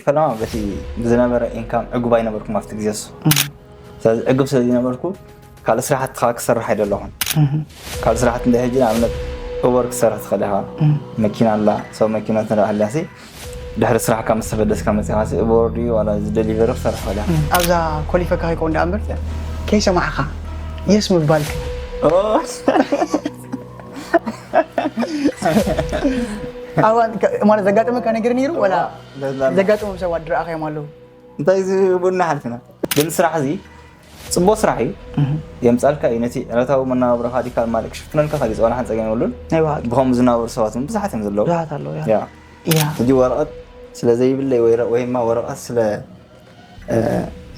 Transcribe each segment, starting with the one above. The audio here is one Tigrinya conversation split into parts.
ፈለማ በቲ ብዝነበረ ኢንካም ዕጉብ ኣይነበርኩም ኣብቲ ግዜ እሱ። ስለዚ ዕጉብ ስለ ዝነበርኩ ካልእ ስራሕቲ ከዓ ክሰርሕ ኣይደለኹን። ካልእ ስራሕቲ እንደ ሕጂ ንኣብነት ኡበር ክሰርሕ ትኽእል ኢኻ። መኪና ኣላ፣ ሰብ መኪና ትንርኢ ኣለሲ ድሕሪ ስራሕካ ምስ ተበደስካ መፂኻ ሲ ኡበር ድዩ ዋላ እዚ ደሊቨሪ ክሰርሕ ትኽእል ኢኻ። ኣብዛ ኮሊፈካ ከይኮን ደኣ እምበር ከይሰማዕኻ የስ ምባልክ ማለት ዘጋጠመካ ነገር ነይሩ ወላ ዘጋጠሞም ሰባት ድረኣኸዮም ኣለዉ? እንታይ ዝቡና ሓልፍና ግን ስራሕ እዚ ፅቡቅ ስራሕ እዩ። የምፃልካ እዩ ነቲ ዕለታዊ መናባብሮካ ዲካ ማለቅ ክሽፍነልካ ካሊእ ዝባና ሓንፀገም የብሉን። ናይ ብሃቂ ብከምኡ ዝናበሩ ሰባት እውን ብዙሓት እዮም ዘለዉ። ብዙሓት ኣለዉ። ያ። ያ። ያ። ሕጂ ወረቐት ስለ ዘይብለይ ወይ ረ- ወይ ድማ ወረቐት ስለ እ፣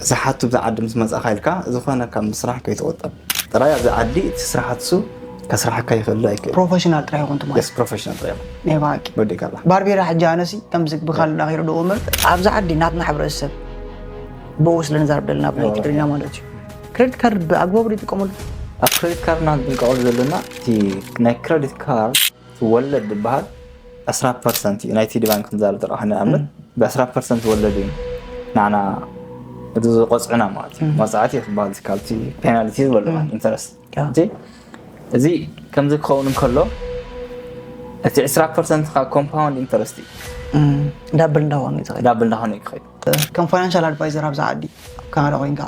ዝሓቱ ብዝዓዲ ምስ መፃእካ ኢልካ ዝኾነ ካብ ምስራሕ ከይትቆጠብ ጥራይ ኣብዚ ዓዲ እቲ ስራሓት ሱ ከስራሓካ ይኽእል ኣይክእል። ፕሮፌሽናል ጥራይ ይኹን ትማሊ። የስ ፕሮፌሽናል ጥራይ ይኹን። ናይ ብሓቂ። ወዲእካ ኣላ። ባርቤራ ሕጂ ኣነሲ ከምዚ ብኻል ናኺረድዎ እምበር ኣብዚ ዓዲ ናትና ሕብረተሰብ ብኡ ስለ ንዛረብ ዘለና ብናይ ትግርኛ ማለት እዩ። ክሬዲት ካርድ ብኣግባቡ ዶ ይጥቀመሉ? ኣብ ክሬዲት ካርድ ኢና ንጥቀመሉ ዘለና። እቲ ናይ ክሬዲት ካርድ እቲ ወለድ ዝበሃል ዕስራ ፐርሰንት እዩ። ናይ ሲቲ ባንክ ክንዛረብ ጥራሕ ንኣብነት ብ ዕስራ ፐርሰንት ወለድ እዩ ንዓና እቲ ዝቆፅዕና ማለት እዩ። መፅዓት እዩ ክበሃል ካብቲ ፔናልቲ ዝበሉ ኢንተረስት። ያ። እቲ እዚ ከምዚ ክኸውን እንከሎ እቲ ዕስራ ፐርሰንት ከዓ ኮምፓውንድ ኢንተረስት እዩ። ዳብል እንዳኾነ እዩ ዝኸይድ። ዳብል እንዳኾነ እዩ ክኸይድ። ከም ፋይናንሻል ኣድቫይዘር ኣብዚ ዓዲ ኣብ ካናዳ ኮይንካ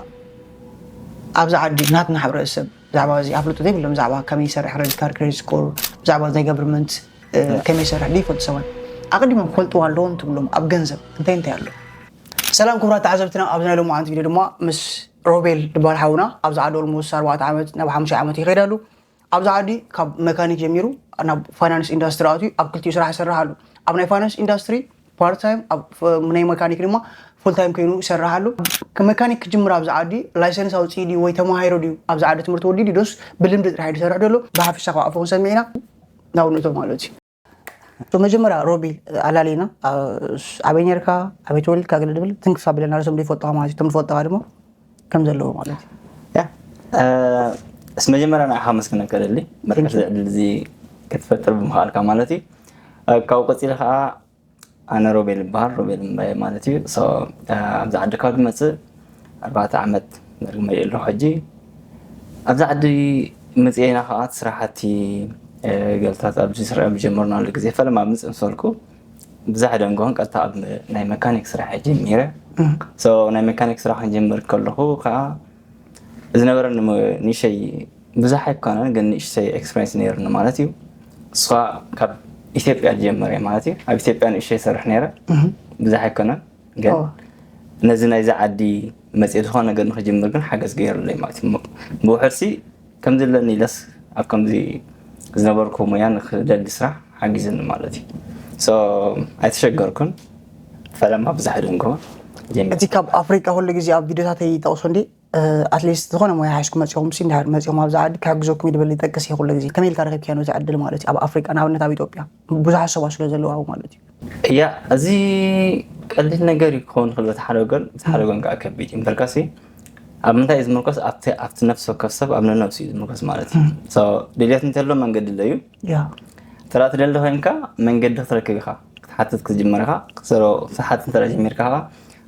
ኣብዚ ዓዲ ናትና ሕብረተሰብ ብዛዕባ እዚ ኣፍልጦ ዘይብሎም ብዛዕባ ከመይ ይሰርሕ ክሬዲት ካርድ ክሬዲት ስኮር ብዛዕባ ናይ ገቨርንመንት ከመይ ይሰርሕ ዘይፈልጡ ሰባት ኣቐዲሞም ክፈልጥዎ ኣለዎም ትብሎም ኣብ ገንዘብ እንታይ እንታይ ኣሎ? ሰላም ክቡራት ተዓዘብትና፣ ኣብዚ ናይ ሎማዓንቲ ቪድዮ ድማ ምስ ሮቤል ዝበሃል ሓውና ኣብዚ ዓዲ ኦልሞስት ኣርባዕተ ዓመት ናብ ሓሙሽተ ዓመት ይኸይድ ኣሉ። ኣብዚ ዓዲ ካብ መካኒክ ጀሚሩ ናብ ፋይናንስ ኢንዳስትሪ ኣትዩ ኣብ ክልቲኡ ስራሕ ይሰርሕ ኣሉ። ኣብ ናይ ፋይናንስ ኢንዳስትሪ ፓርት ታይም ኣብ ናይ መካኒክ ድማ ፉል ታይም ኮይኑ ይሰርሕ ኣሎ። ከም መካኒክ ክጅምር ኣብዚ ዓዲ ላይሰንስ ኣውፅኡ ድዩ ወይ ተማሂሩ ድዩ ኣብዚ ዓዲ ትምህርቲ ወዲኡ ድዩ ዶስ ብልምዲ ጥራሕ እዩ ዝሰርሕ ዘሎ? ብሓፈሻ ካብ ኣፉ ክንሰምዕ ኢና። ናብ ንእቶ ማለት እዩ። መጀመርያ ሮቢ ኣላሊና ኣበይ ነርካ ኣበይ ተወሊድካ ገለ ድብል ትንክፍ ኣቢለና ርእሶም ዘይፈልጡካ ማለት እዩ። እቶም ዝፈልጡካ ድማ ከም ዘለዎ ማለት እዩ። ያ እስ መጀመርያ ንዓኻ መስክነካ ደሊ መርከስ ዕድል እዚ ክትፈጥር ብምኽኣልካ ማለት እዩ። ካብኡ ቀፂለ ከዓ ኣነ ሮቤል ይበሃል፣ ሮቤል እምባየ ማለት እዩ። So ኣብዚ ዓዲ ካብ ዝመፅእ ኣርባዕተ ዓመት ዳርጋ መሊኡ ኣሎ ሕጂ። ኣብዚ ዓዲ መፅኤና ከዓ እቲ ስራሕቲ ገልታት ኣብዚ ስራሕ ዝጀመርናሉ ግዜ ፈለማ ኣብ ምፅእ ምስ በልኩ ብዛሕ ደንጎን ቀጥታ ኣብ ናይ መካኒክ ስራሕ እየ ጀሚረ። So ናይ መካኒክ ስራሕ ክንጀምር ከለኹ ከዓ ዝነበረኒ ንእሸይ ብዙሕ ኣይኮነን ግን ንእሽተይ ኤክስፐሪንስ ነይሩኒ ማለት እዩ። እሱ ከዓ ካብ ኢትዮጵያ ዝጀመረ ማለት እዩ። ኣብ ኢትዮጵያ ንእሽተይ ይሰርሕ ነይረ ብዙሕ ኣይኮነን ግን ነዚ ናይዚ ዓዲ መፅእ ዝኾነ ነገር ንክጅምር ግን ሓገዝ ገይሩለይ ማለት እዩ። ብውሕድሲ ከምዚ ኣለኒ ኢለስ ኣብ ከምዚ ዝነበርኩ ሙያ ንክደሊ ስራሕ ሓጊዝኒ ማለት እዩ። So ኣይተሸገርኩን። ፈለማ ብዙሕ ደንጎ ጀሚረ። እቲ ካብ ኣፍሪቃ ኩሉ ግዜ ኣብ ቪድዮታተይ ይጠቕሶ እንዲ ኣትሊስት ዝኾነ ሞያ ሓዝኩም መፂኹም ሲ እንድሕር መፂኹም ኣብዚ ዓዲ ክሕግዘኩም ይድበል ይጠቅስ እየ ኩሉ ግዜ ከመይ ኢልካ ረኪብካዮ ነዚ ዕድል ማለት እዩ ኣብ ኣፍሪቃ ንኣብነት ኣብ ኢትዮጵያ ብዙሓት ሰባት ስለ ዘለዉ ኣብኡ ማለት እዩ እያ እዚ ቀሊል ነገር እዩ ክኸውን ክእል በቲ ሓደ ወገን በቲ ሓደ ወገን ከዓ ከቢድ እዩ እምበርካሲ ኣብ ምንታይ እዩ ዝምርኮስ ኣብቲ ኣብቲ ነፍሲ ወከፍ ሰብ ኣብ ነነብሱ እዩ ዝምርኮስ ማለት እዩ ድልየት እንተሎ መንገዲ ኣሎ እዩ ያ ተራ ትደሊ ኮይንካ መንገዲ ክትረክብ ኢኻ ክትሓትት ክትጅምር ኢኻ ክትሓትት እንተ ጀሚርካ ከዓ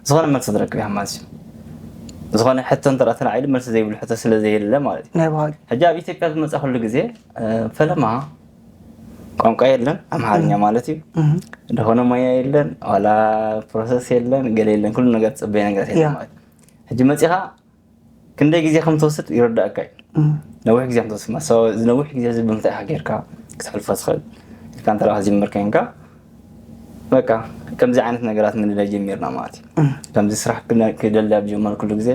ዝኾነ መልሲ ትረክብ ኢኻ ማለት እዩ። ዝኾነ ሕቶ እንተ ተላዒሉ መልሲ ዘይብሉ ሕቶ ስለ ዘየለ ማለት እዩ። ናይ ባህል ሕጂ ኣብ ኢትዮጵያ ዝመፃ ኩሉ ግዜ ፈለማ ቋንቋ የለን ኣምሓርኛ ማለት እዩ። ዝኾነ ሞያ የለን ዋላ ፕሮሰስ የለን ገለ የለን ኩሉ ነገር ትፅበየ ነገራት የለን ማለት እዩ። ሕጂ መፂኻ ክንደይ ግዜ ከም ትወስድ ይርዳእካ እዩ። ነዊሕ ግዜ ከም ትወስድ ማለት እዚ ነዊሕ ግዜ እዚ ብምንታይ ኢኻ ጌርካ ክትሕልፎ ትኽእል ኢልካ እንተ ክትጅምር ኮይንካ በቃ ከምዚ ዓይነት ነገራት ምንዳይ ጀሚርና ማለት እዩ። ከምዚ ስራሕ ክደሊ ኣብ ዝጀመርኩሉ ግዜ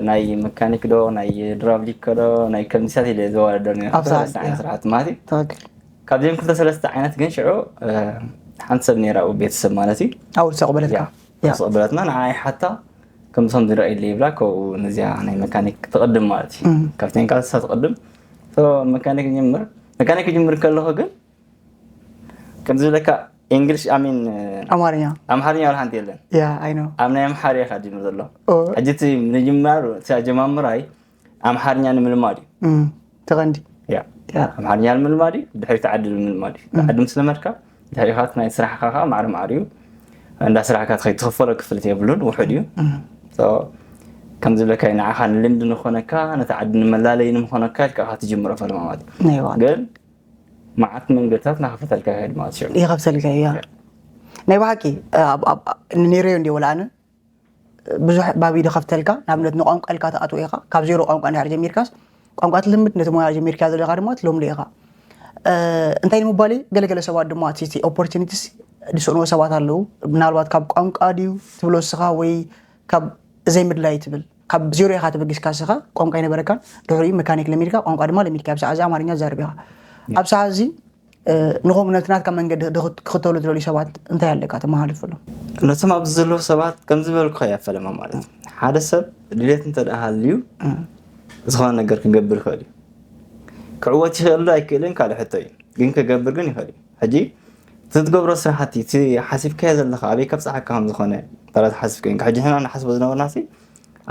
ናይ መካኒክ ዶ ናይ ድራብሊክ ዶ ናይ ከምዚታት ኢለ ዘወዳደር ነረ ክልተ ዓይነት ስራሕቲ ማለት እዩ። ካብዚኦም ክልተ ሰለስተ ዓይነት ግን ሽዑ ሓንቲ ሰብ ነራ ቤተሰብ ማለት እዩ ኣብኡ ዝተቕበለትካ ዝተቕበለትና ንዓይ ሓታ ከምቶም ዝረኣይለ ይብላ ከብኡ ነዚኣ ናይ መካኒክ ትቕድም ማለት እዩ ካብተን ካልሳ ትቕድም መካኒክ ጀምር መካኒክ ጅምር ከለኹ ግን ከም ዝብለካ እንግሊሽ ኣሚን ኣማርኛ ኣምሓርኛ ወላ ሓንቲ የለን ያ ኣይ ነው ኣብ ናይ ኣምሓርያ ኢኻ ጅምር ዘሎ ሕጂ እቲ ምጅማር እቲ ኣጀማምራይ ኣምሓርኛ ንምልማድ እዩ እቲ ቀንዲ ኣምሓርኛ ንምልማድ እዩ ድሕሪ ተዓዲ ንምልማድ እዩ ተዓዲ ምስ ለመድካ ድሕሪኻ ናይ ስራሕኻ ከዓ ማዕረ ማዕረ እዩ እንዳ ስራሕካ ትኸይድ ትኽፈሎ ክፍልት የብሉን፣ ውሑድ እዩ። ከምዚ ብለካ ንዓኻ ንልምዲ ንኾነካ፣ ነቲ ዓዲ ንመላለይ ንምኾነካ ኢልካ ኢኻ ትጅምሮ ፈለማ ማለት እዩ። ነይዋ ግን መዓት መንገድታት ናኸፈተልካ ይኸድ ማለት እዩ። ይኸፍተልካ እያ። ናይ ብሓቂ ኣብ- ኣብ- ነይረዮ እንዲ ወላ ኣነ ብዙሕ ባቢ ድኸፍተልካ፣ ንኣብነት ንቋንቋ ኢልካ ትኣትዎ ኢኻ። ካብ ዜሮ ቋንቋ እንድሕር ጀሚርካስ፣ ቋንቋ ትልምድ፣ ነቲ ሞያ ጀሚርካ ዘለኻ ድማ ትለምዶ ኢኻ። እንታይ ንምባል እዩ፣ ገለገለ ሰባት ድማ እቲ ኦፖርቹኒቲስ ዝስእንዎ ሰባት ኣለዉ። ምናልባት ካብ ቋንቋ ድዩ ትብሎ እስኻ፣ ወይ ካብ ዘይምድላይ ትብል፣ ካብ ዜሮ ኢኻ ተበጊስካ እስኻ፣ ቋንቋ ኣይነበረካን፣ ድሕሪኡ መካኒክ ለሚድካ፣ ቋንቋ ድማ ለሚድካ፣ ኣብ ሰዓት እዚ ኣማርኛ ትዛረብ ኢኻ። ኣብ ሰዓት እዚ ንኹም ነቲ ናትካ መንገዲ ክኽተሉ ዝደልዩ ሰባት እንታይ ኣለካ ተመሃልፈሎም? ነቶም ኣብዚ ዘለዉ ሰባት ከም ዝበልኩ እያ ፈለማ ማለት እዩ። ሓደ ሰብ ድሌት እንተ ደኣ ሃልዩ ዝኾነ ነገር ክገብር ይኽእል እዩ። ክዕወት ይኽእል ዶ ኣይክእልን ካልእ ሕቶ እዩ። ግን ክገብር ግን ይኽእል እዩ። ሕጂ እቲ ትገብሮ ስራሕቲ እቲ ሓሲብካዮ ዘለኻ ኣበይ ከብፅሓካ ከም ዝኾነ ተራ ዝሓስብ ኮይንካ፣ ሕጂ ንሕና ንሓስቦ ዝነበርና ሲ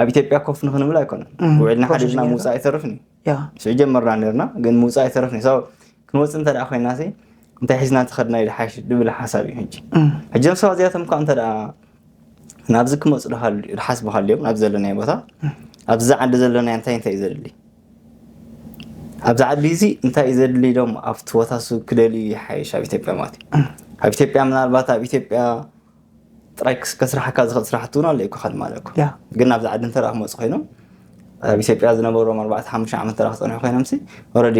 ኣብ ኢትዮጵያ ኮፍ ንክንብል ኣይኮነን። ውዒልና ሓዲርና ምውፃእ ኣይተርፍን እዩ። ሽዑ ጀመርና ነርና ግን ምውፃእ ኣይተረፍኒ። ሰው ክንወፅእ እንተ ደኣ ኮይና ሲ እንታይ ሒዝና እንተኸድና እዩ ዝሓይሽ ዝብል ሓሳብ እዩ። ሕጂ ሕጂ ዞም ሰባት እዚኣቶም እኳ እንተ ደኣ ናብዚ ክመፁ ድሓስቡ ሃልዮም ናብ ዘለናዮ ቦታ ኣብዚ ዓዲ ዘለናዮ እንታይ እንታይ እዩ ዘድሊ ኣብዚ ዓዲ እዚ እንታይ እዩ ዘድሊ ኢሎም ኣብቲ ቦታ ሱ ክደልዩ ይሓይሽ ኣብ ኢትዮጵያ ማለት እዩ። ኣብ ኢትዮጵያ ምናልባት ኣብ ኢትዮጵያ ጥራይ ከስራሓካ ዝኽእል ስራሕቲ እውን ኣሎ ይኮኸል ማለት እኮ። ግን ኣብዚ ዓዲ እንተ ክመፁ ኮይኖም ኣብ ኢትዮጵያ ዝነበሮም ኣርባዕተ ሓሙሽተ ዓመት እንተ ክፀንሑ ኮይኖም ሲ ኦረዲ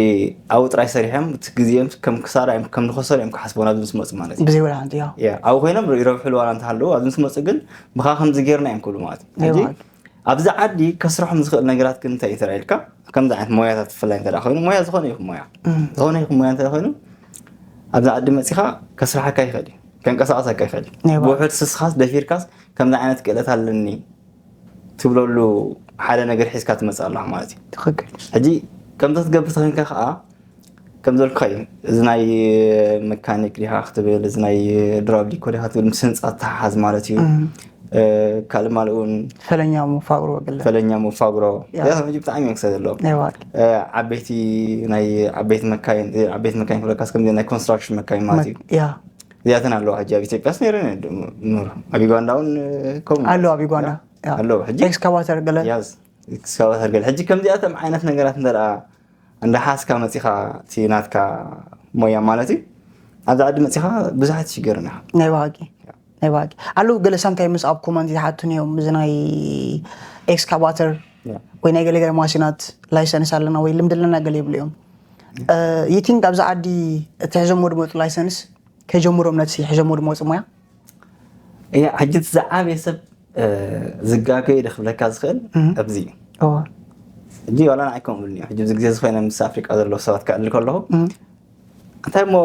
ኣብኡ ጥራይ ሰሪሖም እቲ ግዜኦም ከም ክሳራ እዮም ከም ዝኸሰሩ እዮም ክሓስቡ ኣብዚ ምስ መፁ ማለት እዩ። ብዘይ ወላ ሓንቲ ያው ያ ኣብኡ ኮይኖም ይረብሕሉ ዋላ እንተሃለዉ ኣብዚ ምስ መፁ ግን ብኻ ከምዚ ጌርና እዮም ክብሉ ማለት እዩ። ሕጂ ኣብዚ ዓዲ ከስርሖም ዝኽእል ነገራት ግን እንታይ እዩ ተራኢልካ ከምዚ ዓይነት ሞያታት ብፍላይ እንተ ኮይኑ ሞያ ዝኾነ ይኹን ሞያ ዝኾነ ይኹን ሞያ እንተ ኮይኑ ኣብዚ ዓዲ መፂኻ ከስርሓካ ይኽእል እዩ። ከንቀሳቐሰካ ይኽእል እዩ። ናይ ባዕሉ። ብውሑድ ስስኻስ ደፊርካስ ከምዚ ዓይነት ክእለት ኣለኒ ትብለሉ ሓደ ነገር ሒዝካ ትመፅእ ኣለኻ ማለት እዩ። ትኽክል። ሕጂ ከምዚ ክትገብር ተኾይንካ ከዓ ከም ዘልካ እዩ። እዚ ናይ መካኒክ ዲኻ ክትብል፣ እዚ ናይ ድራብሊኮ ዲኻ ክትብል ምስ ህንፃ ተሓሓዝ ማለት እዩ። ካልእ ማልእ እውን ፈለኛ መፋግሮ ገለ ፈለኛ መፋግሮ ያ። ያ ሕጂ ብጣዕሚ እዮም ክሰ ዘለዎም። ናይ ባዕሉ። ዓበይቲ ናይ ዓበይቲ መካይን ዓበይቲ መካይን ክብለካስ ከምዚ ናይ ኮንስትራክሽን መካይን ማለት እዩ። ያ። እዚኣተን ኣለዋ ሕጂ ኣብ ኢትዮጵያስ ነይረን እየን ዶ- ኑር ኣብ ዩጋንዳ እውን ከምኡ ኣሎ ኣብ ዩጋንዳ ያ። ኣለዎ ሕጂ ኤክስካቫተር ገለ ያዝ ኤክስካቫተር ገለ ሕጂ ከምዚኣቶም ዓይነት ነገራት እንተ ደኣ እንዳ ሓዝካ መፂኻ እቲ ናትካ ሞያ ማለት እዩ ኣብዚ ዓዲ መፂኻ ብዙሓት ይሽገርና ናይ ብሃቂ ናይ ብሃቂ ኣለዉ ገለ ሳምታይምስ ኣብ ኮመንት ዝሓቱን እዮም እዚ ናይ ኤክስካቫተር ወይ ናይ ገለገለ ማሽናት ላይሰንስ ኣለና ወይ ልምዲ ኣለና ገለ ይብሉ እዮም you think ኣብዚ ዓዲ እቲ ሒዞሞ ዝመፁ ላይሰንስ ከይጀምሮም ነቲ ሒዞሞ ዝመፁ ሞያ እያ ሕጂ እቲ ዝዓበየ ሰብ ዝጋገ ኢለ ክብለካ ዝኽእል ኣብዚ እዩ ሕጂ ዋላ ንዓይ ከምኡ ኢሉኒ ሕጂ ኣብዚ ግዜ ዝኾይነ ምስ ኣፍሪቃ ዘለዉ ሰባት ክዕልል ከለኹ እንታይ እሞ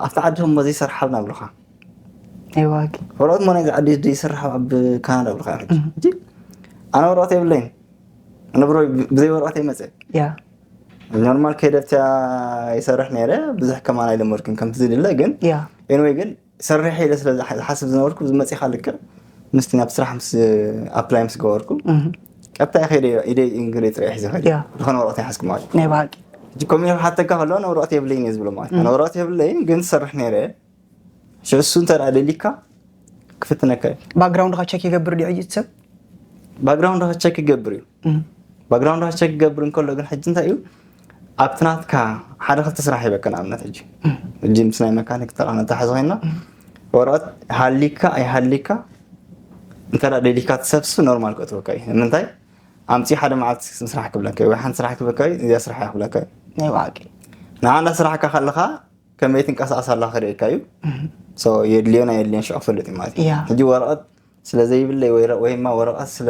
ኣብቲ ዓድኹም እሞ ዘይሰርሓልና ይብሉኻ ወረቐት እሞ ናይዚ ዓዲ ዘይሰርሓ ኣብ ካናዳ ይብሉኻ ሕጂ ኣነ ወረቐት የብለይን ንብሮ ብዘይ ወረቐት ይመፀ ያ ኖርማል ከይደትያ ይሰርሕ ነይረ ብዙሕ ከማን ኣይለመድኩን ከምቲ ዝድለ ግን ያ ኤንወይ ግን ሰርሕ ኢለ ስለ ዝሓስብ ዝነበርኩ ዝመፅኻ ልክዕ ምስቲ ናብ ስራሕ ምስ ኣፕላይ ምስ ገበርኩ ቀጥታ ከይደ ኢደይ እንግዲህ ጥሪያ ሒዘ ከይደ ዝኾነ ወረቐት ይሓዝኩ ማለት ናይ ብሓቂ ሕጂ ኮሚኒ ክሓተካ ከሎ ኣነ ወረቐት የብለይን እየ ዝብሎ ማለት ኣነ ወረቐት የብለይን ግን ዝሰርሕ ነይረ ሽዑ እሱ እንተ ደኣ ደሊካ ክፍትነካ እዩ ባክግራውንድካ ቸክ ይገብር ድዩ ሕጂ እቲ ሰብ ባክግራውንድካ ቸክ ይገብር እዩ ባክግራውንድካ ቸክ ክገብር እንከሎ ግን ሕጂ እንታይ እዩ ኣብቲ ናትካ ሓደ ክልተ ስራሕ ሂበካ ንኣብነት ሕጂ ሕጂ ምስ ናይ መካኒክ ተቃነታ ሕዚ ኮይና ወረቐት ሃሊካ ኣይሃሊካ እንተ ደኣ ደሊካ ትሰብስ ኖርማል ከእትወካ እዩ ንምንታይ ኣምፂ ሓደ መዓልቲ ስራሕ ክብለካ እዩ ወይ ሓንቲ ስራሕ ክብለካ እዩ እዚኣ ስራሕ እያ ክብለካ እዩ ናይ ብሓቂ ንዓንዳ ስራሕካ ከለካ ከመይ ትንቀሳቐስ ኣላ ክርእየካ እዩ የድልዮን ኣየድልዮን ሽዑ ክፈልጥ እዩ ማለት እዩ ሕጂ ወረቐት ስለ ዘይብለይ ወይ ወይማ ወረቐት ስለ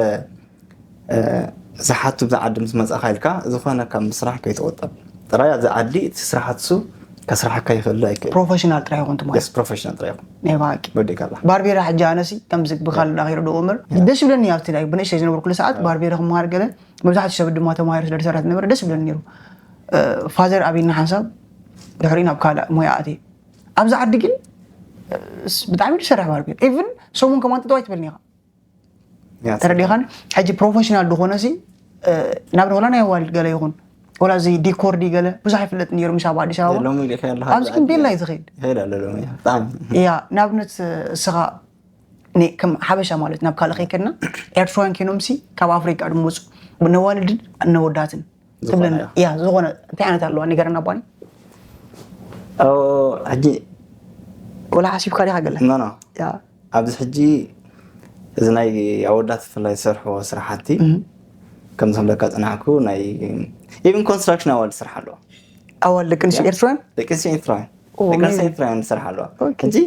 ዝሓቱ ብዛ ዓዲ ምስ መፃኻ ኢልካ ዝኾነ ካብ ምስራሕ ከይትቆጠብ ጥራይ ኣብዚ ዓዲ እቲ ስራሓትሱ ከስራሓካ ይኽእል ኣይክእል ፕሮፌሽናል ጥራይ ይኹን ትሞ ፕሮፌሽናል ጥራይ ይኹን ናይ ብሓቂ ወዲእካ ኣላ ባርቤራ ሕጂ ኣነሲ ከምዚ ብካል ዳኺሩ ደኡ እምበር ደስ ይብለኒ ኣብቲ ናይ ብንእሽተይ ዝነበርኩሉ ሰዓት ባርቤራ ክመሃር ገለ መብዛሕትኡ ሰብ ድማ ተማሂሩ ስለ ዝሰርሕ ዝነበረ ደስ ይብለኒ ነይሩ ፋዘር ኣብይና ሓንሳብ ድሕሪኡ ናብ ካልእ ሞያ ኣትየ ኣብዚ ዓዲ ግን ብጣዕሚ ዝሰርሕ ባርቤር ኢቭን ሰሙን ከማን ጠጠው ኣይትበልኒ ኢኻ ተረዲኻን ሕጂ ፕሮፌሽናል ዝኾነ ሲ ናብ ወላ ናይ ኣዋልድ ገለ ይኹን ወላ እዚ ዲኮር ዲ ገለ ብዙሕ ይፍለጥ ነይሩ ምስ ኣብ ኣዲስ ኣበባ ኣብዚ ግን ቤላ እዩ ዝኸይድ ያ ንኣብነት እስኻ ነ- ከም ሓበሻ ማለት ናብ ካልእ ከይከድና ኤርትራውያን ኮይኖም ሲ ካብ ኣፍሪቃ ድመፁ ነዋልድን ነወዳትን ትብለና። ያ ዝኾነ እንታይ ዓይነት ኣለዋ ንገረና ባኒ። ሕጂ ወላ ሓሲብካ ዲኻ ገለ ኖ ኖ ያ ኣብዚ ሕጂ እዚ ናይ ኣወዳት ብፍላይ ዝሰርሕዎ ስራሕቲ ከም ዝብለካ ፅናሕኩ ናይ ኢቨን ኮንስትራክሽን ኣዋልድ ስራሕ ኣለዋ። ኣዋልድ ደቂ ኣንስትዮ ኤርትራውያን ደቂ ኣንስትዮ ኤርትራውያን ኦ፣ ደቂ ኣንስትዮ ኣሜዚንግ። ኤርትራውያን ስራሕ ኣለዋ። ኦኬ። ሕጂ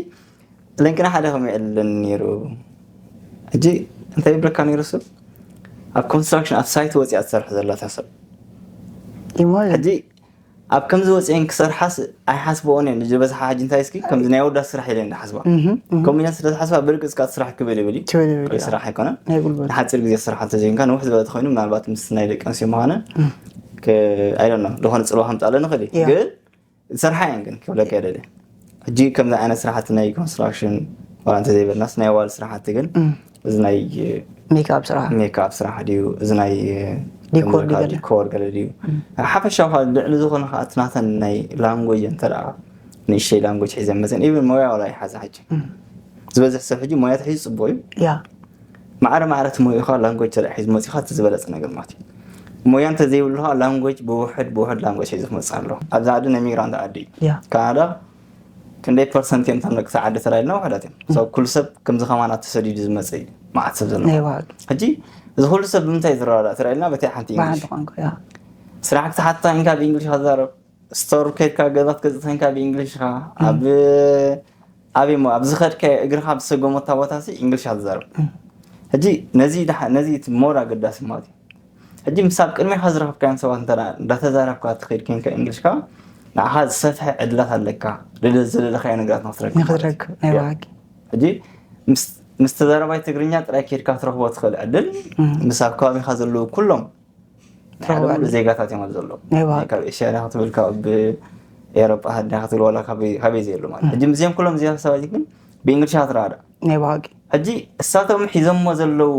ለንቅና ሓደ ከምኡ የለን ነይሩ። ሕጂ እንታይ ይብለካ ነይሩ እሱ ኣብ ኮንስትራክሽን ኣብ ሳይት ወፂኣ ትሰርሕ ዘላ እታ ሰብ ኢማጂን ሕጂ ኣብ ከምዚ ወፂአን ክሰርሓስ ኣይሓስበኦን እየን ዝበዝሓ። ሕጂ እንታይ እስኪ ከምዚ ናይ ወዳት ስራሕ ኢለን ዝሓስባ እህ፣ እህ። ከምኡ ኢለን ስለ ዝሓስባ ብርቂ እስካ ስራሕ ክብል ይብል እዩ። ትብል ይብል ወይ እዩ። ስራሕ ኣይኮነን ናይ ጉልበት ንሓፂር ግዜ ስራሕ እንተዘይንካ ንውሕ ዝበለ ተኮይኑ ምናልባት ምስ ናይ ደቂ ኣንስትዮ ምዃነ ኣይደኖ ዝኾነ ፅልዋ ከምፃለ ንኽእል እዩ። ያ። ግን ዝሰርሓ እየን ግን ክብለካ የደለ ሕጂ ከምዚ ዓይነት ስራሕቲ ናይ ኮንስትራክሽን ዋላ እንተዘይበልናስ ናይ ዋል ስራሕቲ ግን እዚ ናይ ሜክኣፕ ስራሕ ሜክኣፕ ስራሕ ድዩ እዚ ናይ ዲኮር ከምዚ ድዩ ዲኮር ገለ ድዩ ሓፈሻ ልዕሊ ዝኾነ ከዓ እቲ ናተን ናይ ላንጎጅ እንተ ደኣ ንእሽተይ ላንጎጅ ሒዘን መፅን ኢቨን ሞያ ዋላ ይሓዛ ሕጂ ዝበዝሕ ሰብ ሕጂ ሞያ ተሒዙ ፅቡቅ እዩ ያ ማዕረ ማዕረ እቲ ሞያኻ ላንጎጅ ተደኣ ሒዙ መፂኻ እቲ ዝበለፀ ነገር ማለት እዩ ሞያ እንተዘይብሉ ከዓ ላንጎጅ ብውሕድ ብውሕድ ላንጎጅ ሒዙ ክመፅእ ኣለዎ ኣብዚ ዓዲ ናይ ሚግራንት ዓዲ እዩ ያ ካናዳ ክንደይ ፐርሰንት እዮም እቶም ደቂ ዓዲ ተላይልና ውሕዳት እዮም ሰብ ኩሉ ሰብ ከምዚ ከማና ተሰዲዱ ዝመፀ እዩ መዓት ሰብ ዘሎ ናይ ባህል ሕጂ እዚ ኩሉ ሰብ ብምንታይ ዝረዳዳእ ተላይልና በተይ ሓንቲ ብሓንቲ ኢንግሊሽ ቋንቋ ያ ስራሕ ክትሓታ ኢንካ ብእንግሊሽ ከዛረብ ስቶር ከድካ ገዛ ክትገዝእ ኮይንካ ብእንግሊሽ ኢኻ ኣብ ኣበይ ሞ ኣብዚ ከድካ እግርካ ብዝሰገመታ ቦታ ሲ እንግሊሽ ኣትዛረብ ሕጂ ነዚ ድሓ- ነዚ እቲ ሞር ኣገዳሲ ማለት እዩ ሕጂ ምስ ኣብ ቅድሚካ ዝረከብካዮም ሰባት እንተ እንዳተዛረብካ ትኸይድ ኮይንካ እንግሊሽካ ንዓኻ ዝሰፍሐ ዕድላት ኣለካ ልደ ዝደለካዮ ነገራት ንክትረክብ ማለት እዩ። ንክትረክብ ናይ ባህጊ ሕጂ ምስ- ምስ ተዛረባይ ትግርኛ ጥራይ ከድካ ትረክቦ ትኽእል ዕድል ምስ ኣብ ከባቢካ ዘለዉ ኩሎም ናይ ዓለም ሙሉእ ዜጋታት እዮም ኣብዚ ዘለዉ ናይ ባህጊ ካብ ኤሽያ ዲኻ ክትብል ካብ ኤሮጳ ሃዲ ዲኻ ክትብል ዋላ ካበይ ካበይ ዘየሉ ማለት ሕጂ ምስዚኦም ኩሎም እዚኣ ሰባት ግን ብእንግሊሽ ትረዳእ ናይ ባህጊ ሕጂ እሳቶም ሒዞሞ ዘለዉ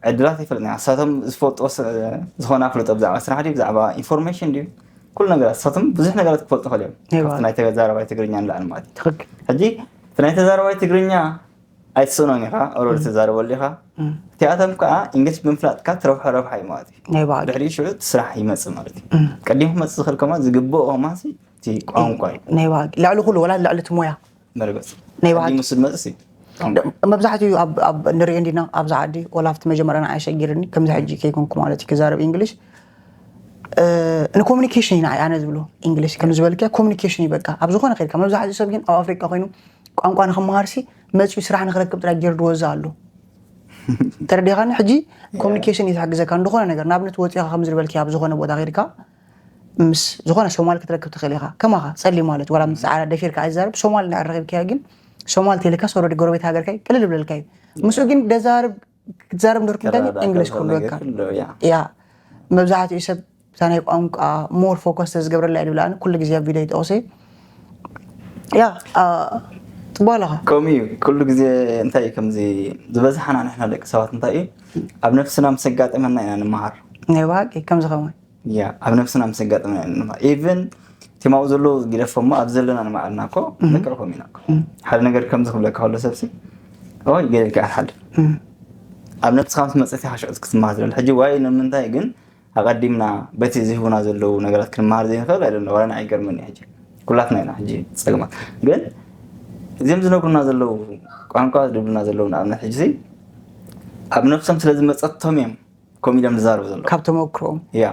ዕድላት ይፈልጥ እሳቶም ዝፈልጥዎ ስ- ዝኾነ ኣፍልጦ ብዛዕባ ስራሕ ድዩ ብዛዕባ ኢንፎርሜሽን ድዩ ኩሉ ነገራት እሳቶም ብዙሕ ነገራት ክፈልጡ ይኽእሉ እዮም ናይ ካብቲ ባህጊ ናይ ተዛረባይ ትግርኛ ንላዕሊ ማለት እዩ ትኽክል ሕጂ እቲ ናይ ተዛረባይ ትግርኛ ኣይትስእኖን ኢኻ ኦልሬዲ ትዛረበሉ ኢኻ እቲኣቶም ከዓ እንግሊሽ ብምፍላጥካ ትረብሖ ረብሓ እዩ ማለት እዩ ናይ ባህጊ ድሕሪ ሽዑ እቲ ስራሕ ይመፅእ ማለት እዩ ቀዲም ክመፅእ ዝኽእል ከማ ዝግብኦ ከማሲ እቲ ቋንቋ እዩ ናይ ባህጊ ልዕሊ ኩሉ ወላ ልዕሊ እቲ ሞያ መርገፂ ናይ ባህጊ ቀዲሙ ስመፅእ እዩ መብዛሕትኡ ኣብ ኣብ ንሪኦ እንዲና ኣብዚ ዓዲ ወላ ኣብቲ መጀመርያ ንዓይ ሸጊርኒ ከምዚ ሕጂ ከይኮንኩ ማለት እዩ ክዛረብ እንግሊሽ ንኮሚኒኬሽን ኢና ኣነ ዝብሎ እንግሊሽ ከም ዝበልከ ኮሚኒኬሽን እዩ በቃ ኣብ ዝኾነ ከድካ መብዛሕትኡ ሰብ ግን ኣብ ኣፍሪቃ ኮይኑ ቋንቋ ንክመሃርሲ መፅኡ ስራሕ ንክረክብ ጥራይ ገይሩ ድወዛ ኣሎ ተረዲኻኒ ሕጂ ኮሚኒኬሽን እዩ ዝሕግዘካ እንደኾነ ነገር ንኣብነት ወፂኻ ከም ዝበልክ ኣብ ዝኾነ ቦታ ከድካ ምስ ዝኾነ ሶማል ክትረክብ ትኽእል ኢኻ ከማኻ ፀሊም ማለት ዋላ ምስ ፃዕዳ ደፊርካ ኣይዛረብ ሶማል እንዳ ረኺብካዮ ግን ሶማል ተልካ ሶረዲ ጎረቤት ሃገርካ እዩ ቅልል ብለልካ እዩ ምስኡ ግን ደዛርብ ክትዛረብ እንደርኩም ከ ከረዳዳ እንግሊሽ ከብሎ ክብለካ ነገር ክሎ ያ ያ መብዛሕትኡ ሰብ እታ ናይ ቋንቋ ሞር ፎከስ ተዝገብረላ እዩ ዝብላ ኣነ ኩሉ ግዜ ኣብ ቪድዮ ይጠቕሰ ያ አ፣ ፅቡቅ ኣለኻ ከምኡ እዩ ኩሉ ግዜ እንታይ እዩ ከምዚ ዝበዝሓና ንሕና ደቂ ሰባት እንታይ እዩ ኣብ ነፍስና ምስ ኣጋጠመና ኢና ንምሃር ናይ ብሓቂ ከምዚ ከማይ ያ ኣብ ነፍስና ምስ ኣጋጠመና ኢና ንምሃር ኢቨን ቲማኡ ዘሎ ግደፎ እሞ ኣብ ዘለና ንማዕልና እኮ ንቅርፎም ኢና እኮ ሓደ ነገር ከምዚ ክብለካ ከሎ ሰብሲ ኦይ ገለ ይከኣል ሓደ ኣብ ነፍስኻ ምስ መፀት ኢኻ ሽዑ ክትመሃር ዝደሊ ሕጂ ዋይ ንምንታይ ግን ኣቐዲምና በቲ ዝህቡና ዘለዉ ነገራት ክንመሃር ዘይንኽእል ኣይደለ ዋላ ንዓይ ይገርመኒ ሕጂ ኩላትና ኢና ሕጂ ፀገማት ግን እዚኦም ዝነግሩና ዘለዉ ቋንቋ ዝድብሉና ዘለዉ ንኣብነት ሕጂ ኣብ ነፍሶም ስለ ዝመፀቶም እዮም ከምኡ ኢሎም ዝዛረቡ ዘለዉ ካብ ተመክሮኦም ያ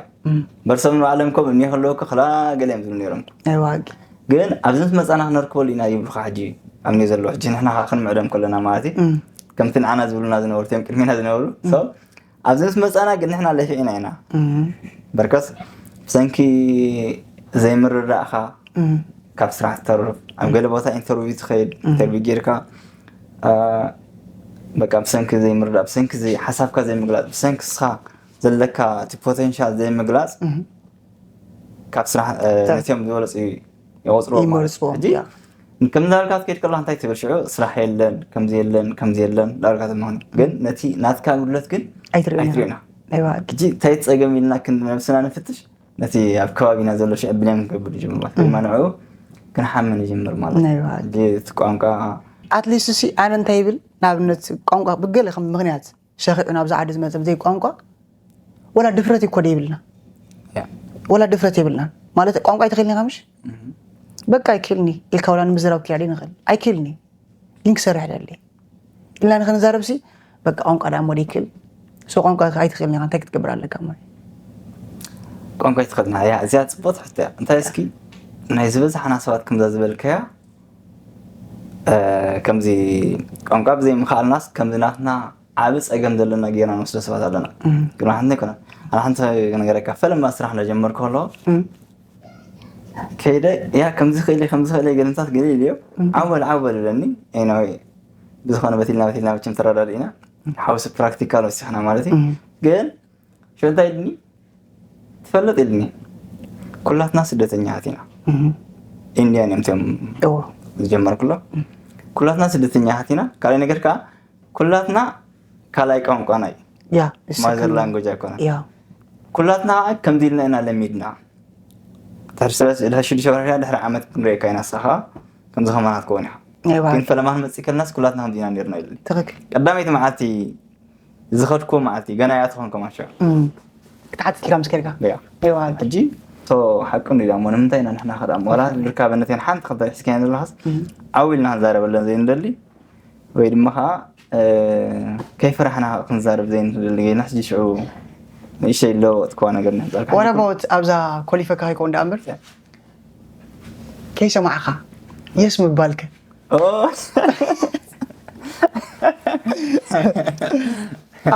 በርሶም ንባዕሎም ከም እኒኦ ከለዉ ክላ ገለ እዮም ዝብሉ ነይሮም ናይ ብሓቂ ግን ኣብዚ ምስ መፃና ክነርክበሉ ኢና ይብሉካ ሕጂ ኣብ ኒ ዘለዉ ሕጂ ንሕና ከዓ ክንምዕዶም ከለና ማለት እዩ ከምቲ ንዓና ዝብሉና ዝነበሩ እዮም ቅድሚና ዝነበሩ So ኣብዚ ምስ መፃና ግን ንሕና ለፊዕና ኢና በርከስ ብሰንኪ ዘይምርዳእካ ካብ ስራሕ ትተርፍ ኣብ ገለ ቦታ ኢንተርቪው ትኸይድ ኢንተርቪው ጌርካ አ፣ በቃ ብሰንኪ ዘይምርዳእ ብሰንኪ ዘይ- ሓሳብካ ዘይምግላፅ ብሰንኪ ስኻ ዘለካ እቲ ፖቴንሻል ዘይምግላፅ ካብ ስራሕ እ፣ ነቲኦም ዝበለፁ ይቆፅርዎ ማለት ይመርፅዎ እዩ። ሕጂ ያ። ከምዚ ዳርጋ ክትከይድ ከለካ እንታይ ትብል ሽዑ ስራሕ የለን ከምዚ የለን ከምዚ የለን ዳርጋ ተምሃኑ ግን ነቲ ናትካ ጉድለት ግን ኣይትርእዮን ኣይትርእዮና ናይ ብሓቂ ሕጂ እንታይ ፀገም ኢልና ክንዲ ነብስና ንፍትሽ ነቲ ኣብ ከባቢና ዘሎ ሽዕብንያም ክንገብር ንጅምር ማለት ወይ ማንዑ ክንሓምን ይጅምር ማለት ናይ እዩ። ብሓቂ ሕጂ እቲ ቋንቋ ኣትሊስት ሲ ኣነ እንታይ ይብል ንኣብነት ቋንቋ ብገለ ከም ምክንያት ሸኺዑ ናብዚ ዓዲ ዝመፀ ብዘይ ቋንቋ ወላ ድፍረት እኮ ደይብልና ያ ወላ ድፍረት የብልናን ማለት ቋንቋ ኣይትኽእልኒ ኢኻ ምሽ በቃ ኣይክእልኒ ኢልካ ወላ ንምዝራብ ክያደ ንኽእል ኣይክእልኒ ግን ክሰርሕ ደሊ ኢልና ንክንዛረብ ሲ በቃ ቋንቋ ዳ እሞ ደይክእል ሶ ቋንቋ ኣይትኽእልኒ ኢኻ እንታይ ክትገብር ኣለካ ማለት ቋንቋ ኣይትኽእልና ያ እዚኣ ፅቡቅ ትሕቶ እያ እንታይ እስኪ ናይ ዝበዝሓና ሰባት ከምዛ ዝበልከያ እ፣ ከምዚ ቋንቋ ብዘይ ምኽኣልናስ ከምዚ ናትና ዓብ ፀገም ዘለና ጌርና ንወስዶ ሰባት ኣለና ግን ሓንቲ ኣይኮነን ኣነ ሓንቲ ነገረካ ፈለማ ስራሕ እንዳጀመርኩ ከሎ ከይደ ያ ከምዚ ክእል ከምዚ ክእል ገለንታት ገለ ኢልዮ ዓወል ዓወል ኢለኒ ኤናወይ ብዝኾነ በቲልና በቲልና መቸም ተረዳድእና ሓውሲ ፕራክቲካል ወሲኽና ማለት እዩ ግን ሽዑ እንታይ ኢልኒ ትፈልጥ ኢልኒ ኩላትና ስደተኛታት ኢና ኢንዲያን እዮም ቶም ዝጀመርኩሎ ኩላትና ስደተኛታት ኢና ካልኣይ ነገር ከዓ ኩላትና ካልኣይ ቋንቋና እዩ ያ ማዘር ላንጎጅ ኣይኮነ ያ ኩላትና ከምዚ ኢልና ኢና ለሚድና ድሕሪ ሽዱሽተ ወርሒ ድሕሪ ዓመት ክንሪኤካ ኢና ንስኻ ከምዚ ከማና ክትከውን ኢኻ ናይ ባህል ግን ፈለማ ክንመፅእ ከለናስ ኩላትና ከምዚ ኢና ነርና ኢሉኒ ትኽክል ቀዳመይቲ መዓልቲ ዝኸድኩዎ መዓልቲ ገና እያ ትኾን ከማን ሽዑ እም። ክትሓትት ኢልካ ምስ ከድካ ያ ናይ ባህል ሕጂ ቶ ሓቂ እንዲ ዳሞ ንምንታይ ኢና ንሕና ከዳ ዋላ ድርካበነት ን ሓንቲ ክልተ ሒዝካዮ ዘለኻስ ዓው ኢልና ክንዛረበለን ዘይንደሊ ወይ ድማ ከዓ እ፣ ከይፈራሕና ክንዛረብ ዘይንደሊ ገይና ሕጂ ሽዑ ንእሽተይ ለወጥክዋ ነገር ንሕፀርካ What about ኣብዛ ኮሊፈካ ከይከውን ደኣ እምበር ከይሰማዕኻ የስ ምባልከ ኦ፣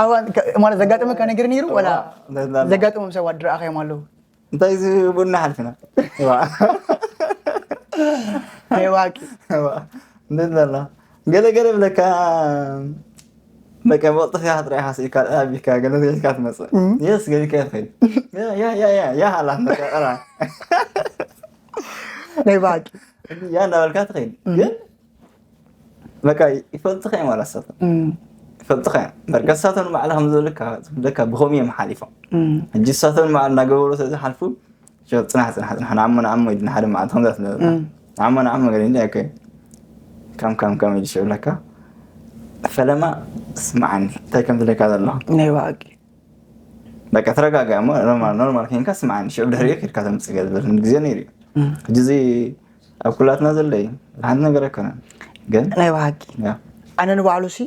ኣዋን ከ- ማለት ዘጋጠመካ ነገር ነይሩ ወላ ዋ፣ ዘላ- ዘጋጠሞም ሰባት ድረኣኸዮም ኣለዉ እንታይ እዚ ቡና ሓልፍና ናይ ዋቂ እንዴት ዘላ ገለ ገለ ብለካ በቃ መቕጥፍያ ጥራይ ሓስኢካ ኣቢካ ገለ ገይርካ ትመፅእ የስ ገይርካ ትኸይድ ያ ያ ያ ያ ያ ኣላት በቃ ጥራይ ናይ ዋቂ ያ እንዳበልካ ትኸይድ ግን በቃ ይፈልጥኻ እዮም ዋላ ሳቶም ይፈልጥኻ እዮም በርገሳቶም ንባዕላ ከም ዝብልካ ዝብለካ ብኸምኡ እዮም ሓሊፎም ሕጂ ሳቶም ንባዕላ እናገበሩ ስለ ዝሓልፉ ሸው ፅናሕ ፅናሕ ፅናሕ ንዓሞ ንዓሞ ኢሉ ንሓደ መዓልቲ ከምዛ ስለ ንዓሞ ንዓሞ ገለ እንዲ ኣይኮ ከም ከም ከም ኢሉ ሽብለካ ፈለማ ስምዓኒ እንታይ ከም ዝብለካ ዘለኹ ናይ ዋቂ በቃ ተረጋጋ እሞ ኖርማል ኖርማል ከይንካ ስምዓኒ ሽዑ ድሕሪኡ ከድካ ተምፅእ ገለ ዝብል ግዜ ነይሩ እዩ ሕጂ እዚ ኣብ ኩላትና ዘሎ እዩ ሓንቲ ነገር ኣይኮነን ግን ናይ ዋቂ ያ ኣነ ንባዕሉ ሲ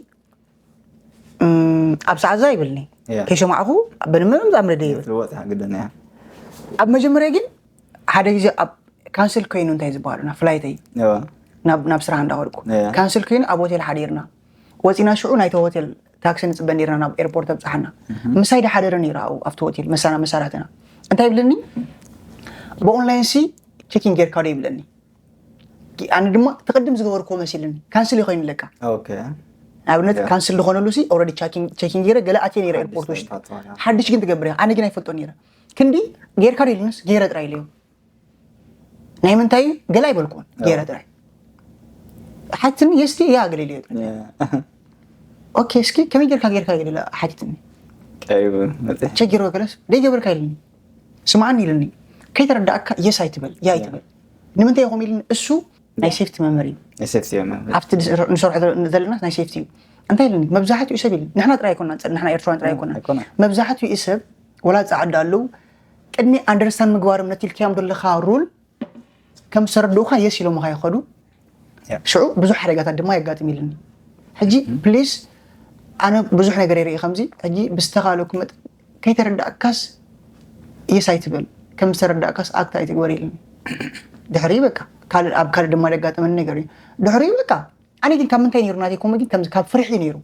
እም፣ ኣብ ሰዓት እዛ ይብልኒ ያ ከይሰማዕኹ ብንምም ዛምርደ ይብል ትልወጥ ግደና እያ ኣብ መጀመርያ ግን ሓደ ግዜ ኣብ ካንስል ኮይኑ እንታይ ዝበሃሉ ናብ ፍላይተይ ያዋ ናብ ናብ ስራሕ እንዳኸድኩ ያ። ካንስል ኮይኑ ኣብ ሆቴል ሓዲርና ወፂና ሽዑ ናይቲ ሆቴል ታክሲ ንፅበ ነርና ናብ ኤርፖርት ኣብፅሓና ምሳይ ድሓደረ ነይሩ ኣብኡ ኣብቲ ሆቴል መሳና መሳራትና እንታይ ይብልኒ ብኦንላይን ሲ ቸኪን ጌርካ ዶ ይብለኒ ኣነ ድማ እቲ ቅድም ዝገበርክዎ መሲልኒ ካንስል ይኮይኑ ኣለካ ኦኬ ንኣብነት ያ። ካንስል ዝኾነሉ ሲ ኦልሬዲ ቸኪን ገይረ ገለ ኣትየ ነይረ ኤርፖርት ውሽጢ ሓድሽ ግን ትገብር ኢኻ ኣነ ግን ኣይፈልጦ ነይረ ክንዲ ጌርካ ዶ ኢሉንስ ገይረ ጥራይ ኢለዮ ናይ ምንታይ ገለ ኣይበልኩን ገይረ ጥራይ ሓትኒ የስቲ ያ ገለ ኢለዮ ጥራይ ኦኬ እስኪ ከመይ ጌርካ ጌርካ ገለ ሓቲትኒ ቀሪቡ መፅእ ቸጊሮ ገለስ ደይገበርካ ኢልኒ ስምዓኒ ኢልኒ ከይተረዳእካ የስ ኣይትበል ያ ኣይትበል ንምንታይ ይኹም ኢልኒ እሱ ናይ ሴፍቲ መመር እዩ ሴፍቲ መምህር ኣብቲ ንስ- ንሰርሖ ዘለና ናይ ሴፍቲ እዩ እንታይ ኢልኒ መብዛሕትኡ ሰብ ኢልኒ ንሕና ጥራይ ኣይኮና ንሕና ኤርትራውያን ጥራይ ኣይኮና ኣይኮነ መብዛሕትኡ ሰብ ወላ ፃዕዳ ኣለዉ ቅድሚ ኣንደርስታንድ ምግባሮም ነቲ ኢልካዮም ዘለካ ሩል ከም ዝተረድኡካ የስ ኢሎምካ ይኸዱ ያ። ሽዑ ብዙሕ ሓደጋታት ድማ የጋጥም ኢልኒ ሕጂ ፕሊስ ኣነ ብዙሕ ነገር ይርኢ ከምዚ ሕጂ ብዝተኻለኩ መጠን ከይተረዳእካስ የስ ኣይትበል ከም ዝተረዳእካስ ኣክት ኣይትግበር ኢልኒ ድሕሪ በቃ ካልእ ኣብ ካልእ ድማ ዘጋጠመኒ ነገር እዩ ድሕሪ በቃ ኣነ ግን ካብ ምንታይ ነይሩ ናተይ ኮሜዲ ከምዚ ካብ ፍርሒ ነይሩ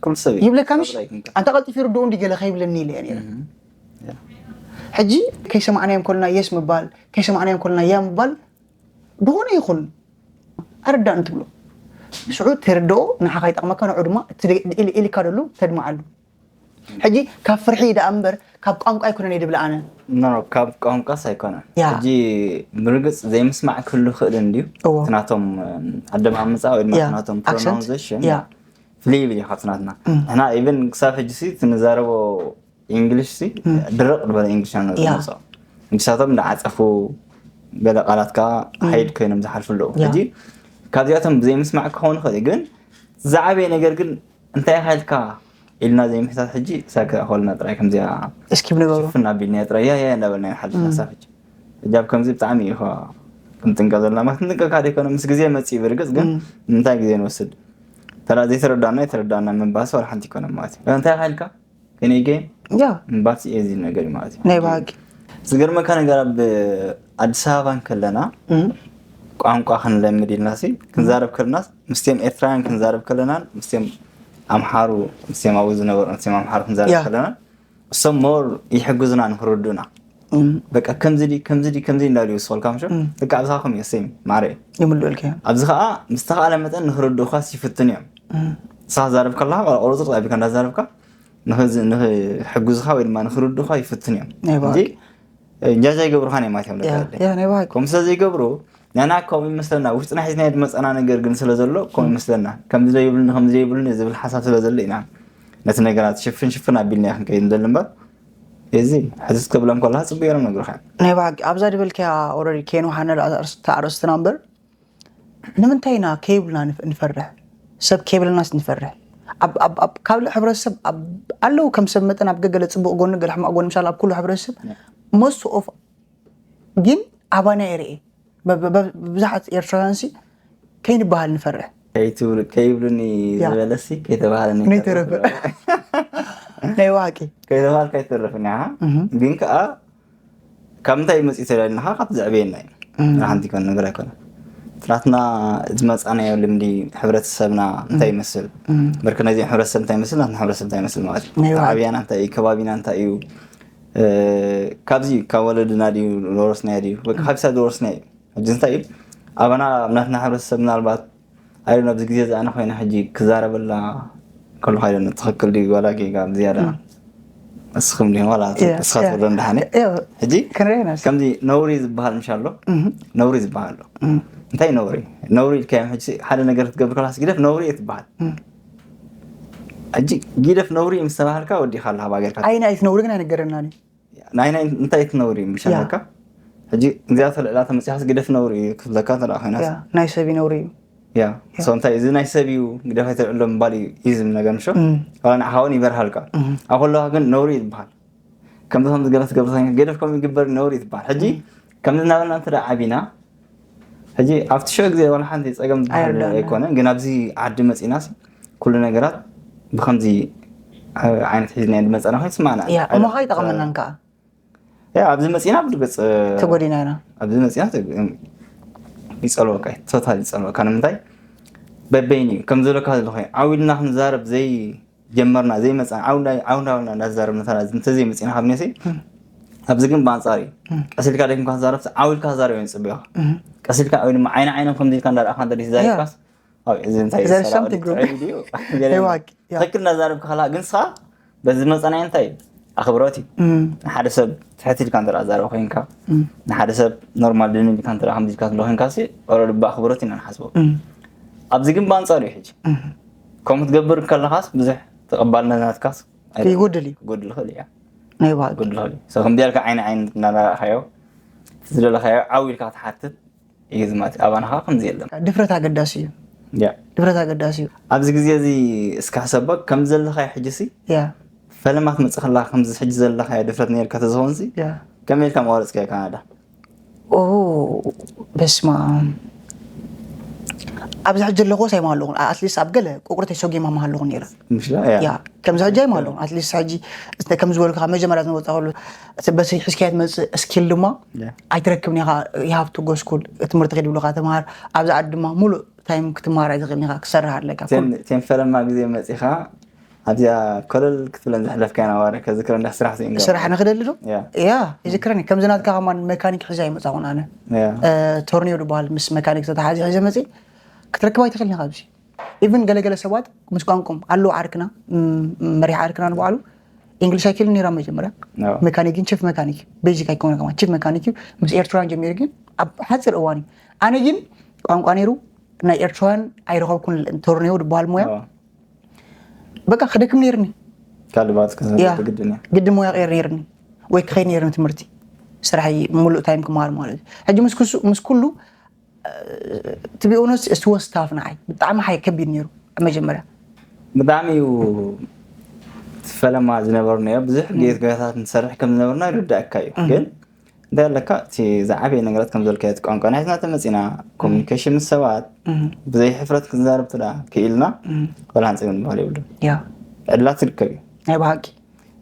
ኩሉ ሰብ እዩ። ይብለካ ምሽ ሰብ ኣይኮንካ። ኣንታ ቀልጢፍ ይርድኡ እንዲ ገለ ከይብለኒ ኢለ እየ ነይረ ያ። ሕጂ ከይሰማዕናዮም ከልና የስ ምባል ከይሰማዕናዮም ከልና ያ ምባል ዝኾነ ይኹን ኣረዳእን ትብሎ ሽዑ ተረድኦ ንዓኻ ይጠቕመካ ንዑ ድማ ኢልካ ደሉ ተድምዓሉ ሕጂ ካብ ፍርሒ ደኣ እምበር ካብ ቋንቋ ኣይኮነን እየ ድብል ኣነ ኖ ኖ፣ ካብ ቋንቋስ ኣይኮነን። ያ። ሕጂ ብርግፅ ዘይምስማዕ ክህሉ ክእል እንድዩ እዎ። እቲ ናቶም ኣደማምፃ ወይ ድማ ያ። እቲ ናቶም ኣክሰንት። ፕሮናውንሴሽን ያ። ፍልይ ይብል እዩ ካብቲ ናትና ንሕና ኢቨን ክሳብ ሕጂ ሲ ትንዛረቦ ኢንግሊሽ ሲ ድርቕ ዝበለ ኢንግሊሽ ና ያ። ዝመፅኦ ንሳቶም እንዳዓፀፉ ገለ ቃላት ከዓ ሃይድ ኮይኖም ዝሓልፉ ኣለዉ ያ። ሕጂ ካብዚኣቶም ዘይምስማዕ ክኸውን ይኽእል እዩ፣ ግን ዝዓበየ ነገር ግን እንታይ ኢኻ ኢልካ ኢልና ዘይምሕታት ሕጂ ሳክ ኣኸልና ጥራይ ከምዚኣ እስኪ ብንገሩ ሽፍና ኣቢልና ጥራይ ያ ያ እንዳበልና ንሓልፍ ሓሳብ ሕጂ ሕጂ ኣብ ከምዚ ብጣዕሚ እዩ ኸ ክንጥንቀ ዘለና ማለት ክንጥንቀ ካደ ይኮነ ምስ ግዜ መፅእ ብርግፅ ግን እንታይ ግዜ ንወስድ ተራ ዘይተረዳና የተረዳና ምንባስ ዋላ ሓንቲ ይኮነ ማለት እዩ እንታይ ኢኻ ኢልካ ከነይ ገይም ያ ምንባስ እዚ ነገር እዩ ማለት እዩ ናይ ብሃቂ ዝገርመካ ነገር ኣብ ኣዲስ ኣበባ እንከለና ቋንቋ ክንለምድ ኢልና ሲ ክንዛረብ ከለና ምስቲም ኤርትራውያን ክንዛረብ ከለና ምስቲም ኣምሓሩ ምስቲም ኣብኡ ዝነበሩ ምስቲም ኣምሓሩ ክንዛረብ ያ። ከለና እሶም ሞር ይሕግዙና ንክርዱና በቃ ከምዚ ድዩ ከምዚ ድዩ ከምዚ እንዳሉ ይወስኸልካ ምሽ በቃ ኣብዝኻ ከም የሰይም ማረ ይምልኡልካ እዮም ኣብዚ ከዓ ምስተኻእለ መጠን ንክርድኡኻስ ይፍትን እዮም ንስኻ ዛረብ ከለካ ቆልቆ ቁርፅር ጣቢካ እንዳዛረብካ ንኽዝ- ንክሕግዙኻ ወይ ድማ ንክርድኡኻ ይፍትን እዮም ናይ ብሃቂ እንጂ እንጃጃ ይገብሩኻ ናይ ማለት እዮም ደቂ ያ ዓደይ ያ ናይ ብሃቂ ከምኡ ስለ ዘይገብሩ ንሕና ከምኡ ይመስለና ውሽጥና ሒዝናዮ ዝመፀና ነገር ግን ስለ ዘሎ ከምኡ ይመስለና ከምዚ ዘይብሉኒ ከምዚ ዘይብሉኒ ዝብል ሓሳብ ስለ ዘሎ ኢና ነቲ ነገራት ሽፍን ሽፍን ኣቢልና ክንከይድ ንደሊ እምበር እዚ ሕዚ ክትብሎም ከለካ ፅቡቅ እዮም ነግሩካ እዮም ናይ ብሃቂ ኣብዛ ድበልካያ ኦረዲ ከይንውሓነ ኣርእስትና እምበር ንምንታይ ኢና ከይብልና ንፍ- ንፈርሕ ሰብ ከይብለናስ ንፈርሕ ኣብ- ኣብ- ኣብ ካልእ ሕብረተሰብ ኣብ- ኣለዉ ከም ሰብ መጠን ኣብ ገገለ ፅቡቅ ጎኒ ገለ ሕማቅ ጎኒ ምሻል ኣብ ኩሉ ሕብረተሰብ most of ግን ኣባና የርኢ ብብዛሓት ኤርትራውያን ሲ ከይንበሃል ንፈርሕ ከይትብሉ ከይብሉኒ ያ። ዝበለሲ ከይተባሃለኒ ነይተረፈ ናይ ዋቂ ከይተባሃልካ ኣይተርፍን ኢኻ ግን ከዓ ካብ ምንታይ መፅእ ተዳሊናኻ ካብ ዘዕበየና እዩ ሓንቲ ኮን ነገር ኣይኮነ ናትና ዝመፃናዮ ልምዲ ሕብረተሰብና እንታይ ይመስል በርክ ነዚ ሕብረተሰብ እንታይ ይመስል ናትና ሕብረተሰብ እንታይ ይመስል ማለት እዩ ነይዋ። ዓብያና እንታይ እዩ ከባቢና እንታይ እዩ እ፣ ካብዚ ካብ ወለድና ድዩ ዝወረስናዮ ድዩ በቃ ካብሳ ዝወረስናዮ እዩ ሕጂ እንታይ እዩ ኣባና ኣብ ናትና ሕብረተሰብ ምናልባት ኣይ ኣብዚ ግዜ እዚ ኣነ ኮይነ ሕጂ ክዛረበላ ከለኹ ኣይደነ ትኽክል ድዩ ዋላ ጌጋ ዝያዳ እስኹም ድዩ ዋላ ያ፣ እስኻ ያ። ትብሎ እንዳሓነ ያ፣ ሕጂ ክንሪኦ ኢና እስኪ። ከምዚ ነውሪ ዝበሃል ምሽ ኣሎ ነውሪ ዝበሃል ኣሎ እንታይ ነውሪ ነውሪ ኢልካዮም ሕጂ ሓደ ነገር ክትገብር ከላስ ግደፍ ነውሪ እየ ትበሃል ሕጂ ግደፍ ነውሪ ምስ ተባሃልካ ወዲኻ ኣለኻ ባገርካ ኣይና ኣይትነውሪ ግን ኣይነገረናን እዩ ናይ ናይ እንታይ ትነውሪ ምሽ ያ። ኣለካ ሕጂ እግዚኣብሔር ልዕላ ተመፅኻስ ግደፍ ነውሪ እዩ ክብለካ ተደኣ ኮይናስ ያ፣ ናይ ሰብ ይነውሪ እዩ ያ so እንታይ እዚ ናይ ሰብ እዩ ግደፍ ኣይተልዕሎ ምባል እዩ እዩ ዝብል ነገር ምሽ እም፣ ዋላ ንዓኻ እውን ይበርሃልካ እም፣ ኣብ ከለኻ ግን ነውሪ እዩ ዝበሃል ከምዚ ከም ዝገለ ትገብር ኮይንካ ገደፍ ከም ይግበር ነውሪ እዩ ዝበሃል ሕጂ ከምዚ እናበልና እንተ ደኣ ዓቢና ሕጂ ኣብቲ ሽዑ ግዜ ዋላ ሓንቲ ፀገም ዝበሃል ኣይርዳእና። ኣይኮነን ግን ኣብዚ ዓዲ መፂናስ ኩሉ ነገራት ብከምዚ ዓይነት ሒዝና ዝመፀና ኮይኑ ስማዕና ያ እሞ ከዓ ይጠቐመናን ከዓ ያ ኣብዚ መፂና ብርግፅ ተጎዲና ኢና ኣብዚ መፂና ይፀልወካ እዩ ቶታል ይፀልወካ ንምንታይ በበይኒ እዩ ከም ዘለካ ዘለኮ ዓው ኢልና ክንዛረብ ዘይጀመርና ዘይመፃ ዓውና ዓውና እናዛረብ መታና እንተዘይመፂና ካብ ኔሲ ኣብዚ ግን ብኣንፃር እዩ ቀሲልካ ደኪምካ ትዛረብ ዓው ኢልካ ትዛረብ እዮም ፅቡኻ ቀሲልካ ወይ ድማ ዓይኒ ዓይኖም ከምዚ ኢልካ እንዳረኣኻ እንተ ዘይዛረብካስ ኣብ እዚ እንታይ There is ይሰራ something ወዲ wrong. ጥዕይ ድዩ Hey, Wak, yeah. ትክክል እናዛረብ ከላ ግን ስኻ በዚ መፀናይ እንታይ እዩ ኣኽብሮት እዩ Mm, ንሓደ ሰብ ትሕት ኢልካ እንተ ዛረብ ኮይንካ ንሓደ ሰብ ኖርማል ድንን ኢልካ እንተ ከምዚ ኢልካ ትሎ ኮይንካ ሲ ኦረዲ ብኣኽብሮት ኢና ንሓስቦ mm, ኣብዚ ግን ብኣንፃሩ እዩ ሕጂ mm. ከምኡ ትገብር ከለኻስ ብዙሕ ተቐባልነት ናትካስ ይጎድል እዩ ክጎድል ይኽእል እያ ናይ ዋቂ ክጎድል ይኽእል እዩ So ከምዚ ያልካ ዓይኒ ዓይኒ እናረኣኻዮ ዝደለኻዮ ዓው ኢልካ ትሓትት እዩ ዝማት ኣባናኻ ከምዚ የለን ድፍረት ኣገዳሲ እዩ ያ ድፍረት ኣገዳሲ እዩ ኣብዚ ግዜ እዚ እስካ ሕሰቦ ከም ዘለኻዮ ሕጂ ሲ ያ ፈለማ ክትመፅእ ከላ ከምዚ ሕጂ ዘለኻዮ ድፍረት ነርካ ተዝኸውን ሲ ያ ከመይ ኢልካ መዋረፅካዮ ካናዳ ኦ በስማ ኣብዚ ሕጂ ኣለኹ ሳይማ ኣለኹ ኣትሊስት ኣብ ገለ ቁቁርተይ ሰጊማ ማሃለኹ ነይረ ምሽ ያ ያ ከምዚ ሕጂ ኣይማ ኣለኹ ኣትሊስት ሕጂ እስተ ከም ዝበልኩ ካብ መጀመርያ ዝመወፃ ከሉ እቲ በቲ ሕዝካያ ትመፅእ ስኪል ድማ ያ ኣይትረክብን ኢኻ you have to go school ትምህርቲ ከድብሉካ ተምሃር ኣብዚ ዓዲ ድማ ሙሉእ ታይም ክትመሃር ኣይትኽእልን ኢኻ ክሰርሕ ኣለካ ቴን ቴን ፈለማ ግዜ መፂኻ ኣብዚኣ ኮለል ክትብለን ዘሕለፍካዮ ናዋረ ከዝክረ እንዳ ስራሕ ዘይንገ ስራሕ ንክደሊ ዶ ያ ያ ይዝክረኒ ከምዚ ናትካ ከማን መካኒክ ሒዛ ይመፃኹን ኣነ ያ ቶርኒዮ ዝበሃል ምስ መካኒክ ዝተተሓዚ ሒዘ መፂ ክትረክብ ኣይትኽእልን ኢኻ ኣብዚ ኢቭን ገለገለ ሰባት ምስ ቋንቋም ኣለዉ ዓርክና ም- መሪሕ ዓርክና ንባዕሉ እንግሊሽ ኣይክእልን ነይራ መጀመርያ ያ መካኒክ ግን ቺፍ መካኒክ ቤዚክ ኣይኮነ ከማ ቺፍ መካኒክ እዩ ምስ ኤርትራውያን ጀሚሩ ግን ኣብ ሓፂር እዋን እዩ ኣነ ግን ቋንቋ ነይሩ ናይ ኤርትራውያን ኣይረኸብኩን ቶርኒዮ ዝበሃል ሞያ ያ በቃ ክደክም ነይርኒ ካልባት ያ ግድን እያ ግዲ ሞያ ቀይር ነይርኒ ወይ ክኸይድ ነይርኒ ትምህርቲ ስራሕ ሙሉእ ታይም ክመሃር ማለት እዩ ሕጂ ምስ ክሱ- ምስ ኩሉ ትቢኡነስ እስትወስታፍ ንዓይ ብጣዕሚ ሓይ ከቢድ ነይሩ። ኣብ መጀመርያ ብጣዕሚ እዩ ፈለማ ዝነበርናዮ ብዙሕ ጌት ገታት ንሰርሕ ከም ዝነበርና ይርዳእካ እዩ። ግን እንታይ ኣለካ እቲ ዝዓበየ ነገራት ከም ዘልካዮ እቲ ቋንቋ ናሕትና ተመፂና ኮሚኒኬሽን ምስ ሰባት ብዘይ ሕፍረት ክንዛረብ ትዳ ክኢልና ወላ ሓንፂ ምንባል የብሉ። ያ ዕድላት ትርከብ እዩ። ናይ ብሓቂ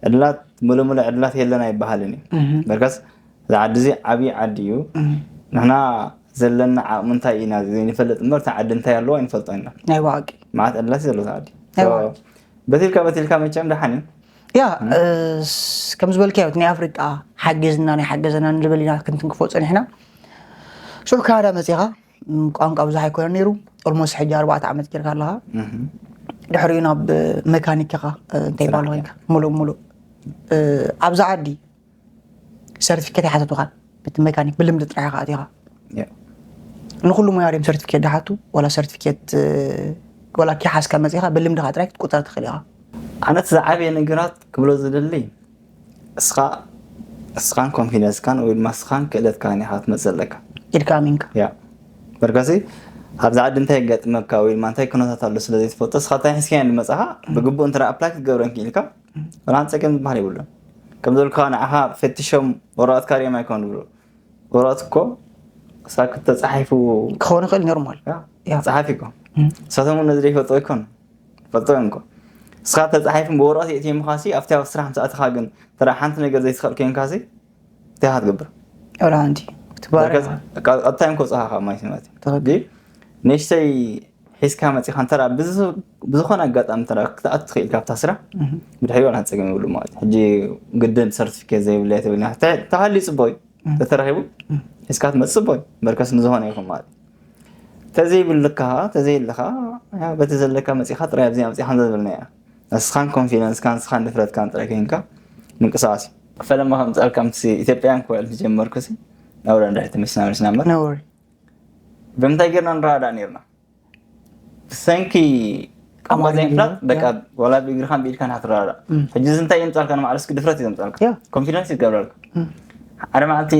ዕድላት ሙሉእ ሙሉእ ዕድላት የለን ኣይበሃልን እዩ። በርካስ እዚ ዓዲ እዚ ዓብዪ ዓዲ እዩ። ንሕና ዘለና ዓቕሚ እንታይ ኢና ዘይንፈልጥ እምበር እቲ ዓዲ እንታይ ኣለዎ ኣይንፈልጦ ኢና። ናይ ብሓቂ መዓት ዕድላት እዩ ዘሎ እቲ ዓዲ። ናይ ብሓቂ በቲልካ በቲልካ መቸም ደሓን እዩ። ያ ስ- ከም ዝበልካዮ እቲ ናይ ኣፍሪቃ ሓጊዝና ናይ ሓገዘና ንበል ኢና ክንትንክፎ ፀኒሕና። ሽዑ ካናዳ መፂኻ ም፣ ቋንቋ ብዙሕ ኣይኮነን ነይሩ። ኦልሞስት ሕጂ ኣርባዕተ ዓመት ጌርካ ኣለኻ። ድሕሪኡ ናብ መካኒክ ኢኻ እ፣ እንታይ ይባሉ ኮይንካ ሙሉእ ሙሉእ እ፣ ኣብዚ ዓዲ ሰርቲፊኬት ኣይሓተቱኻን። እቲ መካኒክ ብልምዲ ጥራሕ ኢኻ ኣቲኻ። ያ። ንኩሉ ሙያ ድም ሰርቲፊኬት ድሓቱ ዋላ ሰርቲፊኬት እ፣ ዋላ ኪሓዝካ መፂኻ ብልምድኻ ጥራይ ክትቁፀር ትኽእል ኢኻ። ኣነት ዝዓበየ ነገራት ክብሎ ዝደሊ እስኻ እስኻን ኮንፊደንስካን ወይ ድማ እስኻን ክእለትካን ኢኻ ክትመፅእ ኣለካ። ኢድካ ኣሚንካ ያ በርካሲ ኣብዚ ዓዲ እንታይ የጋጥመካ ወይ ድማ እንታይ ኩነታት ኣሎ ስለ ዘይትፈልጦ እስኻ እንታይ ሒዝካዮ ንመፅኻ ብግቡእ እንተ ኣፕላይ ክትገብረን ክኢልካ ራን ፀገም ዝበሃል የብሉን። ከም ዘልካ ንዓኻ ፈትሾም ወረቐትካ ሪኦም ኣይኮን ዝብሉ። ወረቐት እኮ ሳክ ተፃሒፉ ክኸውን ይኽእል ኖርማል ያ፣ ፀሓፊ እኮ ንሳቶም እውን ነዚ ዘይፈልጦ ኣይኮን ፈልጦ እዮም እኮ እስኻ ተፃሒፉ ብወረቐት የእትየምኻሲ ኣብቲ ኣብ ስራሕ ምስ ኣትኻ ግን ተራ ሓንቲ ነገር ዘይትኽእል ኮይንካሲ እንታይ ኢኻ ትገብር? ወላ ሓንቲ ክትባረ ቀጥታ እዮም ከውፅኻ ካብ ማይ ማለት እዩ። ትኽክል። ግን ንእሽተይ ሒዝካ መፂኻ እንተራ ብዝኾነ ኣጋጣሚ እንተራ ክትኣቱ ትኽእል ካብታ ስራሕ ብድሕሪኡ ዋላ ፀገም ይብሉ ማለት እዩ። ሕጂ ግድን ሰርቲፊኬት ዘይብለያ ተብልና ተሃልዩ ፅቡቅ እዩ ተተረኺቡ ሒዝካ ትመፅእ ፅቡቅ እዩ። በርከስ ንዝኾነ ይኹን ማለት እዩ። ተዘይብልካ ተዘይለካ በቲ ዘለካ መፂኻ ጥራይ ኣብዚ ኣምፂኻ ዘብልና እያ። ንስኻን ኮንፊደንስካን ንስኻን ድፍረትካን ጥራይ ኮይንካ ምንቅስቃስ እዩ። ፈለማ ከምፅኣልካ ምስ ኢትዮጵያን ክውዕል ዝጀመርኩ ሲ ናብራ እንዳ ተመሲና መሲና እምበር ነውሪ ብምንታይ ጌርና ንረዳዳእ ነርና? ብሰንኪ ቋንቋ ኣማርኛ ዘይምፍላጥ ያ። በቃ ዋላ ብእግርኻን ብኢድካን ኢኻ ትረዳዳእ። ሕጂ እዚ እንታይ የምፃልካ ንማዕለስ ድፍረት እዩ ዘምፃልካ። ያ። ኮንፊደንስ ይገብረልካ። ሓደ መዓልቲ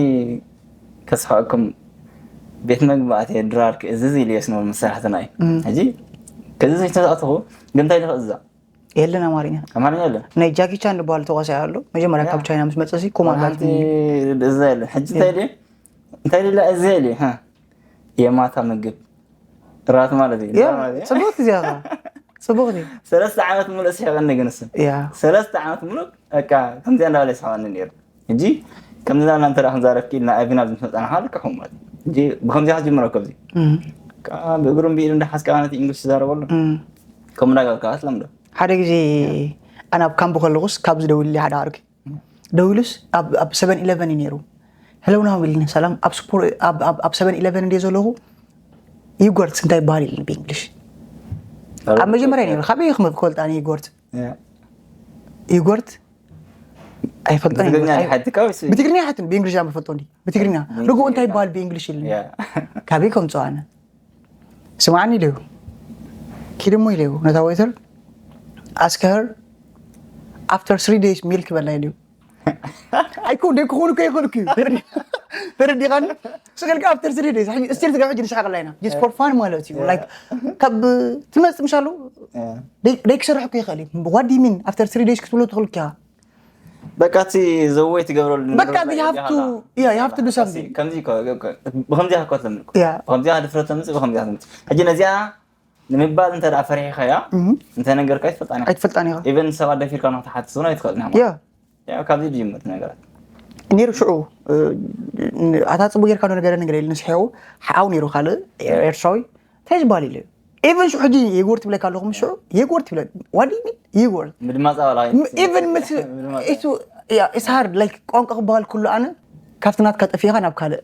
ከስሓቅኩም ቤት መግቢ ኣትየ ድራር ክእዝዝ ኢለ እየ ስኖር መሳርሕትና እዩ። ሕጂ ክእዝዝ ተዛእትኹ ግን እንታይ ልኽእዛ የለን ኣማርኛ ኣማርኛ የለን። ናይ ጃኪ ቻን ዝበሃል ተዋሳኢ ኣሎ። መጀመርያ ካብ ቻይና ምስ መፀ ሲ ኮማንዳት ሓንቲ እዛ የለን። ሕጂ እንታይ ኢለ እንታይ ኢለ እዛ ኢለ ሃ የማታ ምግብ ራት ማለት እዩ። ያ ማለት እዩ። ፅቡቅ እዚኣ ኸ ፅቡቅ እዩ ሰለስተ ዓመት ሙሉእ ስሒቐኒ ግን እሱ ያ ሰለስተ ዓመት ሙሉእ በቃ ከምዚኣ እንዳበለ ይስሕቐኒ ነይሩ። ሕጂ ከምዚ እንዳበልና እንተ ደኣ ክንዛረብ ክኢልና ኣብና ኣብዚ ምስ መጻና ከዓ ልክዕኹም ማለት እዩ። ሕጂ ብከምዚኣ ክትጅምሮ ከብዚ እም፣ ከዓ ብእግሩን ብኢዱ እንዳሓዝካ ነቲ እንግሊሽ ትዛረበሉ እም። ከም እንዳጋብካ ኣትለምዶ ሓደ ግዜ ኣነ ኣብ ካምፕ ከለኹስ ካብ ዝደውልልይ ሓደ ዓርኪ ደዊሉስ ኣብ ኣብ ሰቨን ኢለቨን እዩ ነይሩ። ሄሎ ናሆም ኢልኒ ሰላም ኣብ ስፖር ኣብ ኣብ- ኣብ ሰቨን ኢለቨን እንደ ዘለኹ ዩጎርት እንታይ ይበሃል ኢልኒ ብእንግሊሽ ኣብ መጀመርያ ነይሩ ካበይ ክመ ክፈልጣ ኣነ ዩጎርት ዩጎርት ኣይፈልጦን ብትግርኛ ዩጎርት። ይሓትካ ወይስ ብትግርኛ ይሓትን ብእንግሊሽ ማ ፈልጦ እንዲ ብትግርኛ ርግኦ እንታይ ይበሃል ብእንግሊሽ ኢልኒ ያ ካበይ ከምፅኦ ኣነ ስምዓኒ ኢለዩ ኪድ እሞ ኢለዩ ነታ ወይተር ask her after three days ሚልክ በላ ኢለዩ ኣይኮ ደይ ክኾኑ ከይኾኑ ክዩ ተረዲኻኒ ስገልካ after three days ስቲል ትገብ ሕጂ ንስሓቀላ ኢና just for fun ማለት እዩ like ካብ ትመፅእ ምሻሉ ደይ ክሰርሕ እኮ ይኽእል እዩ what do you mean after three days ክትብሎ ትኽእል እኮ ኢኻ በቃ እቲ ዘወይ ትገብረሉ በቃ you have to yeah you have to do something ከምዚ እኮ- ብከምዚ ክትለምድ Yeah. ብከምዚኣ ድፍረት ተምፅእ ብከምዚኣ ተምፅእ ሕጂ ነዚኣ ንምባል እንተ ደኣ ፈሪሕካያ እንተ ነገርካ ይትፈልጣ ኣይትፈልጣን ኢኻ ኢቨን ሰባት ደፊርካ ንክትሓትት እውን ኣይትኽእል ኢና ያ ያው ካብዚ ድጅምር ነገራት ነይሩ ሽዑ እ፣ ኣታ ፅቡቅ ጌርካ ዶ ነገር ነገር ኢሉ ንስሕው ሓው ነይሩ ካልእ ኤርትራዊ እንታይ ዝበሃል ኢሉ ኢቨን ሽዑ ሕጂ የጎር ትብለካ ኣለኹ ምስ ሽዑ የጎር ትብለ ዋዲ የጎር ምድማፃ ዋላ ኢቨን ምስ it's hard like ቋንቋ ክበሃል ኩሉ ኣነ ካብቲ ናትካ ጠፊእካ ናብ ካልእ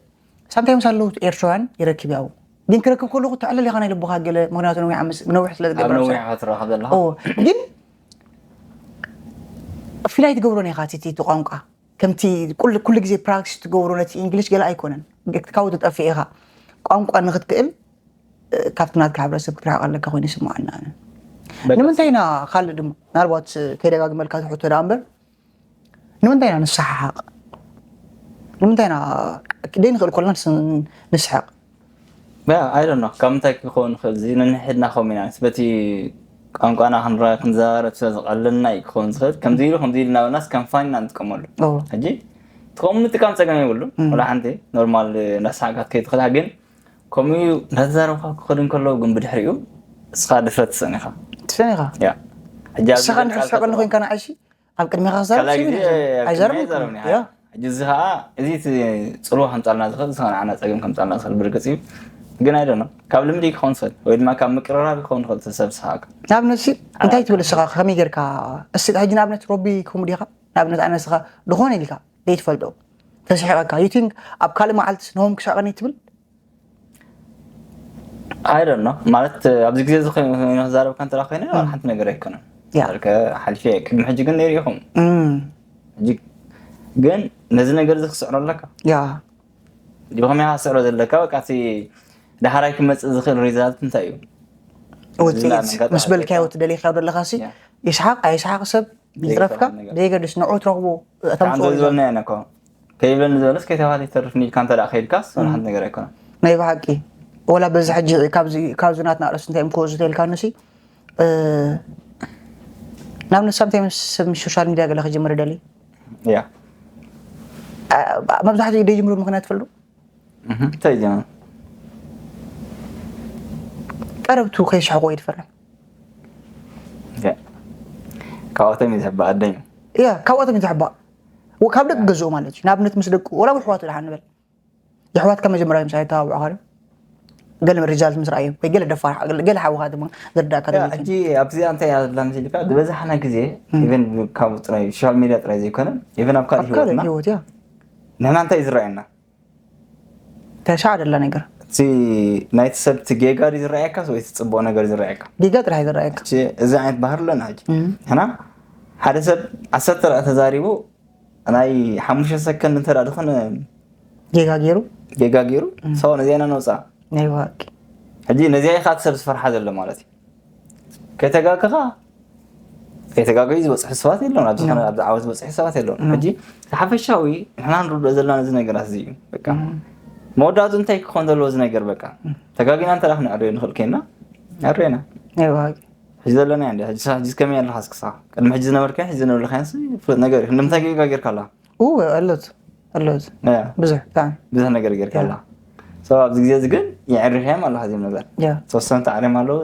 ሳምታይምስ ኣለዉ ኤርትራውያን ይረክብ ያው ግን ክረክብ ከለኹ ተዕለል ኢኻ ናይ ልቦኻ ገለ ምክንያቱ ነዊሕ ዓመት ነዊሕ ስለ ኣብ ዝገበረ ነዊሕ ክትረኸብ ዘለኻ ኦ ግን ፍላይ ትገብሮ ኔኻ እቲ እቲ ቋንቋ ከምቲ ኩሉ ኩሉ ግዜ ፕራክቲስ ትገብሮ ነቲ እንግሊሽ ገለ ኣይኮነን ካብኡ ትጠፍእ ኢኻ ቋንቋ ንክትክእል እ፣ ካብቲ ናትካ ሕብረተሰብ ክትርሕቕ ኣለካ ኮይኑ ይስምዓና ኣነ በቃ ንምንታይ ኢና ካልእ ድማ ምናልባት ከይደጋግመልካ ትሕቶ ደኣ እምበር ንምንታይ ኢና ንሰሓሓቕ ንምንታይ ኢና ደይ ንኽእል ኮልና ንስ- ንስሕቕ I don't know ካብ ምንታይ ክኸውን ይኽእል፣ እዚ ነንሕድና ከምኡ ኢና፣ በቲ ቋንቋና ክንረ- ክንዘራረብ ስለ ዝቐለልና እዩ ክኸውን ዝኽእል። ከምዚ ኢሉ ከምዚ ኢሉ እናበልናስ ከም ፋን ኢና ንጥቀመሉ። ሕጂ ትኸሙ ምጥቃም ጸገም የብሉን። ወላ ሓንቲ ኖርማል እናሰሓቅካ ክትከይድ ትኽእል ኢኻ፣ ግን ከምኡ እናተዛረብካ ክኸድ እንከለዉ ግን ብድሕሪኡ እስኻ ድፍረት ትሰእን ኢኻ። ትሰእን ኢኻ። ያ። ሕጂ ኣብዚ ንስኻ እንድሕር ደቃ ዝሰቀኒ ኮይንካ ንዓይሲ ኣብ ቅድሚኻ ክዛረብ ካልኣይ ስኢኑ ግዜ እዩ። ኣብ ቅድሚያ ኣይዛረብን ይዛረብን እዩ። ያ። ሕጂ እዚ ኸዓ እዚ እቲ ጽልዋ ከምጻልና ዝኽእል፣ እዚ ኸዓ ንዓና ጸገም ከምጻልና ዝኽእል ብርግጽ እዩ። ግን I don't know ካብ ልምዲ ክኸውን ዝኽእል ወይ ድማ ካብ ምቅርራብ ክኸውን ዝኽእል እቲ ሰብ ዝሰሓቅ። ንኣብነት ሲ እንታይ ትብል እስኻ? ከመይ ጌርካ እስቲ ሕጂ ንኣብነት ሮቢ ከምኡ ዲኻ? ንኣብነት ኣነ እስኻ ዝኾነ ኢልካ ዘይትፈልጦ ተስሒቐካ you think ኣብ ካልእ መዓልትስ ንሆም ክሳቐኒ ትብል? I don't know ማለት ኣብዚ ግዜ እዚ ኮይኑ ክዛረብካ እንተ ኮይነ ሓንቲ ነገር ኣይኮነን። ያ። ዳርገ ሓሊፈ እየ። ቅድሚ ሕጂ ግን ነይሩ ኢኹም እም፣ ሕጂ ግን ነዚ ነገር እዚ ክስዕሮ ኣለካ። ያ። ብኸመይ ኢኻ ክስዕሮ ዘለካ? በቃ እቲ ዳሕራይ ክመጽእ ዝኽእል ሪዛልት እንታይ እዩ? ውፅኢት ዝላም ኣጋጣሚ ምስ በልካዮ ኣለካ። ትደሊኻዮ ዘለኻ ሲ ያ። ይስሓቅ ኣይስሓቅ ሰብ ይትረፍካ ዘይከውን ነገር። ዘይገድስ ንዑ ትረኽቦ እቶም ከዓን ሰው ዝበልና ኢና እኮ ከይብለኒ ዝበለስ ከይተባህለ ይተርፍኒ ኢልካ እንተ ደኣ ከይድካስ ወላ ሓንቲ ነገር ኣይኮነን። ናይ ብሓቂ ወላ በዚ ሕጂ ካብዚ ካብዚ ናትና ርእሲ እንታይ እዮም ክወዙ ተልካ ንሲ ናብ ንሳ እንታይ ምስ ምስ ሶሻል ሚድያ ገለ ክጅምር ደሊ ያ መብዛሕትኡ ደይጅምሩ ምክንያት ትፈልጡ እህ፣ እንታይ ጀመር? ቀረብቱ ከይስሕቆ ይትፈርሕ ያ። ካብኣቶም እዩ ዝሕባእ ኣደኝ። ያ ካብኣቶም እዩ ዝሕባእ ወ- ካብ ደቂ ገዝኡ ማለት እዩ ንኣብነት ምስ ደቂ ወላ ኣሕዋቱ ደሓን ንበል የሕዋትካ መጀመርያ ምሳይ ተዋውዕኻ ዶ ገለ ሪዛልት ምስ ረኣዮም ወይ ገለ ደፋር ገለ- ገለ ሓውኻ ድማ ዝርዳእካ ያ፣ ተዘይኮይኑ። ሕጂ ኣብዚኣ እንታይ እያ ዘላ መሲልካ ዝበዛሕና ግዜ እም። ኢቨን ካብ ጥራይ ሶሻል ሚድያ ጥራይ ዘይኮነ ኢቨን ኣብ ካልእ ኣብ ካልእ ህይወትና ህይወት ያ ንሕና እንታይ እዩ ዝረኣየና ተሻ ደላ ነገር እቲ ናይቲ ሰብ እቲ ጌጋ ድዩ ዝረኣየካ ወይ እቲ ፅቡቅ ነገር ዝረኣየካ ጌጋ ጥራሕ ዝረኣየካ እዚ ዓይነት ባህር ኣለና ሕጂ ሕና ሓደ ሰብ ዓሰርተ ደቂ ተዛሪቡ ናይ ሓሙሽተ ሰከንድ እንተ ዝኾነ ጌጋ ገይሩ ጌጋ ገይሩ ሰው ነዚያና ነውፃ ናይ ዋቂ ሕጂ ነዚያ ኢኻ እቲ ሰብ ዝፈርሓ ዘሎ ማለት እዩ ከተጋግኻ ከይተጋገዩ ዝበፅሑ ሰባት የለውን ኣብዚ ዓወት ዝበፅሑ ሰባት የለውን ሕጂ ሓፈሻዊ ንሕና ንርድኦ ዘለና እዚ ነገራት እዚ እዩ በቃ መወዳእቱ እንታይ ክኾን ዘለዎ እዚ ነገር በቃ ተጋጊና እንተ ክንዕርዮ ንኽእል ኮይና ኣርዮና ሕጂ ዘለና እንዲ ሕጂ ከመይ ኣለኻ እስክሳ ቅድሚ ሕጂ ዝነበርካ ሕጂ ዝነበርካ ፍሉጥ ነገር እዩ ንምንታይ ጌጋ ጌርካ ኣላ ኣለዎት ኣለዎት ብዙሕ ብጣዕሚ ብዙሕ ነገር ጌርካ ኣላ ኣብዚ ግዜ እዚ ግን የዕርፍ እዮም ኣለካ ዚም ነገር ተወሰነ ተዕርዮም ኣለዉ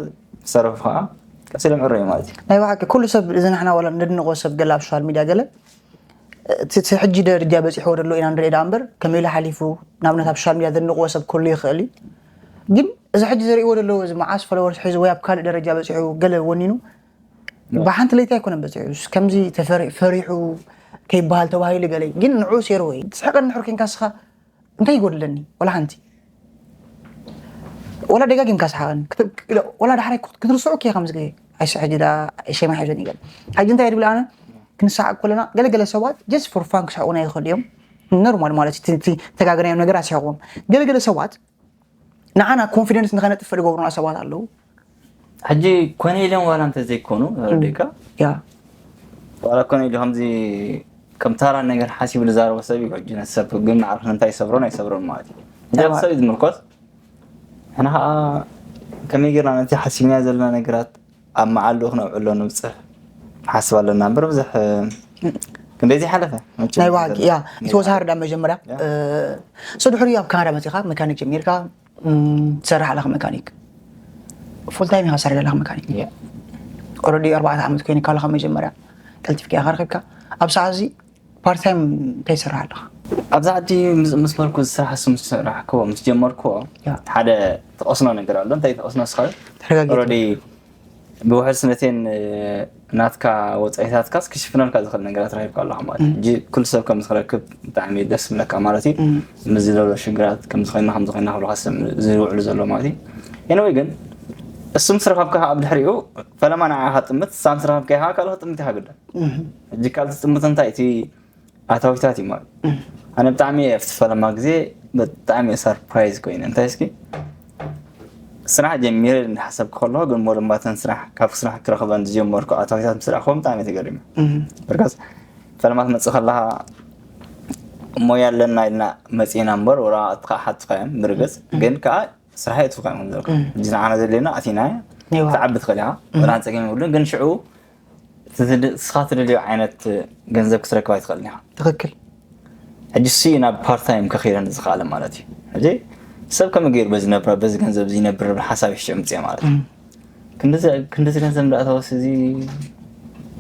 ዝሰረፉ ከዓ ቀስ ኢሎም ዕረዩ ማለት እዩ ናይ ብሓቂ ኩሉ ሰብ እዚ ንሕና ዋላ ነድንቆ ሰብ ገለ ኣብ ሶሻል ሚድያ ገለ እቲ ሕጂ ደረጃ በፂሕዎ ዘሎ ኢና ንርኢ ዳ እምበር ከመይ ኢሉ ሓሊፉ ንኣብነት ኣብ ሶሻል ሚድያ ዘድንቅዎ ሰብ ክህሉ ይኽእል እዩ ግን እዚ ሕጂ ዝርእዎ ዘለዉ እዚ መዓስ ፎሎወርስ ሒዙ ወይ ኣብ ካልእ ደረጃ በፂሑ ገለ ወኒኑ ብሓንቲ ለይቲ ኣይኮነን በፂሑ ከምዚ ተፈሪ- ፈሪሑ ከይበሃል ተባሂሉ ገለ ግን ንዑ ሴርዎ እዩ ትስሕቀኒ ንድሕር ኮንካ ስኻ እንታይ ይጎድለኒ ወላ ሓንቲ ወላ ደጋጊምካ ስሓቀኒ ክት- ወላ ዳሕራይ ክት- ክትርስዑ ከ ከምዚ ኣይስ ሕጂ ዳ ሸማ ሒዞን ይገል ሕጂ እንታይ ድብል ኣነ ክንሰሓቅ ከለና ገለገለ ሰባት just for fun ክስሕቁና ይኽእሉ እዮም ኖርማል ማለት እዩ እቲ- እቲ ተጋገናዮም ነገር ኣስሕቅዎም ገለገለ ሰባት ንዓና ኮንፊደንስ ንኸነጥፍእ ዝገብሩና ሰባት ኣለዉ ሕጂ ኮነ ኢሎም ዋላ እንተ ዘይኮኑ ረዲእካ ያ ዋላ ኮነ ኢሉ ከምዚ ከም ታራ ነገር ሓሲቡ ዝዛረቦ ሰብ እዩ ሕጂ ነቲ ሰብ ግን ንዓርፍ እንታይ ይሰብሮን ኣይሰብሮን ማለት እዩ ሕጂ ሰብ እዩ ዝምልኮት ንሕና ከዓ ከመይ ጌርና ነቲ ሓሲብናዮ ዘለና ነገራት ኣብ መዓልኡ ክነውዕሎ ንብፅሕ ንሓስብ ኣለና እምበር ብዙሕ ክንደይ ዘይሓለፈ ናይ ዋቂ ያ እቲ ወሳሃር ዳ መጀመርያ ሶ ድሕሪ ኣብ ካናዳ መፂኻ መካኒክ ጀሚርካ ትሰርሕ ኣለኻ መካኒክ ፉል ታይም ኢኻ ትሰርሕ ዘለኻ መካኒክ ኦረዲ ኣርባዕተ ዓመት ኮይንካ ኣለኻ መጀመርያ ቀልጢፍካ ኢኻ ረኺብካ ኣብ ሰዓት እዚ ፓርት ታይም እንታይ ይሰርሕ ኣለኻ ኣብዛ ዓዲ ምስ በልኩ ዝስራሕ ምስ ሰራሕክዎ ምስ ጀመርክዎ ሓደ ተቐስኖ ነገር ኣሎ እንታይ ተቐስኖ ስኸ ተረጋጊ ኦረዲ ብውሕድ ስነቴን ናትካ ወፃኢታትካስ ክሽፍነልካ ዝኽእል ነገራት ረኪብካ ኣለካ ማለት እዩ ሕጂ ኩሉ ሰብ ከም ዝክረክብ ብጣዕሚ ደስ ዝብለካ ማለት እዩ ምስ ዝለሎ ሽግራት ከም ዝኾይና ከም ዝኾይና ክብልካ ስም ዝውዕሉ ዘሎ ማለት እዩ ኤኒወይ ግን እሱም ስረከብካ ኣብ ድሕሪኡ ፈለማ ንዓኻ ጥምት ሳም ስረከብካ ኢኻ ካልኦ ጥምት ኢኻ ግዳ ሕጂ ካልቲ ጥምት እንታይ እቲ ኣታዊታት እዩ ማለት ኣነ ብጣዕሚ ኣብቲ ፈለማ ግዜ ብጣዕሚ ሰርፕራይዝ ኮይኑ እንታይ እስኪ ስራሕ ጀሚረ እንዳሓሰብኩ ከለኹ ግን ሞደምባተን ስራሕ ካብ ስራሕ ክረኽበን ዝጀመርኩ ኣታዊታት ምስ ረኣኽዎም ብጣዕሚ ተገሪመ በርካስ ፈለማ ትመፅእ ከለኻ ሞያ ኣለና ኢልና መፂና እምበር ወረቃቅትካ ሓትኻ እዮም ብርግፅ ግን ከዓ ስራሕ የጥፍካ እዮም ዘለካ። ሕጂ ንዓና ዘድልየና ኣቲና ክትዓቢ ትኽእል ኢኻ። ወላ ጸገም የብሉን። ግን ሽዑ እቲ ዝድ- ንስኻ ትደልዮ ዓይነት ገንዘብ ክትረክብ ኣይትኽእልን ኢኻ። ትኽክል። ሕጂ እሱ ናብ ፓርት ታይም ከኺደኒ ዝኽኣለ ማለት እዩ። ሕጂ ሰብ ከመይ ገይሩ በዚ ነብራ በዚ ገንዘብ እዚ ይነብር ዝብል ሓሳብ ይሽዑ ምፅእ ማለት እዩ። ክንድዚ ክንድዚ ገንዘብ እንዳእተወስ እዚ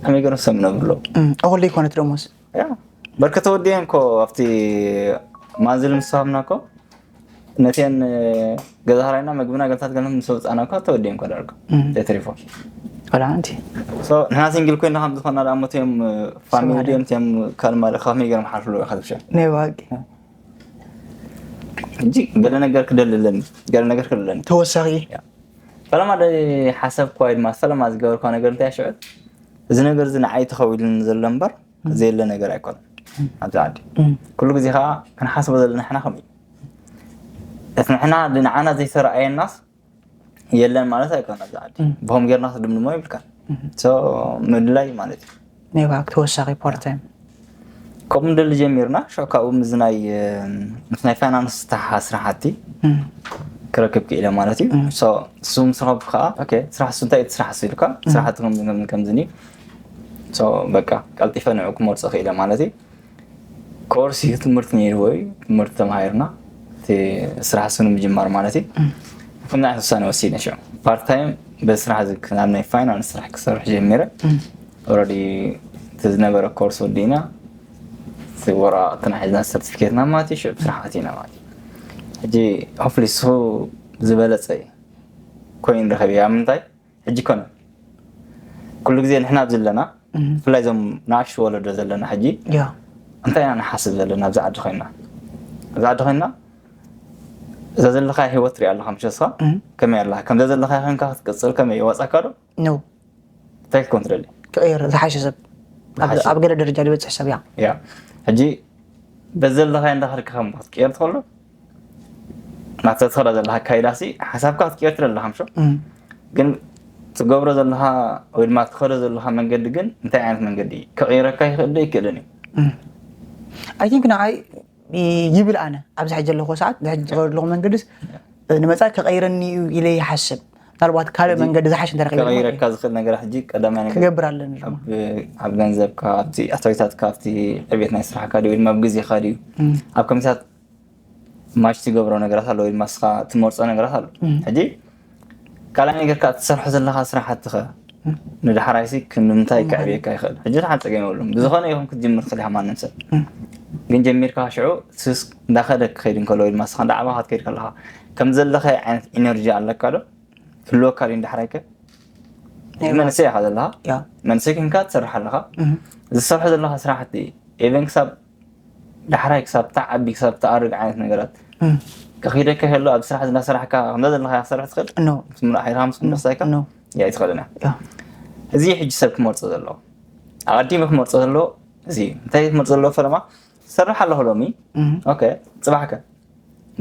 ከመይ ገይሮም ሰብ ይነብሩ ኣለዉ? እኹል ዘይኮነት ደሞዝ ያ በርከ ተወዲአን እኮ ኣብቲ ማንዝል ምስ ሃብና እኮ ነተን ገዛ ራይና መግብና ገልታት ገለም ምስ ወፃና እኳ ተወዲአን እኮ ዳርጋ ዘይተሪፎ ቆልዓ እንቲ ንሕና ሲንግል ኮይና ከም ዝኾና ደኣ እሞ እቲኦም ፋሚሊ ድዮም እቲኦም ካልእ ማለት ከመይ ገይሮም ሓልፍሉ ኢኻ ዝሻ ናይ ዋቂ እንጂ ገለ ነገር ክደልለኒ ገለ ነገር ክደልለኒ ተወሳኺ ፈለማ ደ ሓሰብኳ ወይ ድማ ፈለማ ዝገበርኳ ነገር እንታይ ሽዑ እዚ ነገር እዚ ንዓይ ተኸዊሉኒ ዘሎ እምበር ዘየለ ነገር ኣይኮነን ኣብዚ ዓዲ ኩሉ ግዜ ከዓ ክንሓስቦ ዘለና ሕና ከምኡ እዩ እቲ ንሕና ንዓና ዘይተረኣየናስ የለን ማለት ኣይኮነ ኣብዚ ዓዲ ብኸም ጌርና ክድምድሞ ይብልካ ምድላይ ማለት እዩ ናይ ባክ ተወሳኺ ፓርታይም ከምኡ ንደሊ ጀሚርና ሸ ካብኡ ምስ ናይ ምስ ናይ ፋይናንስ ዝተሓሓ ስራሕቲ ክረክብ ክኢለ ማለት እዩ እሱ ምስ ረኸብኩ ከዓ ስራሕ እሱ እንታይ እቲ ስራሕ እሱ ኢልካ ስራሕቲ ከምዚ ከምዚ ከምዚ በቃ ቀልጢፈ ንዑ ክመርፆ ክኢለ ማለት እዩ ኮርስ እዩ ትምህርቲ ነይርዎ እዩ ትምህርቲ ተማሂርና እቲ ስራሕ እሱ ንምጅማር ማለት እዩ ከምዚ ዓይነት ውሳኔ ወሲድና ሽዑ ፓርት ታይም በዚ ስራሕ እዚ ናብ ናይ ፋይናንስ ስራሕ ክሰርሕ ጀሚረ ኦረዲ እቲ ዝነበረ ኮርስ ወዲእና እቲ ወረቃቅትና ሒዝና ሰርቲፊኬትና ማለት እዩ ሽዑ ስራሕ ኣቲና ማለት እዩ ሕጂ ሆፍሊ እሱ ዝበለፀ እዩ ኮይኑ ንረኸብ እያ ምንታይ ሕጂ ኮነ ኩሉ ግዜ ንሕና ኣብዚ ኣለና ብፍላይ እዞም ንኣሽቱ ወለዶ ዘለና ሕጂ እንታይ ኢና ንሓስብ ዘለና ኣብዚ ዓዲ ኮይና ኣብዚ ዓዲ ኮይና እዛ ዘለካ ህይወት ትሪኣ ኣለካ ምሸ ስኻ ከመይ ኣላ ከምዛ ዘለካ ኮይንካ ክትቅፅል ከመይ ይወፃካ ዶ ነው እንታይ ክትኮን ትደሊ ክቕየር ዝሓሸ ሰብ ኣብ ገለ ደረጃ ዝበፅሕ ሰብ እያ ያ ሕጂ በዚ ዘለካ እንዳኸድካ ከም ክትቅየር ትኸሎ ናብታ ትኸዳ ዘለካ ኣካይዳ ሲ ሓሳብካ ክትቅየር ትደለካ ምሾ ግን ትገብሮ ዘለካ ወይ ድማ ትኸዶ ዘለካ መንገዲ ግን እንታይ ዓይነት መንገዲ እዩ ክቕይረካ ይኽእል ዶ ይክእልን እዩ ኣይ ቲንክ ንዓይ ይብል ኣነ ኣብዚ ሕጂ ዘለኹ ሰዓት እዚ ሕጂ ዝኸዶ ዘለኹ መንገድስ ንመፃኢ ክቐይረኒ እዩ ኢለ ይሓስብ ምናልባት ካልእ መንገዲ ዝሓሽ እንተረኪበ ድማ ከቐይረካ ዝኽእል ነገር ሕጂ ቀዳማይ ነገር ክገብር ኣለኒ ድማ ኣብ ገንዘብካ ኣብቲ ኣታዊታትካ ኣብቲ ዕቤት ናይ ስራሕካ ድዩ ወይ ድማ ኣብ ግዜካ ድዩ ኣብ ከሚታት ማሽ ትገብሮ ነገራት ኣሎ ወይ ድማ ስኻ ትመርፆ ነገራት ኣሎ ሕጂ ካልኣይ ነገር ከዓ ትሰርሖ ዘለካ ስራሕትኸ ንዳሕራይሲ ክንምንታይ ከዕብየካ ይኽእል ሕጂ ሓንቲ ፀገም የብሉም ብዝኾነ ይኹን ክትጅምር ትኽእል ኢኻ ማንም ሰብ ግን ጀሚርካ ሽዑ ስስ እንዳኸደ ክኸይድ እንከሎ ወይ ድማ ስኻ እንዳዓባኻ ትከይድ ከለካ ከም ዘለካ ዓይነት ኢነርጂ ኣለካ ዶ ትህልወካ ድዩ እንዳሕራይከ መንእሰይ ኢኻ ዘለኻ መንእሰይ ክንካ ትሰርሕ ኣለኻ ዝሰርሖ ዘለኻ ስራሕቲ ኤቨን ክሳብ ዳሕራይ ክሳብ ተዓቢ ክሳብ ተኣርግ ዓይነት ነገራት ከኺደካ ከሎ ኣብ ስራሕ ዝናሰራሕካ ከምዛ ዘለካ ክሰርሕ ትኽእል ምስ ምሉእ ሓይልካ ምስ ምንሳይካ ያ ይትኽእልና እዚ ሕጂ ሰብ ክመርፆ ዘለዎ ኣቐዲሙ ክመርፆ ዘለዎ እዚ እንታይ ክመርፆ ዘለዎ ፈለማ ትሰርሕ ኣለኹ ሎሚ ኦኬ ፅባሕከ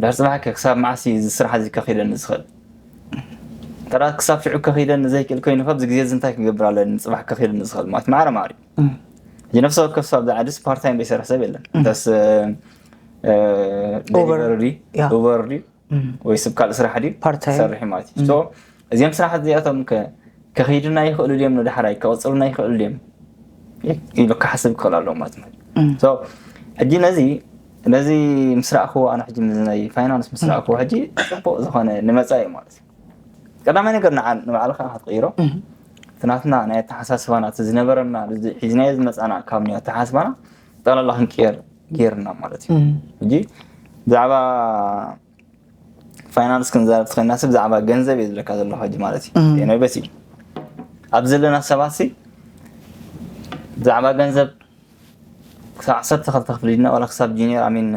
ድሕሪ ፅባሕ ከ ክሳብ መዓስ እዚ ስራሕ እዚ ከኺደኒ ዝኽእል ተራ ክሳብ ሽዑ ከኺደኒ ዘይክእል ኮይኑ ካብዚ ግዜ እዚ እንታይ ክገብር ኣለኒ ፅባሕ ከኺደኒ ዝኽእል ማለት ማዕረ ማዕሪ ሕጂ ነፍሲ ወከፍ ሰብ ኣብዚ ዓዲ ፓርታይም ዘይሰርሕ ሰብ የለን እንተስ ኡበር ድዩ ወይ ስብ ካልእ ስራሕ ድዩ ሰርሒ ማለት እዩ እዚኦም ስራሓት እዚኣቶም ከኺድና ይኽእሉ ድዮም ንዳሕራይ ክቕፅሉና ይኽእሉ ድዮም ኢሉ ክሓስብ ክኽእል ኣለዎ ማለት ማለት ሕጂ ነዚ ነዚ ምስ ረኣኽዎ ኣነ ሕጂ ናይ ፋይናንስ ምስ ረኣኽዎ ሕጂ ፅቡቕ ዝኾነ ንመፃኢ ማለት እዩ ቀዳማይ ነገር ንባዕልኻ ክትቕይሮ እቲ ናትና ናይ ኣተሓሳስባና እቲ ዝነበረና ሒዝናዮ ዝመፃና ካብ ናይ ኣተሓሳስባና ጠቕላላ ክንቅየር ገይርና ማለት እዩ ሕጂ ብዛዕባ ፋይናንስ ክንዛረብ ተኸና ሲ ብዛዕባ ገንዘብ እየ ዝብለካ ዘለኹ ሕጂ ማለት እዩ ኖይበሲ ኣብ ዘለና ሰባት ሲ ብዛዕባ ገንዘብ ክሳብ ዓሰርተ ክልተ ክፍሊ ድና ዋላ ክሳብ ጂኒየር ኣሚን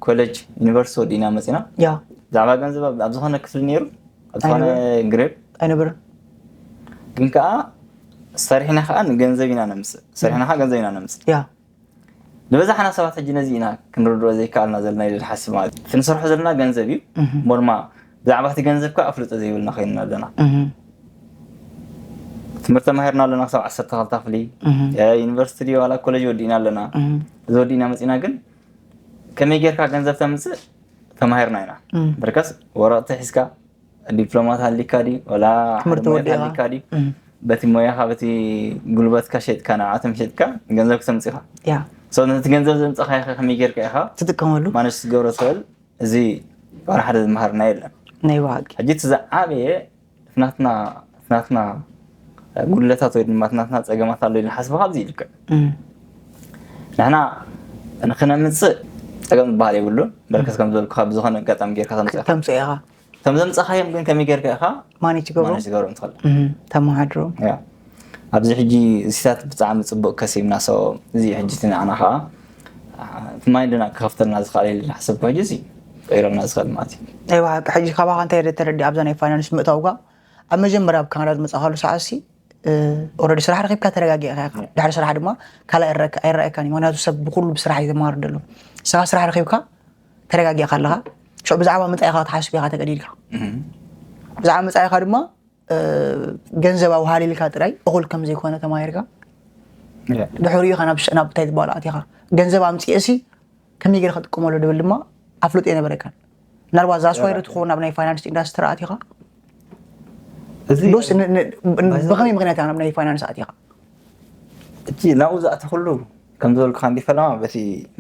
ኮሌጅ ዩኒቨርሲቲ ወዲእና መፂና ያ ብዛዕባ ገንዘብ ኣብ ዝኾነ ክፍሊ ነይሩ ኣብ ዝኾነ ግሬድ ኣይነበረን ግን ከዓ ሰሪሕና ከዓ ንገንዘብ ኢና ነምፅእ ሰሪሕና ከዓ ገንዘብ ኢና ነምፅእ ያ ንበዛሕና ሰባት ሕጂ ነዚ ኢና ክንርድኦ ዘይከኣልና ዘለና ኢለ ዝሓስብ ማለት እዩ እቲ ንሰርሖ ዘለና ገንዘብ እዩ እሞ ድማ ብዛዕባ እቲ ገንዘብ ከዓ ኣፍልጦ ዘይብልና ኮይንና ኣለና ትምህርቲ ተማሂርና ኣለና ክሳብ ዓሰርተ ክልተ ክፍሊ ዩኒቨርሲቲ ድዩ ዋላ ኮሌጅ ወዲእና ኣለና እዚ ወዲእና መፂና ግን ከመይ ጌርካ ገንዘብ ተምፅእ ተማሂርና ኢና በርከስ ወረቕቲ ሒዝካ ዲፕሎማ ተሃሊካ ድዩ ወላ ሓደ ትምህርቲ ሞያ ወዲእኻ? ተሃሊካ ድዩ በቲ ሞያኻ በቲ ጉልበትካ ሸጥካ ንዓቶም ሸጥካ ገንዘብ ክተምፅኻ ያ so ነቲ ገንዘብ ዘምፅኻዮ ከመይ ጌርካ ኢኻ ትጥቀመሉ ማነጅ ትገብሮ ትኽእል? እዚ ዋላ ሓደ ዝመሃርና የለን። ናይ ብሓቂ ሕጂ እቲ ዝዓበየ ናትና ናትና ጉድለታት ወይ ድማ ናትና ፀገማት ኣሎ ኢሉ ሓስበ ካብዚ ይልክዕ እም። ንሕና ንክነምፅእ ፀገም ዝበሃል የብሉን። በርከስ ከም ዝበልኩ ካብ ዝኾነ ኣጋጣሚ ጌርካ ተምፅእካ ተምፅኦ ኢኻ ከም ዘምፃኻዮም ግን ከመይ ጌርካ ኢኻ ማኔጅ ትገብሮ ማነጅ ትገብሮም ትኽእል? እም፣ ተመሓድሮ ያ ኣብዚ ሕጂ እዚታት ብጣዕሚ ፅቡቅ ከሲብና so እዚ ሕጂ እቲ ንዓና ከዓ እቲ ማይንድና ክኸፍተልና ዝኽእል ኢለ ዝሓሰብኩ ሕጂ እዚ ቀይረልና ዝኽእል ማለት እዩ። ናይ ብሓቂ ሕጂ ካባኻ እንታይ ደ ተረዲ ኣብዛ ናይ ፋይናንስ ምእታውካ ኣብ መጀመርያ ኣብ ካናዳ ዝመፃኻሉ ሰዓት ሲ ኦረዲ ስራሕ ረኪብካ ተረጋጊእካ ኢኻ ድሕሪ ስራሕ ድማ ካልእ ኣይረኣካ- ኣይረኣየካን እዩ ምክንያቱ ሰብ ብኩሉ ብስራሕ እዩ ዝመሃር ዘሎ ንስኻ ስራሕ ረኪብካ ተረጋጊእካ ኣለኻ ሽዑ ብዛዕባ ምፃኢኻ ክትሓስብ ኢኻ ተገዲድካ ብዛዕባ ምፃኢኻ ድማ ገንዘብ ኣውሃሊልካ ጥራይ እኹል ከም ዘይኮነ ተማሂርካ ድሕሪኡ ኢኻ ናብ ሽ- ናብ እንታይ ዝበሃል ኣቲኻ ገንዘብ ኣምፅኤ ሲ ከመይ ገይረ ክጥቀመሉ ድብል ድማ ኣፍልጦ የነበረካን ምናልባት ዛስዋይ ዶ ትኸውን ናብ ናይ ፋይናንስ ኢንዳስትሪ ኣቲኻ እዚ ዶስ ን- ን- ብኸመይ ምክንያት ኢኻ ናብ ናይ ፋይናንስ ኣቲኻ እቲ ናብኡ ዝኣተኽሉ ከም ዝበልኩኻ እንዲ ፈለማ በቲ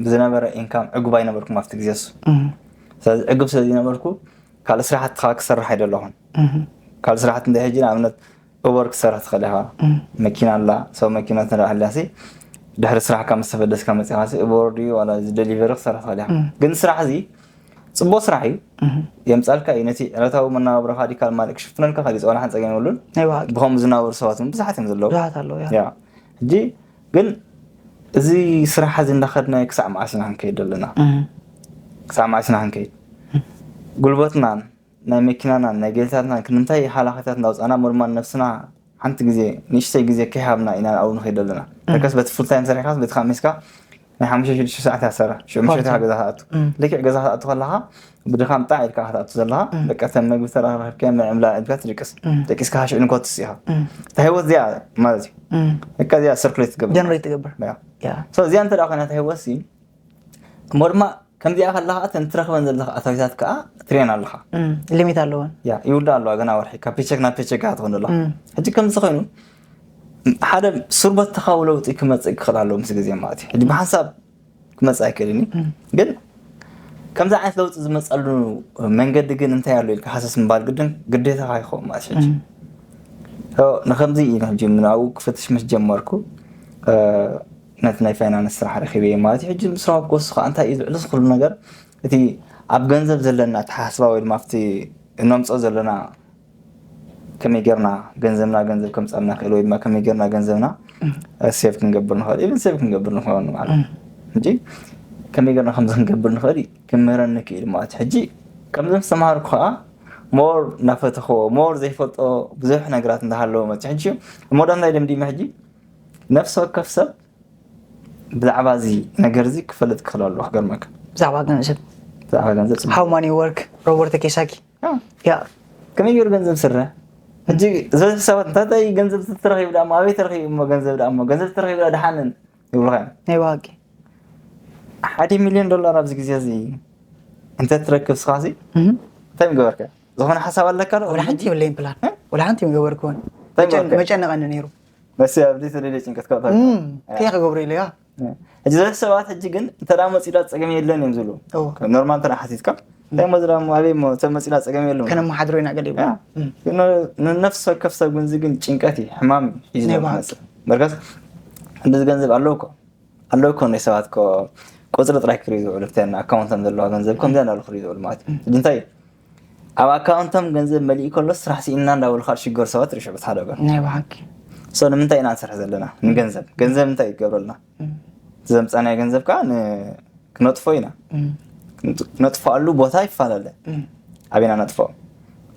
ብዝነበረ ኢንካም ዕጉብ ኣይነበርኩም ኣብቲ ግዜ እሱ። ስለዚ ዕጉብ ስለ ዝነበርኩ ካልእ ስራሕትኻ ክሰርሕ ኣይደለኹን። ካልእ ስራሕቲ እንደ ሕጂ ንኣብነት ኡበር ክሰርሕ ትኽእል ኢኻ። መኪና ኣላ፣ ሰብ መኪና ትንርኢ ኣላ ሲ ድሕሪ ስራሕካ ምስ ተፈደስካ መፂኻ ሲ ኡበር ድዩ ዋላ እዚ ደሊቨሪ ክሰርሕ ትኽእል ኢኻ። ግን ስራሕ እዚ ፅቡቅ ስራሕ እዩ የምፃልካ እዩ ነቲ ዕለታዊ መናባብሮኻ ዲካ ማለቅ ክሽፍነልካ ከዲ ፀወላ ሓን ፀገም የብሉን። ናይ ብሓቂ ብኸምኡ ዝናበሩ ሰባት እውን ብዙሓት እዮም ዘለዉ። ብዙሓት ኣለዉ ያ ያ ሕጂ ግን እዚ ስራሕ እዚ እንዳኸድናዮ ክሳዕ መዓስ ኢና ክንከይድ ዘለና? ክሳዕ መዓስ ኢና ክንከይድ? ጉልበትናን ናይ መኪናናን ናይ ጌልታትናን ክንምታይ ሃላኺታት እንዳውፃና ምርማን ነብስና ሓንቲ ግዜ ንእሽተይ ግዜ ከይሃብና ኢና ኣብኡ ንኸይድ ዘለና። ተከስ በቲ ፉል ታይም ሰሪሕካስ በቲ ካሚስካ ናይ ሓሙሽተ ሽዱሽተ ሰዓት እያ ትሰርሕ። ሽዑ ምሸት ኢኻ ገዛ ክትኣቱ። ልክዕ ገዛ ክትኣቱ ከለኻ ብድኻም ጣዕ ኢልካ ክትኣቱ ዘለኻ በቃ እተን መግቢ ተረኽረኽከ ምዕምላ ኢልካ ትድቅስ። ደቂስካ ሽዑ ንኮትስ ኢኻ። እታ ህይወት እዚኣ ማለት እዩ። በቃ እዚኣ ሰርኩሌት ትገብር። ጀነሬት ትገብር ያ። ያ So እዚኣ እንተ ደኣ ኮይና እታ ህይወት ሲ እሞ ድማ ከምዚኣ ከለኻ እተን ትረኽበን ዘለኻ ኣታዊታት ከዓ ትሪአን ኣለኻ። ሊሚት ኣለወን ያ ይውዳእ ኣለዋ ገና ወርሒ ካብ ፔቸክ ናብ ፔቸክ ኢኻ ትኾን ዘለኻ። ሕጂ ከምዚ ኮይኑ ሓደ ሱር በተኻዊ ለውጢ ክመፅእ ክኽእል ኣለዎ ምስ ግዜ ማለት እዩ። ሕጂ ብሓንሳብ ክመፅእ ኣይክእልን እዩ። ግን ከምዚ ዓይነት ለውጢ ዝመፀሉ መንገዲ ግን እንታይ ኣሎ ኢልካ ሃሰስ ምባል ግድን ግዴታኻ ይኸውን ማለት እዩ። ሕጂ ንከምዚ እዩ ሕጂ ናብኡ ክፍትሽ ምስ ጀመርኩ ነቲ ናይ ፋይናንስ ስራሕ ረኪበ ማለት እዩ። ሕጂ ምስ ረኸብኩ እሱ ከዓ እንታይ እዩ ዝዕልስ ኩሉ ነገር እቲ ኣብ ገንዘብ ዘለና ኣተሓሳስባ ወይ ድማ ኣብቲ እነምፅኦ ዘለና ከመይ ጌርና ገንዘብና ገንዘብ ከምፃልና ክእል ወይ ድማ ከመይ ጌርና ገንዘብና ሴቭ ክንገብር ንኽእል ኢቨን ሴቭ ክንገብር ንኽእል ማለት ሕጂ ከመይ ጌርና ከምዚ ክንገብር ንኽእል እዩ ክምህረኒ ክእል ማለት እዩ። ሕጂ ከምዚ ምስ ተምሃርኩ ከዓ ሞር እናፈተኽዎ ሞር ዘይፈልጦ ብዙሕ ነገራት እንዳሃለዎ መፅእ ሕጂ እሞ ዳ እንታይ ደምዲመ ሕጂ ነፍሲ ወከፍ ሰብ ብዛዕባ እዚ ነገር እዚ ክፈልጥ ክኽእል ኣለዎ ክገርመካ ብዛዕባ ገንዘብ ብዛዕባ ገንዘብ ፅቡቅ how money work ሮበርት ኪዮሳኪ ያ። ያ ከመይ ገይሩ ገንዘብ ስረ ሕጂ ዝበዝሕ ሰባት እንታይ እንታይ ገንዘብ ተረኺቡ ዳሞ ኣበይ ተረኺቡ እሞ ገንዘብ ዳሞ ገንዘብ ተረኺቡ ዳ ደሓንን ይብሉኻ እዮም ናይ ብሓቂ ሓደ ሚሊዮን ዶላር ኣብዚ ግዜ እዚ እንተ ትረክብ ስኻ ሲ እንታይ ምገበርካ ዝኾነ ሓሳብ ኣለካ ዶ ወላ ሓንቲ የብለይን ፕላን ወላ ሓንቲ ምገበርክዎን እንታይ ምገበርካ መጨነቐኒ ነይሩ መሲ ኣብ ዘይተደልየ ጭንቀት ካብ ከይ ክገብሩ ኢለ ያ ሕጂ ዘ ሰባት ሕጂ ግን እንተ ደኣ መፂኡ ዳ ፀገም የለን እዮም ዝብሉ እዎ። ኖርማል እንተ ደኣ ሓቲትካ እንታይ ሞ ዝዳ ኣበይ ሞ ሰብ መፂኡ ዳ ፀገም የለን ከነመሓድሮ ኢና ገለ ይብሉ ያ። ግን ንነፍሲ ወከፍ ሰብ ግን እዚ ግን ጭንቀት እዩ ሕማም እዩ ሒዙ ናይ ዝመፅእ ብሓቂ። መፅእ በርካስ እንደዚ ገንዘብ ኣለውኮ ኣለውኮ ናይ ሰባት ኮ ቁፅሪ ጥራይ ክርኢ ዝውዕሉ ብተና ኣካውንቶም ዘለዋ ገንዘብ ከምዚያ እንዳሉ ክርኢ ዝውዕሉ ማለት እዩ ሕጂ እንታይ እዩ ኣብ ኣካውንቶም ገንዘብ መሊኡ ከሎ ስራሕ ስኢንና እንዳበሉ ካልእ ሽገር ሰባት ርሽዑ በቲ ሓደ ወገን ናይ ብሓቂ so ንምንታይ ኢና ንሰርሕ ዘለና ንገንዘብ ገንዘብ እንታይ ይገብረልና ዘምፃናዮ ገንዘብ ከዓ ን- ክነጥፎ ኢና ክነጥፈኣሉ ቦታ ይፈላለ ኣበይና ነጥፎ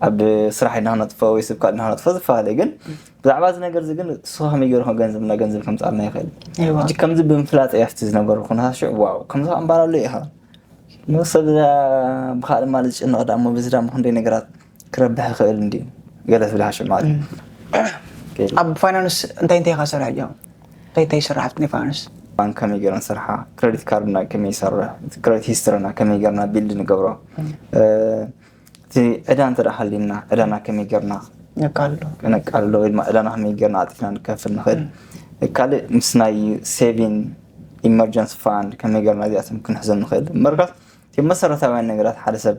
ኣብ ስራሕ ኢና ክነጥፎ ወይ ስብ ካልእ ኢና ክነጥፎ ዝፈላለ ግን ብዛዕባ እዚ ነገር እዚ ግን እሱ ከመይ ገይሩ ገንዘብ እና ገንዘብ ከምፃልና ይኽእል እዋ። ሕጂ ከምዚ ብምፍላጥ እያ ፍቲ ዝነበሩ ኩነታት ሽዑ ዋው ከምዚ ኣምባር ኣሎ ኢኻ ንሰብ ብካልእ ማለት ዝጭነቕ ዳሞ በዚ ዳሞ ክንደይ ነገራት ክረብሕ ይኽእል እንዲ ገለ ትብል ሓሽብ ማለት እዩ ኣብ ፋይናንስ እንታይ እንታይ ኢኻ ሰሪሕ ጃ እንታይ እንታይ ይስራሕ ኣብቲ ናይ ፋይናንስ ባንክ ከመይ ገይረን ስርሓ ክሬዲት ካርድና ከመይ ይሰርሕ ክሬዲት ሂስትሪና ከመይ ገይርና ቢልድ ንገብሮ እቲ እቲ ዕዳ እንተ ደኣ ሃልዩና፣ ዕዳና ከመይ ጌርና ነቃሉ ነቃልሎ ወይ ድማ ዕዳና ከመይ ጌርና ኣጥፊና ንከፍል ንኽእል። ካልእ ምስ ናይ saving emergency fund ከመይ ጌርና እዚኣቶም ክንሕዞም ንኽእል። እምበርካስ እቲ መሰረታውያን ነገራት ሓደ ሰብ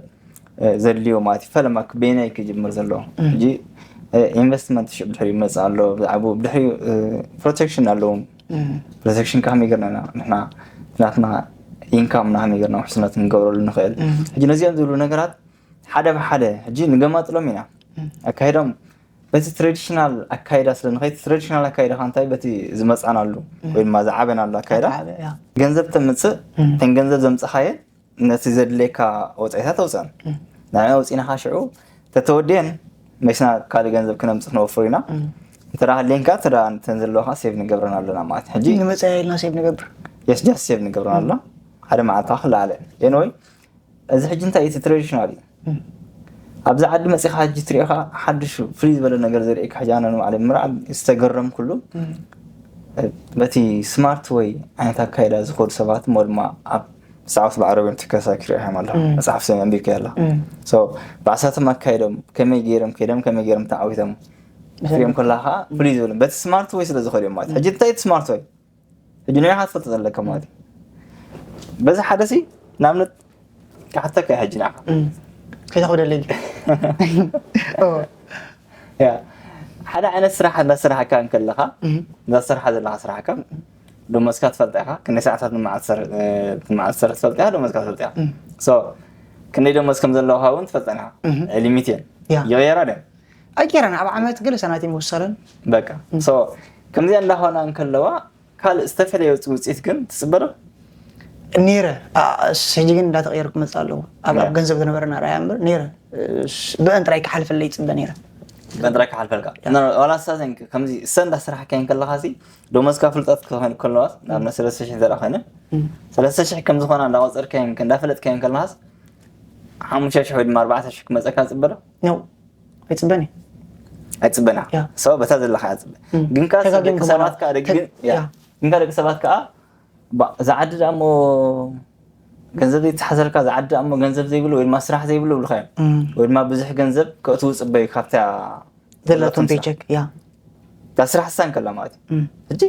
እ፣ ዘድልዮ ማለት እዩ። ፈለማ በየናይ ክጅምር ዘለዎ ሕጂ ኢንቨስትመንት ሽዑ ድሕሪ ይመፅእ ኣሎ። ብዛዕባኡ ብድሕሪ ፕሮቴክሽን ኣለዎም። ፕሮቴክሽን ከመይ ጌርና ኢና ንሕና ናትና ኢንካምና ከመይ ጌርና ውሕስነት ክንገብረሉ ንኽእል። ሕጂ ነዚኦም ዝብሉ ነገራት ሓደ ብሓደ ሕጂ ንገማጥሎም ኢና ኣካይዶም። በቲ ትራዲሽናል ኣካይዳ ስለ ንኸይድ ትራዲሽናል ኣካይዳ ከ እንታይ በቲ ዝመፃናሉ ወይ ድማ ዝዓበናሉ ኣካይዳ ያ ገንዘብ ተምፅእ። እተን ገንዘብ ዘምፅኻየን ነቲ ዘድልየካ ወፃኢታት ኣውፅአን። ንዕና ኣውፂእናኻ ሽዑ ተተወድየን መሲና ካልእ ገንዘብ ክነምፅእ ክነወፍር ኢና። እንተ ደኣ ሃልየንካ እተ ነተን ዘለዋኻ ሴቭ ንገብረን ኣለና ማለት እዩ። ሕጂ ንመፅእ ኢልና ሴቭ ንገብር የስ ጃስት ሴቭ ንገብረን ኣለና። ሓደ መዓልታ ክለዓለ ኤንወይ እዚ ሕጂ እንታይ እቲ ትራዲሽናል እዩ። ኣብዚ ዓዲ መፂኻ ሕጂ ትሪኢኻ ሓድሽ ፍሉይ ዝበለ ነገር ዘርእየካ ሕጂ ኣነ ንባዕለይ ምርዓል ዝተገረምኩሉ በቲ ስማርት ወይ ዓይነት ኣካይዳ ዝኸዱ ሰባት እሞ ድማ ኣብ ሰዓት ብዓረብዮም ትከሳ ክሪኦም ኣለኹ። መፅሓፍ ሰብ ኣንቢብካ ኣላ ብዓሳቶም ኣካይዶም ከመይ ገይሮም ከይዶም ከመይ ገይሮም ተዓዊቶም ክሪኦም ከለኻ ፍሉይ ዝብሉ በቲ ስማርት ወይ ስለ ዝኸዱ እዮም ማለት እዩ። ሕጂ እንታይ እቲ ስማርት ወይ ሕጂ ንዕኻ ትፈልጦ ዘለካ ማለት እዩ። በዚ ሓደ ሲ ንኣብነት ክሓተካ እዩ ሕጂ ንዓኻ ከይተኽብደለይ ያ ሓደ ዓይነት ስራሕ እንዳሰራሕካ እንከለኻ እንዳሰርሓ ዘለኻ ስራሕካ ደሞዝካ ትፈልጣ ኢኻ። ክንደይ ሰዓታት ንመዓልቲ ትሰርሕ ትፈልጣ ኢኻ። ደሞዝካ ትፈልጣ ኢኻ። ሶ ክንደይ ደሞዝ ከም ዘለኻ እውን ትፈልጠን ኢኻ። ሊሚት እየን ያ። ይቕየራ ደን ኣይቀረን ኣብ ዓመት ገለ ሰናት ይመወሰለን በቃ ሶ ከምዚኣ እንዳኾና እንከለዋ ካልእ ዝተፈለየ ውፅ- ውፅኢት ግን ትፅበ ዶ? ነይረ አ- ስ- ሕጂ ግን እንዳተቀየሩ ክመፅእ ኣለዎ ኣብ ኣብ ያ። ገንዘብ ዝነበረና ርኣያ እምበር ነይረ ስ- ብእን ጥራይ ክሓልፈለይ ይፅበ ነይረ በንጥራይ ክሓልፈልካ ዋላ ሳዘን ከምዚ እሰ እንዳስራሕካ እንከለኻ ሲ ደሞዝካ ፍልጠት ክኾን ከለዋስ ናብ ሰለስተ ሽሕ ዘርኣ ኮይነ ሰለስተ ሽሕ ከም ዝኾና እንዳቆፀርካዮ እንዳፈለጥካዮ ከለኻስ ሓሙሽተ ሽሕ ወይ ድማ ኣርባዕተ ሽሕ ክመፀካ ዝፅበ ዶ? ነው ኣይፅበን እዩ ኣይፅበና ያ። ሰው በታ ዘለካ ያፅበ እም። ግን ከ ተጋጊም ደቂ ክኾና- ሰባት ከ ደግ- ተግ- ያ። ያ። ግን ከ ደቂ ሰባት ከዓ ባ- እዛ ዓዲ ደኣ እሞ ገንዘብ ዘይተሓዘልካ እዛ ዓዲ ደኣ እሞ ገንዘብ ዘይብሉ ወይ ድማ ስራሕ ዘይብሉ ይብልካ እዮም እም። ወይ ድማ ብዙሕ ገንዘብ ከእትዉ ፅበዩ ካብታ ዘለቶም ዘለቶም ስራሕ። ፔቸክ ያ እታ ስራሕ እሳ እንከላ ማለት እዩ እም። ሕጂ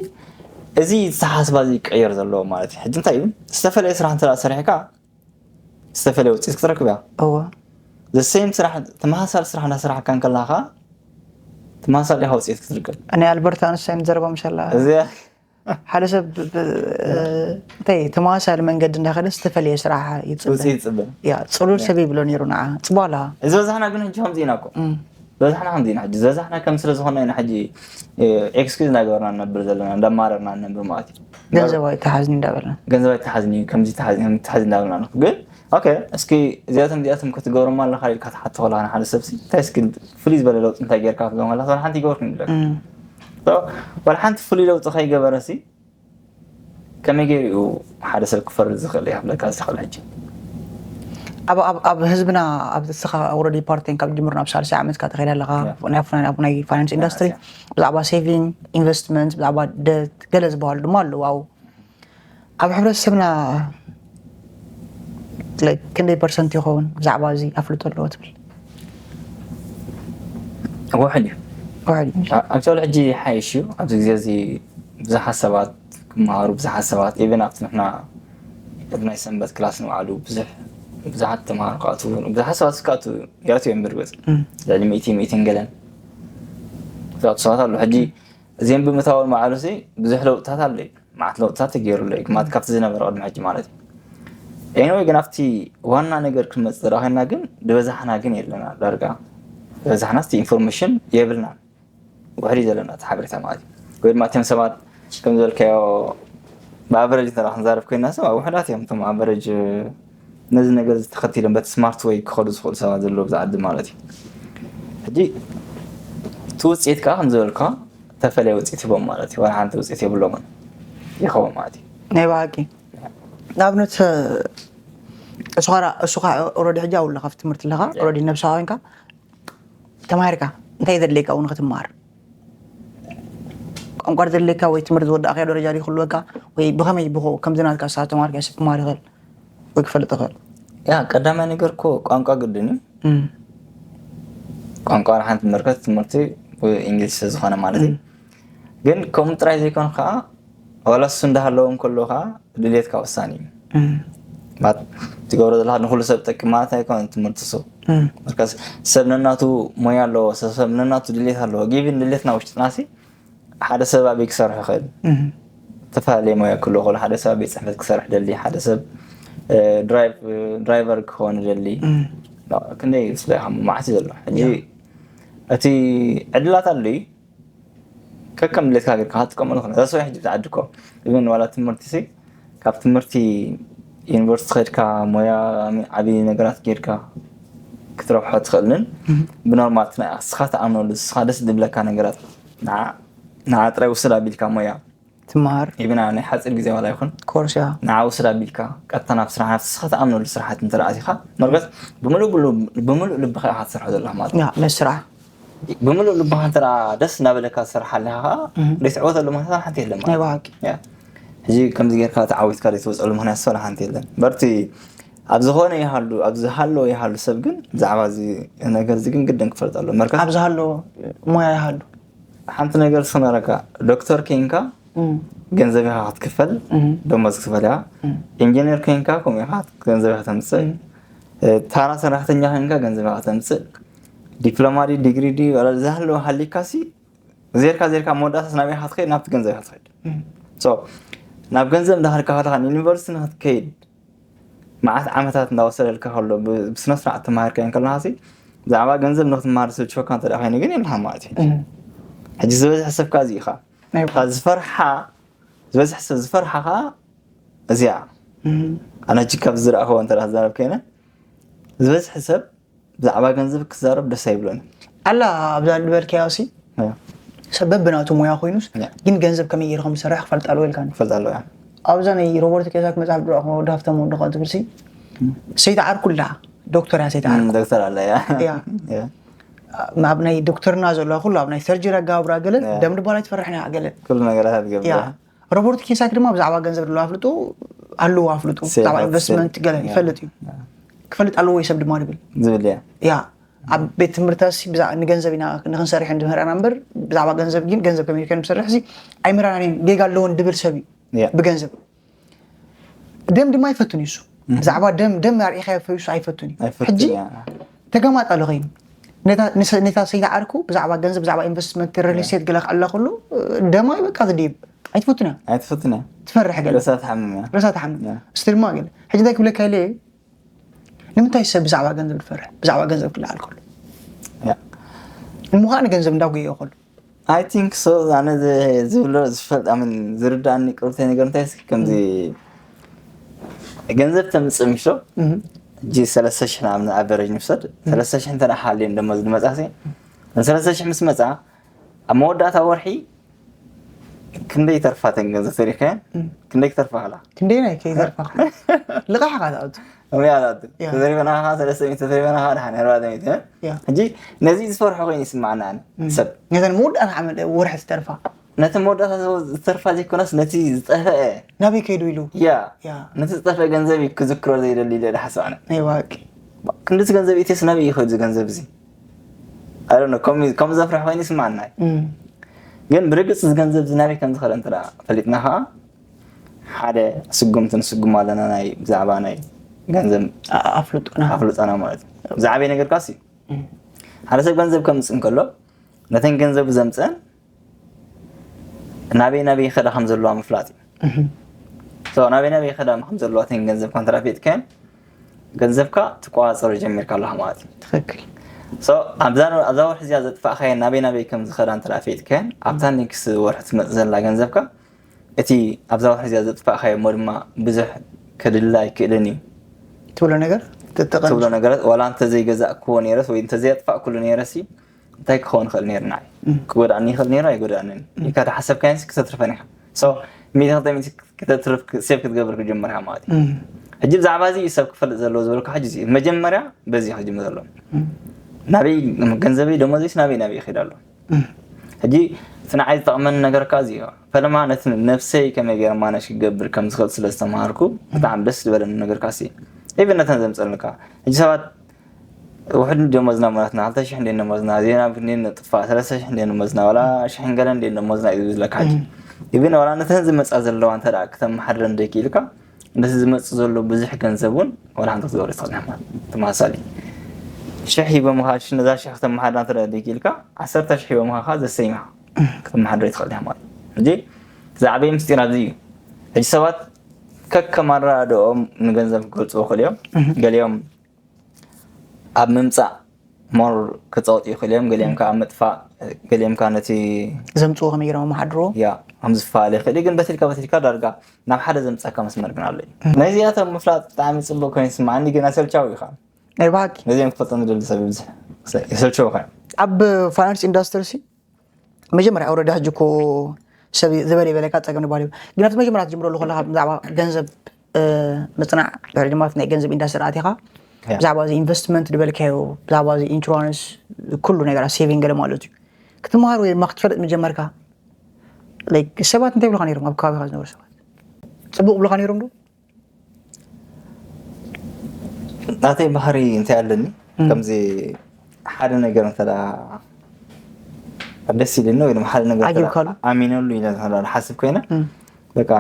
እዚ ዝተሓስባ እዚ ይቀየር ዘለዎ ማለት እዩ ሕጂ እንታይ እዩ ዝተፈለየ ስራሕ እንተ ሰሪሕካ ዝተፈለየ ውፅኢት ክትረክብ እያ እዎ ዘሴም ስራሕ ተመሳሳሊ ስራሕ እናሰራሕካ እንከለኻ ተመሳሳሊ ኢኻ ውፅኢት ክትርከብ ናይ ኣልበርት ኣንስታይን ዘረባ ምሸላ እዚ ሓደ ሰብ ብ- ብ- እንታይ ተመሳሳሊ መንገዲ እንዳኸደ ዝተፈለየ ስራሕ ይፅበ ውፅኢት ፅበ ያ ፅሉል ሰብ ይብሎ ነይሩ ንዓ ፅቧላ እዚ በዛሕና ግን ሕጂ ከምዚ ኢና እኮ በዛሕና ከምዚ ኢና ሕጂ ዝበዛሕና ከም ስለ ዝኾነ ኢና ሕጂ ኤክስኪዝ እናገበርና ንነብር ዘለና እንዳማረርና ንነብር ማለት እዩ ገንዘብ ኣይተሓዝኒ እንዳበልና ገንዘብ ኣይተሓዝኒ ከምዚ ተሓዝኒ ከምዚ ተሓዝኒ እንዳበልና ንኽ ግን ኦኬ እስኪ እዚኣቶም እዚኣቶም ክትገብሮም ኣለካ ኢልካ ትሓቶ ከለካ ንሓደ ሰብ ሲ እንታይ እስኪ ፍሉይ ዝበለ ለውጢ እንታይ ጌርካ ክትብሎም ከለካ ዋላ ሓንቲ ይገበርኩ ይብለካ እም። So፣ ዋላ ሓንቲ ፍሉይ ለውጢ ከይገበረ ሲ ከመይ ገይሩ እዩ ሓደ ሰብ ክፈርድ ዝኽእል ይብለካ ዝኽእል ሕጂ ኣብ ኣብ ኣብ ህዝብና ኣብ እስኻ ኦረዲ ፓርቲን ካብ ጅምር ናብ ሳልሳይ ዓመትካ ተኸይዳ ኣለኻ ያ። ናይ ፋይናን- ኣብ ናይ ፋይናንስ ኢንዱስትሪ ያ። ብዛዕባ ሴቪንግ ኢንቨስትመንት ብዛዕባ ደት ገለ ዝበሃሉ ድማ ኣለዉ ኣብኡ ኣብ ሕብረተሰብና like ክንደይ ፐርሰንት ይኸውን ብዛዕባ እዚ ኣፍልጦ ኣለዎ ትብል ውሕድ እዩ ውሕድ እዩ። ኣክቹዋሊ ሕጂ ሓይሽ እዩ ኣብዚ ግዜ እዚ ብዙሓት ሰባት ክመሃሩ ብዙሓት ሰባት ኢቨን ኣብቲ ንሕና ናይ ሰንበት ክላስ ንባዕሉ ብዙሕ ብዙሓት ተምሃሮ ክኣትዉ ብዙሓት ሰባት ክኣትዉ ይኣትዉ እዮም ብርግፅ እም። ልዕሊ ሚእቲ ሚእትን ገለን ዝኣቱ ሰባት ኣለዉ ሕጂ እዚኦም ብምእታዎም በዓሉ ሲ ብዙሕ ለውጥታት ኣሎ እዩ መዓት ለውጥታት ተገይሩሉ እዩ ማለት ካብቲ ዝነበረ ቅድሚ ሕጂ ማለት እዩ ኤኒወይ ግን ኣብቲ ዋና ነገር ክንመፅእ ዝረኣኸና ግን ዝበዛሕና ግን የለና ዳርጋ ዝበዛሕና ስቲ ኢንፎርሜሽን የብልና ውሕድ እዩ ዘለና እቲ ሓበሬታ ማለት እዩ ወይ ድማ እቶም ሰባት ከም ዝበልካዮ ብኣቨረጅ እንተ ክንዛረብ ኮይና ሰብ ውሕዳት እዮም እቶም ኣቨረጅ ነዚ ነገር እዚ ተኸቲሎም በቲ ስማርት ወይ ክኸዱ ዝኽእሉ ሰባት ዘለዉ ብዛ ዓዲ ማለት እዩ ሕጂ እቲ ውፅኢት ከዓ ከም ዝበልካ ተፈለየ ውፅኢት ሂቦም ማለት እዩ ዋላ ሓንቲ ውፅኢት የብሎምን ይኸውን ማለት እዩ ናይ ብሓቂ ንኣብነት እሱኻ እሱኻ ኦረዲ ሕጂ ኣብሉ ካብ ትምህርቲ ኣለኻ ኦረዲ ነብስኻ ኮንካ ተማሂርካ እንታይ ዘድልየካ እውን ክትመሃር ቋንቋ ዘድልየካ ወይ ትምህርቲ ዝወዳእካዮ ደረጃ ድዩ ክህልወካ ወይ ብኸመይ ብኸ ከምዚ ናትካ ንስኻ ተማሃርካ ሰብ ክመሃር ይኽእል ወይ ክፈልጥ ይኽእል ያ ቀዳማይ ነገር እኮ ቋንቋ ግድን እዩ እም፣ ቋንቋ ሓንቲ መርከት ትምህርቲ ብእንግሊዝ ዝኾነ ማለት እዩ። ግን ከምኡ ጥራይ ዘይኮን ከዓ ዋላ እሱ እንዳሃለዎ እንከሎ ከዓ ድሌትካ ወሳኒ እዩ። ማለት ትገብሮ ዘለካ ንኩሉ ሰብ ጠቅም ማለት ኣይኮነን ትምህርቲ። ሰው መርከስ ሰብ ነናቱ ሞያ ኣለዎ፣ ሰብ ነናቱ ድሌት ኣለዎ። ጊቪን ድሌትና ውሽጥና ሲ ሓደ ሰብ ኣበይ ክሰርሕ ይኽእል? ዝተፈላለየ ሞያ ክህልዎ ይኽእል። ሓደ ሰብ ኣብ ቤት ፅሕፈት ክሰርሕ ደሊ፣ ሓደ ሰብ ድራይቨር ክኸውን ደሊ። ክንደይ ስለ መዓት እዩ ዘሎ ሕጂ። እቲ ዕድላት ኣሎ እዩ። ከከም ድሌትካ ጌርካ ክትጥቀመሉ ኽእል። ዛስ ሕጂ ብትዓዲ እኮ ኢቨን ዋላ ትምህርቲ ሲ ካብ ትምህርቲ ዩኒቨርሲቲ ከድካ ሞያ ዓብዪ ነገራት ጌርካ ክትረብሖ ትኽእልን ብኖርማል ናይ እስኻ ትኣምነሉ እስኻ ደስ ዝብለካ ነገራት ንዓ ጥራይ ውስድ ኣቢልካ ሞያ ትምሃር። ኢብና ናይ ሓፂር ግዜ ዋላ ይኹን ኮርስ ያ ንዓ ውስድ ኣቢልካ ቀጥታ ናብ ስራሕ ናብቲ እስኻ ትኣምነሉ ስራሓት እንተ ኣቲኻ መርገት ብምሉእ ልብኻ ኢኻ ትሰርሖ ዘለኻ ማለት እዩ። ነስራሕ ብምሉእ ልብኻ እንተ ደስ እናበለካ ትሰርሓ ኣለኻ ከዓ ዘይትዕወተሉ ምክንያት ሓንቲ የለን ማለት እዩ። ሕጂ ከምዚ ጌርካ ተዓዊትካ ዘይትወፀሉ ምክንያት ሰላ ሓንቲ የለን። በርቲ ኣብ ዝኾነ ይሃሉ ኣብ ዝሃለዎ ይሃሉ ሰብ ግን ብዛዕባ እዚ ነገር እዚ ግን ግድን ክፈልጥ ኣሎ። መርከት ኣብ ዝሃለዎ ሞያ ይሃሉ ሓንቲ ነገር ስነረካ ዶክተር ኬንካ ገንዘብ ኢኻ ክትክፈል፣ ደሞዝ ክትክፈል ኢኻ። ኢንጂነር ኮይንካ ከምኡ ኢኻ ገንዘብ ኢኻ ተምፅእ። ታራ ሰራሕተኛ ኮይንካ ገንዘብ ኢኻ ተምፅእ። ዲፕሎማ ዲ ዲግሪ ዲ ዝሃለወ ሃሊካ ሲ ዜርካ ዜርካ መወዳእታስ ናበይ ኢኻ ትኸይድ? ናብቲ ገንዘብ ኢኻ ትኸይድ። ናብ ገንዘብ እንዳኸድካ ከለኻ ንዩኒቨርሲቲ ንክትከይድ መዓት ዓመታት እንዳወሰደልካ ከሎ ብስነስርዓት ተማሂርካ ከለኻ ሲ ብዛዕባ ገንዘብ ንክትመሃር ዝስልችወካ እንተ ኮይኑ ግን የለኻ ማለት እዩ። ሕጂ ዝበዝሐ ሰብካ እዚ ኢኻ ዝፈርሓ ዝበዝሕ ሰብ ዝፈርሓ ከዓ እዚኣ ኣነ ሕጂ ካብ ዝረእኸዎ እንተ ዝዛረብ ከይነ ዝበዝሕ ሰብ ብዛዕባ ገንዘብ ክዛረብ ደስ ኣይብሎን። ኣላ ኣብዛ ዝበልካዮ ሲ ሰብ በብናቱ ሞያ ኮይኑስ ግን ገንዘብ ከመይ ገይሩ ከም ዝሰርሕ ክፈልጥ ኣለዎ ኢልካኒ። ክፈልጥ ኣለዎ። ኣብዛ ናይ ሮበርት ኪዮሳኪ መፅሓፍ ዝረእኹ ወዲ ሃፍታም ወዲ ኸ ትብል ሲ ሰይቲ ዓርኩ ኣላ ዶክተር እያ ሰይቲ ዓርኩ ዶክተር ኣላ እያ። እያ። እያ። ኣብ ናይ ዶክተርና ዘሎ ኩሉ ኣብ ናይ ሰርጀሪ ኣጋባብራ ገለ ደም ድባል ኣይትፈርሕን እያ ገለ ኩሉ ነገራት ኣትገብር እያ። ሮበርት ኪዮሳኪ ድማ ብዛዕባ ገንዘብ ድሎ ኣፍልጡ ኣለዎ ኣፍልጡ ሴ- ብዛዕባ ሴ- ኢንቨስትመንት ገለ እያ። ይፈልጥ እዩ። ክፈልጥ ኣለዎ ወይ ሰብ ድማ ድብል ዝብል እያ። እያ ኣብ ቤት ትምህርትታሲ ብዛ- ንገንዘብ ኢና ንክንሰርሕ ንምህርና እምበር ብዛዕባ ገንዘብ ግን ገንዘብ ከመይ ከም ዝሰርሕ ሲ ኣይምህራናን ጌጋ ኣለዎን ድብል ሰብ እዩ እያ። ብገንዘብ ደም ድማ ኣይፈቱን እዩ እሱ ብዛዕባ ደም ደም ኣርኢኻ ፈዩሱ ኣይፈቱን እዩ ኣይፈቱን ሕጂ እያ። ተገማጣ ኣሎ ኮይኑ ነታ ንሰ- ነታ ሰይቲ ዓርኩ ብዛዕባ ገንዘብ ብዛዕባ ኢንቨስትመንት ሪል ስቴት ገለ ክኣላ ከሎ ደማ በቃ ትድይብ ኣይትፈቱን እያ ኣይትፈትን እያ። ትፈርሕ ገለ ርእሳ ትሓምም እያ። ርእሳ ትሓምም እያ። ስትል ድማ ገለ ሕጂ እንታይ ክብለካ ኢለ ንምንታይ ሰብ ብዛዕባ ገንዘብ ዝፈርሕ ብዛዕባ ገንዘብ ክለዓል ከሎ እያ። እሞ ከዓ ንገንዘብ እንዳጉየዮ ከሎ I think so ኣነ ዝ- ዝብሎ ዝፈልጥ ኣምን ዝርዳእኒ ቅርብተይ ነገር እንታይ እስኪ ከምዚ ገንዘብ ተምፅእ ምሾ ሕጂ ሰለስተ ሽሕ ንኣብነት ኣቨረጅ ንውሰድ ሰለስተ ሽሕ እንተ ሓልዮም ደሞ ዝመፃ ሲ ሰለስተ ሽሕ ምስ መፃ ኣብ መወዳእታ ወርሒ ክንደይ ተርፋ ተን ገንዘብ ተሪኸ ክንደይ ክተርፋ ከላ ክንደይ ናይ ከይዘርፋ ልቃሕ ካ ትኣቱ እያ ትኣቱ ተዘሪበና ካ ሰለስተ ሚእቲ ተዘሪበና ካ ድሓን ኣርባዕተ ሚእቲ ሕጂ ነዚ ዝፈርሖ ኮይኑ ይስማዓና ሰብ ነተን መወዳእታ ዓመት ወርሒ ዝተርፋ ነቲ መወዳእታ ዝተርፋ ዘይኮነስ ነቲ ዝጠፈአ ናበይ ከይዱ ኢሉ ያ ነቲ ዝጠፈአ ገንዘብ እዩ ክዝክሮ ዘይደሊ ኢለ ዝሓስብ ኣነ ናይ ዋቂ ክንድዚ ገንዘብ ኢትስ ናበይ እዩ ከይዱ ገንዘብ እዚ ኣይ ዶንት ኖ ከም ከም ዘፍርሕ ኮይኑ ይስማዓና እዩ ግን ብርግጽ እዚ ገንዘብ እዚ ናበይ ከም ዝኸደ እንተ ፈሊጥና ከዓ ሓደ ስጉምቲ ንስጉም ኣለና ናይ ብዛዕባ ናይ ገንዘብ ኣፍልጡና ኣፍልጠና ማለት እዩ ዝዓበየ ነገር ካሲ ሓደ ሰብ ገንዘብ ከምፅእ እንከሎ ነተን ገንዘብ ዘምፅአን ናበይ ናበይ ይኸዳ ከም ዘለዋ ምፍላጥ እዩ ናበይ ናበይ ይኸዳ ከም ዘለዋ ተን ገንዘብ ኮንትራፌት ከን ገንዘብካ ትቆፃፀሮ ጀሚርካ ኣለካ ማለት እዩ ትክክል ኣብዛ ወርሒ እዚኣ ዘጥፋእካየ ናበይ ናበይ ከም ዝኸዳ እንተ ፈይጥከን ኣብታ ኔክስ ወርሒ ትመፅ ዘላ ገንዘብካ እቲ ኣብዛ ወርሒ እዚኣ ዘጥፋእካዮ እሞ ድማ ብዙሕ ከድልላ ኣይክእልን እዩ ትብሎ ነገር ትብሎ ነገራት ዋላ እንተዘይገዛእክዎ ነይረስ ወይ እንተዘየጥፋእኩሉ ነይረሲ እንታይ ክኸውን ይኽእል ነይሩ ንዓይ ክጎድኣኒ ይኽእል ነይሩ ኣይጎድኣንን ኢልካ ተሓሰብካዮንሲ ክተትርፈን ኢኻ ሚእቲ ክልተ ሚእቲ ክተትርፍ ሴቭ ክትገብር ክጀምር ኢኻ ማለት እዩ ሕጂ ብዛዕባ እዚ እዩ ሰብ ክፈልጥ ዘለዎ ዝበልካ ሕጂ መጀመርያ በዚ ክጅምር ዘሎ ናበይ ገንዘበይ ደሞዘይስ ናበይ ናበይ ይኸይድ ኣሎ ሕጂ እቲ ንዓይ ዝጠቕመኒ ነገር ከዓ እዚ እዩ ፈለማ ነቲ ነብሰይ ከመይ ገይረ ማነሽ ክገብር ከም ዝኽእል ስለ ዝተምሃርኩ ብጣዕሚ ደስ ዝበለኒ ነገር ከዓ ሲ ኢቨን ነተን ዘምፀልካ ሕጂ ሰባት ውሕድ እንደ መዝና ማለት ና ክልተ ሽሕ እንደ መዝና ዜና ብንደ ጥፋ ሰለስተ ሽሕ እንደ መዝና ዋላ ሽሕን ገለ እንደ መዝና እዩ ዝብለካ ሕጂ። ኢብን ዋላ ነተን ዝመፃ ዘለዋ እንተ ደኣ ክተመሓድረን ደይክኢልካ እንደዚ ዝመፅእ ዘሎ ብዙሕ ገንዘብ እውን ዋላ ሓንቲ ክትገብር ይትኽእል ኢኻ ማለት እዩ። ተመሳሳሊ ሽሕ ሂቦምኻ ነዛ ሽሕ ክተመሓድራ እንተ ደኣ ደይክኢልካ ዓሰርተ ሽሕ ሂቦምኻ ከኣ ዘሰይምኻ ክተመሓድሮ ይትኽእል ኢኻ ማለት እዩ። ሕጂ እቲ ዝዓበየ ምስጢር ኣብዚ እዩ። ሕጂ ሰባት ከከም ኣረዳድኦም ንገንዘብ ክገልፅዎ ይኽእሉ እዮም። ገሊኦም ኣብ ምምፃእ ሞር ክፀወጡ ይኽእሉ እዮም፣ ገሊኦም ከዓ ኣብ ምጥፋእ፣ ገሊኦም ከዓ ነቲ ዘምፅዎ ከመይ ገይሮም ኣመሓድርዎ ያ ከም ዝፈላለ ይኽእል እዩ። ግን በትልካ በትልካ ዳርጋ ናብ ሓደ ዘምፀካ መስመር ግን ኣሎ እዩ። ነዚኣቶም ምፍላጥ ብጣዕሚ ፅቡቅ ኮይኑ ይስማዓኒ፣ ግን ኣሰልቻዊ እዩ ከዓ። ናይ ብሓቂ ነዚኦም ክፈልጦም ዝደሊ ሰብ ይብዝሕ የሰልቸውካ እዮም። ኣብ ፋይናንስ ኢንዳስትሪ ሲ መጀመርያ ኣውረዳ ሕጂ እኮ ሰብ ዝበለ ይበለካ ፀገም ንባል እዩ። ግን ኣብቲ መጀመርያ ትጅምረሉ ከለካ ብዛዕባ ገንዘብ እ፣ ምፅናዕ ድሕሪ ድማ ኣብቲ ናይ ገንዘብ ኢንዳስትሪ ኣቲኻ ያ። ብዛዕባ እዚ ኢንቨስትመንት ዝበልካዮ ብዛዕባ እዚ ኢንሹራንስ ኩሉ ነገራት ሴቪንግ ገለ ማለት እዩ ክትመሃር ወይ ድማ ክትፈልጥ ምጀመርካ like ሰባት እንታይ ይብሉካ ነይሮም ኣብ ከባቢካ ዝነበሩ ሰባት ፅቡቅ ብሉካ ነይሮም ዶ ናተይ ባህሪ እንታይ ኣለኒ ከምዚ ሓደ ነገር እንተ ደኣ ደስ ኢልኒ ወይ ድማ ሓደ ነገር እንተ ደኣ ዓጊብካሉ? ኣሚነሉ ኢለ እንተ ደኣ ሓስብ ኮይነ በቃ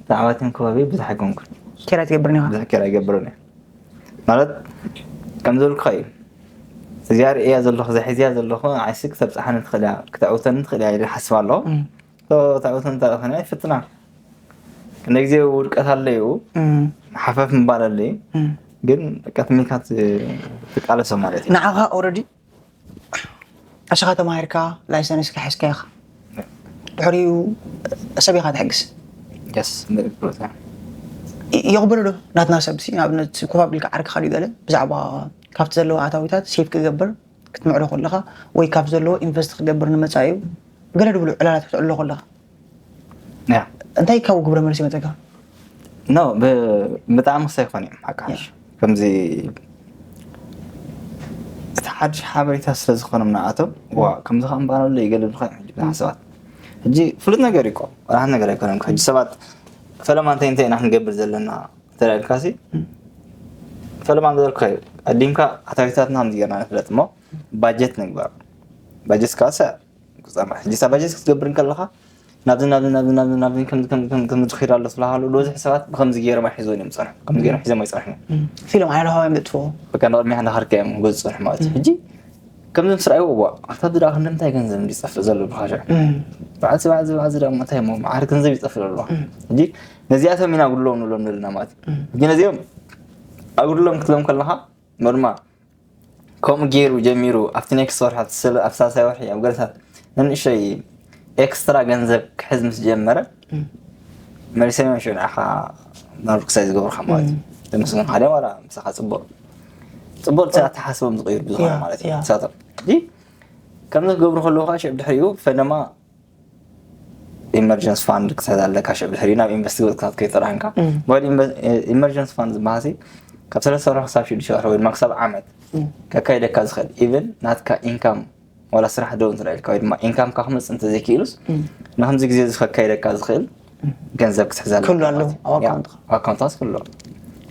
ብዛዕባ እቲ ከባቢ ብዙሕ ኣይኮንኩን ኬር ኣይትገብርን ኢኻ ብዙሕ ኬር ኣይገብርን እየ ማለት ከም ዘልኩኻ እዩ እዚኣ ርእያ ዘለኹ እዛ ሒዝያ ዘለኹ ዓይሲ ክተብፅሓኒ ትኽእል እያ ክተዕውተኒ ትኽእል እያ ኢለ ሓስብ ኣለኹ ተዕውተኒ ተረኸና ይፍትና ክንደ ግዜ ውድቀት ኣለዩ ሓፈፍ ምባል ኣለዩ ግን በቃ ትሚካ ትቃለሶ ማለት እዩ ንዓኻ ኦረዲ ኣስኻ ተማሂርካ ላይሰንስካ ሒዝካ ኢኻ ድሕሪኡ ሰብ ኢኻ ትሕግዝ የስ የቕበሎ ዶ ናትና ሰብ ሲ ንኣብነት ኮፍ ኣቢልካ ዓርክኻ ድዩ ገለ ብዛዕባ ካብቲ ዘለዎ ኣታዊታት ሴፍ ክገብር ክትምዕዶ ከለኻ ወይ ካብ ዘለዎ ኢንቨስት ክገብር ንመፃኢ ገለ ድብሉ ዕላላት ክትዕሎ ከለኻ ያ እንታይ ካብ ግብረ መልሲ ይመፀካ ኖ ብጣዕሚ ክሳይ ይኾን እዮም ሓቃሽ ከምዚ እቲ ሓድሽ ሓበሬታ ስለ ዝኾኖም ንኣቶም ዋ ከምዚ ከ እምበኣር ኣሎ ይገለልካ እዮም ሕጂ ብዙሓት ሰባት ሕጂ ፍሉጥ ነገር እዩ እኮ ወላ ሓንቲ ነገር ኣይኮነን እኮ። ሕጂ ሰባት ፈለማ እንታይ እንታይ ኢና ክንገብር ዘለና እንተልካ ሲ ፈለማ ዝበልካ እዩ ቀዲምካ ኣታዊታትና ከምዚ ጌርና ንፍለጥ እሞ ባጀት ንግበር ባጀት ካሰ ቁፀማ ሕጂ እታ ባጀት ክትገብር እንከለካ ናብዚ ናብዚ ናብዚ ናብዚ ናብዚ ከምዚ ከምዚ ከምዚ ከምዚ ትኸይድ ኣሎ ስለሃሉ ዝበዝሕ ሰባት ብከምዚ ገይሮም ኣይሒዞም እዮም ዝፀንሑ ከምዚ ገይሮም ሒዞም ኣይፀንሑ እዮም ፊልም ኣይለሃዋዮም ዘጥፍዎ በቃ ንቕድሚያ እንዳኸድካ እዮም ክወፁ ዝፀንሑ ማለት እዩ ሕጂ ከምዚ ምስ ረኣይዎ እዋ ኣታ ብዳ ክንዲ እንታይ ገንዘብ እንዲ ዝጠፍእ ዘሎ ብኻሸ ባዕዚ ባዕዚ ባዕዚ ደሞ እንታይ እሞ መዓር ገንዘብ ይጠፍእ ዘሎ ሕጂ ነዚኣቶም ኢና ኣጉድሎም ንብሎም ዘለና ማለት እዩ ሕጂ ነዚኦም ኣጉድሎም ክትብሎም ከለካ ኖርማል ከምኡ ገይሩ ጀሚሩ ኣብቲ ኔክስት ወርሒ ኣብቲ ሰለ- ኣብ ሳልሳይ ወርሒ ኣብ ገለታት ንንእሸይ ኤክስትራ ገንዘብ ክሕዝ ምስ ጀመረ መሊሰ ሽዑ ንዓኻ ናብ ርክሳይ ዝገብሩካ ማለት እዩ ተመስገን ሓደ ዋላ ምሳኻ ፅቡቅ ፅቡቅ እቲ ኣተሓስቦም ዝቀይሩ ብዙኾነ ያ፣ ማለት እዩ ያ። ንሳቶም ሕጂ ከምዚ ክገብሩ ከለዉ ከዓ ሽዑ ድሕሪኡ ፈለማ ኢመርጀንስ ፋንድ ክትሕዝ ኣለካ ሽዑ ድሕሪኡ ናብ ኢንቨስት ክትከይድ ጥራሕንካ ኢመርጀንስ ፋንድ ዝበሃሲ ካብ ሰለስተ ወርሒ ክሳብ ሽዱሽተ ወርሒ ወይ ድማ ክሳብ ዓመት ከካይደካ ዝኽእል ኢቨን ናትካ ኢንካም ዋላ ስራሕ ደው እንተ ኢልካ ወይ ድማ ኢንካምካ ክመፅእ እንተዘይክኢሉስ ንከምዚ ግዜ እዚ ከካይደካ ዝኽእል ገንዘብ ክትሕዝ ኣለካ ክህሉ ኣለዎ ማለት እዩ። ኣብ ኣካውንትካ። ኣብ ኣካውንትካ ክህሉ ኣለዎ።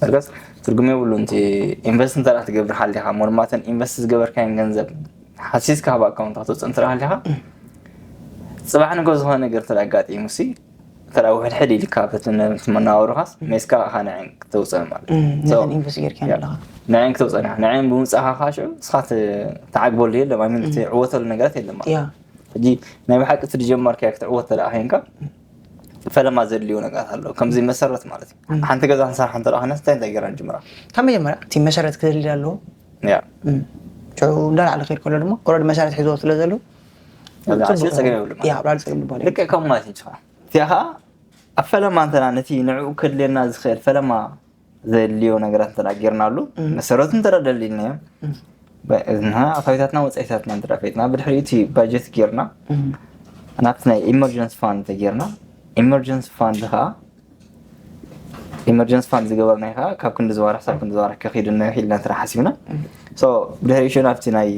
በርግስ ትርጉም የብሉ እቲ ኢንቨስት እንተ ትገብር ሓሊኻ ሞርማተን ኢንቨስት ዝገበርካዮን ገንዘብ ሓሲስካ ኣብ ኣካውንትካ ትወፅእ እንተ ሓሊኻ ፅባሕ ንጎ ዝኾነ ነገር እንተ ኣጋጢሙ ሲ እንተ ውሕድሕድ ኢልካ በቲ መናወሩኻስ ሜስካ ካ ንዕን ክተውፅእ ማለት እዩ። So፣ ነተን ኢንቨስት ጌርካ ያ። ኣለኻ ንዕን ክተውፅእና ንዕን ብምፃኻ ካሽዑ ንስኻ ት- ትዓግበሉ የለም ኣይ ሚን ትዕወተሉ ነገራት የለም ማለት ያ እዩ። ሕጂ ናይ ብሓቂ እቲ ዝጀመርካዮ ክትዕወት ተደኣ ኮይንካ ፈለማ ዘድልዩ ነገራት ኣለዉ ከምዚ መሰረት ማለት እዩ ሓንቲ ገዛ ክንሰርሓ እንተ ኮይና እንታይ እንታይ ገይራ ንጅምራ ካብ መጀመርያ እቲ መሰረት ክህልል ኣለዎ ያ ሽዑ እንዳላዕለ ክይድ ከሎ ድማ ኦረዲ መሰረት ሒዝዎ ስለ ዘሎ ኣብ ላዕሊ ጸገም የብሉ ማለት ያ ኣብ ላዕሊ ጸገም ይባል ልክዕ ከምኡ ማለት እዩ እቲኣ ከዓ ኣብ ፈለማ እንተና ነቲ ንዕኡ ከድልየና ዝኽእል ፈለማ ዘድልዮ ነገራት እንተ ጌርናሉ መሰረቱ እንተ ደሊልናዮ ንሕና ኣታዊታትና ወፃኢታትና እንተ ፈይጥና ብድሕሪኡ እቲ ባጀት ጌርና ናብቲ ናይ ኢመርጀንስ ፋንድ እንተ ጌርና ኢመርጀንስ ፋንድ ከዓ ኢመርጀንስ ፋንድ ዝገበርናዮ ከዓ ካብ ክንዲ ዝዋርሕ ሳብ ክንዲ ዝዋርሕ ከኺድ ነዊሕ ኢልና እንተ ሓሲብና ብድሕሪኡ ሽዑ ናብቲ ናይ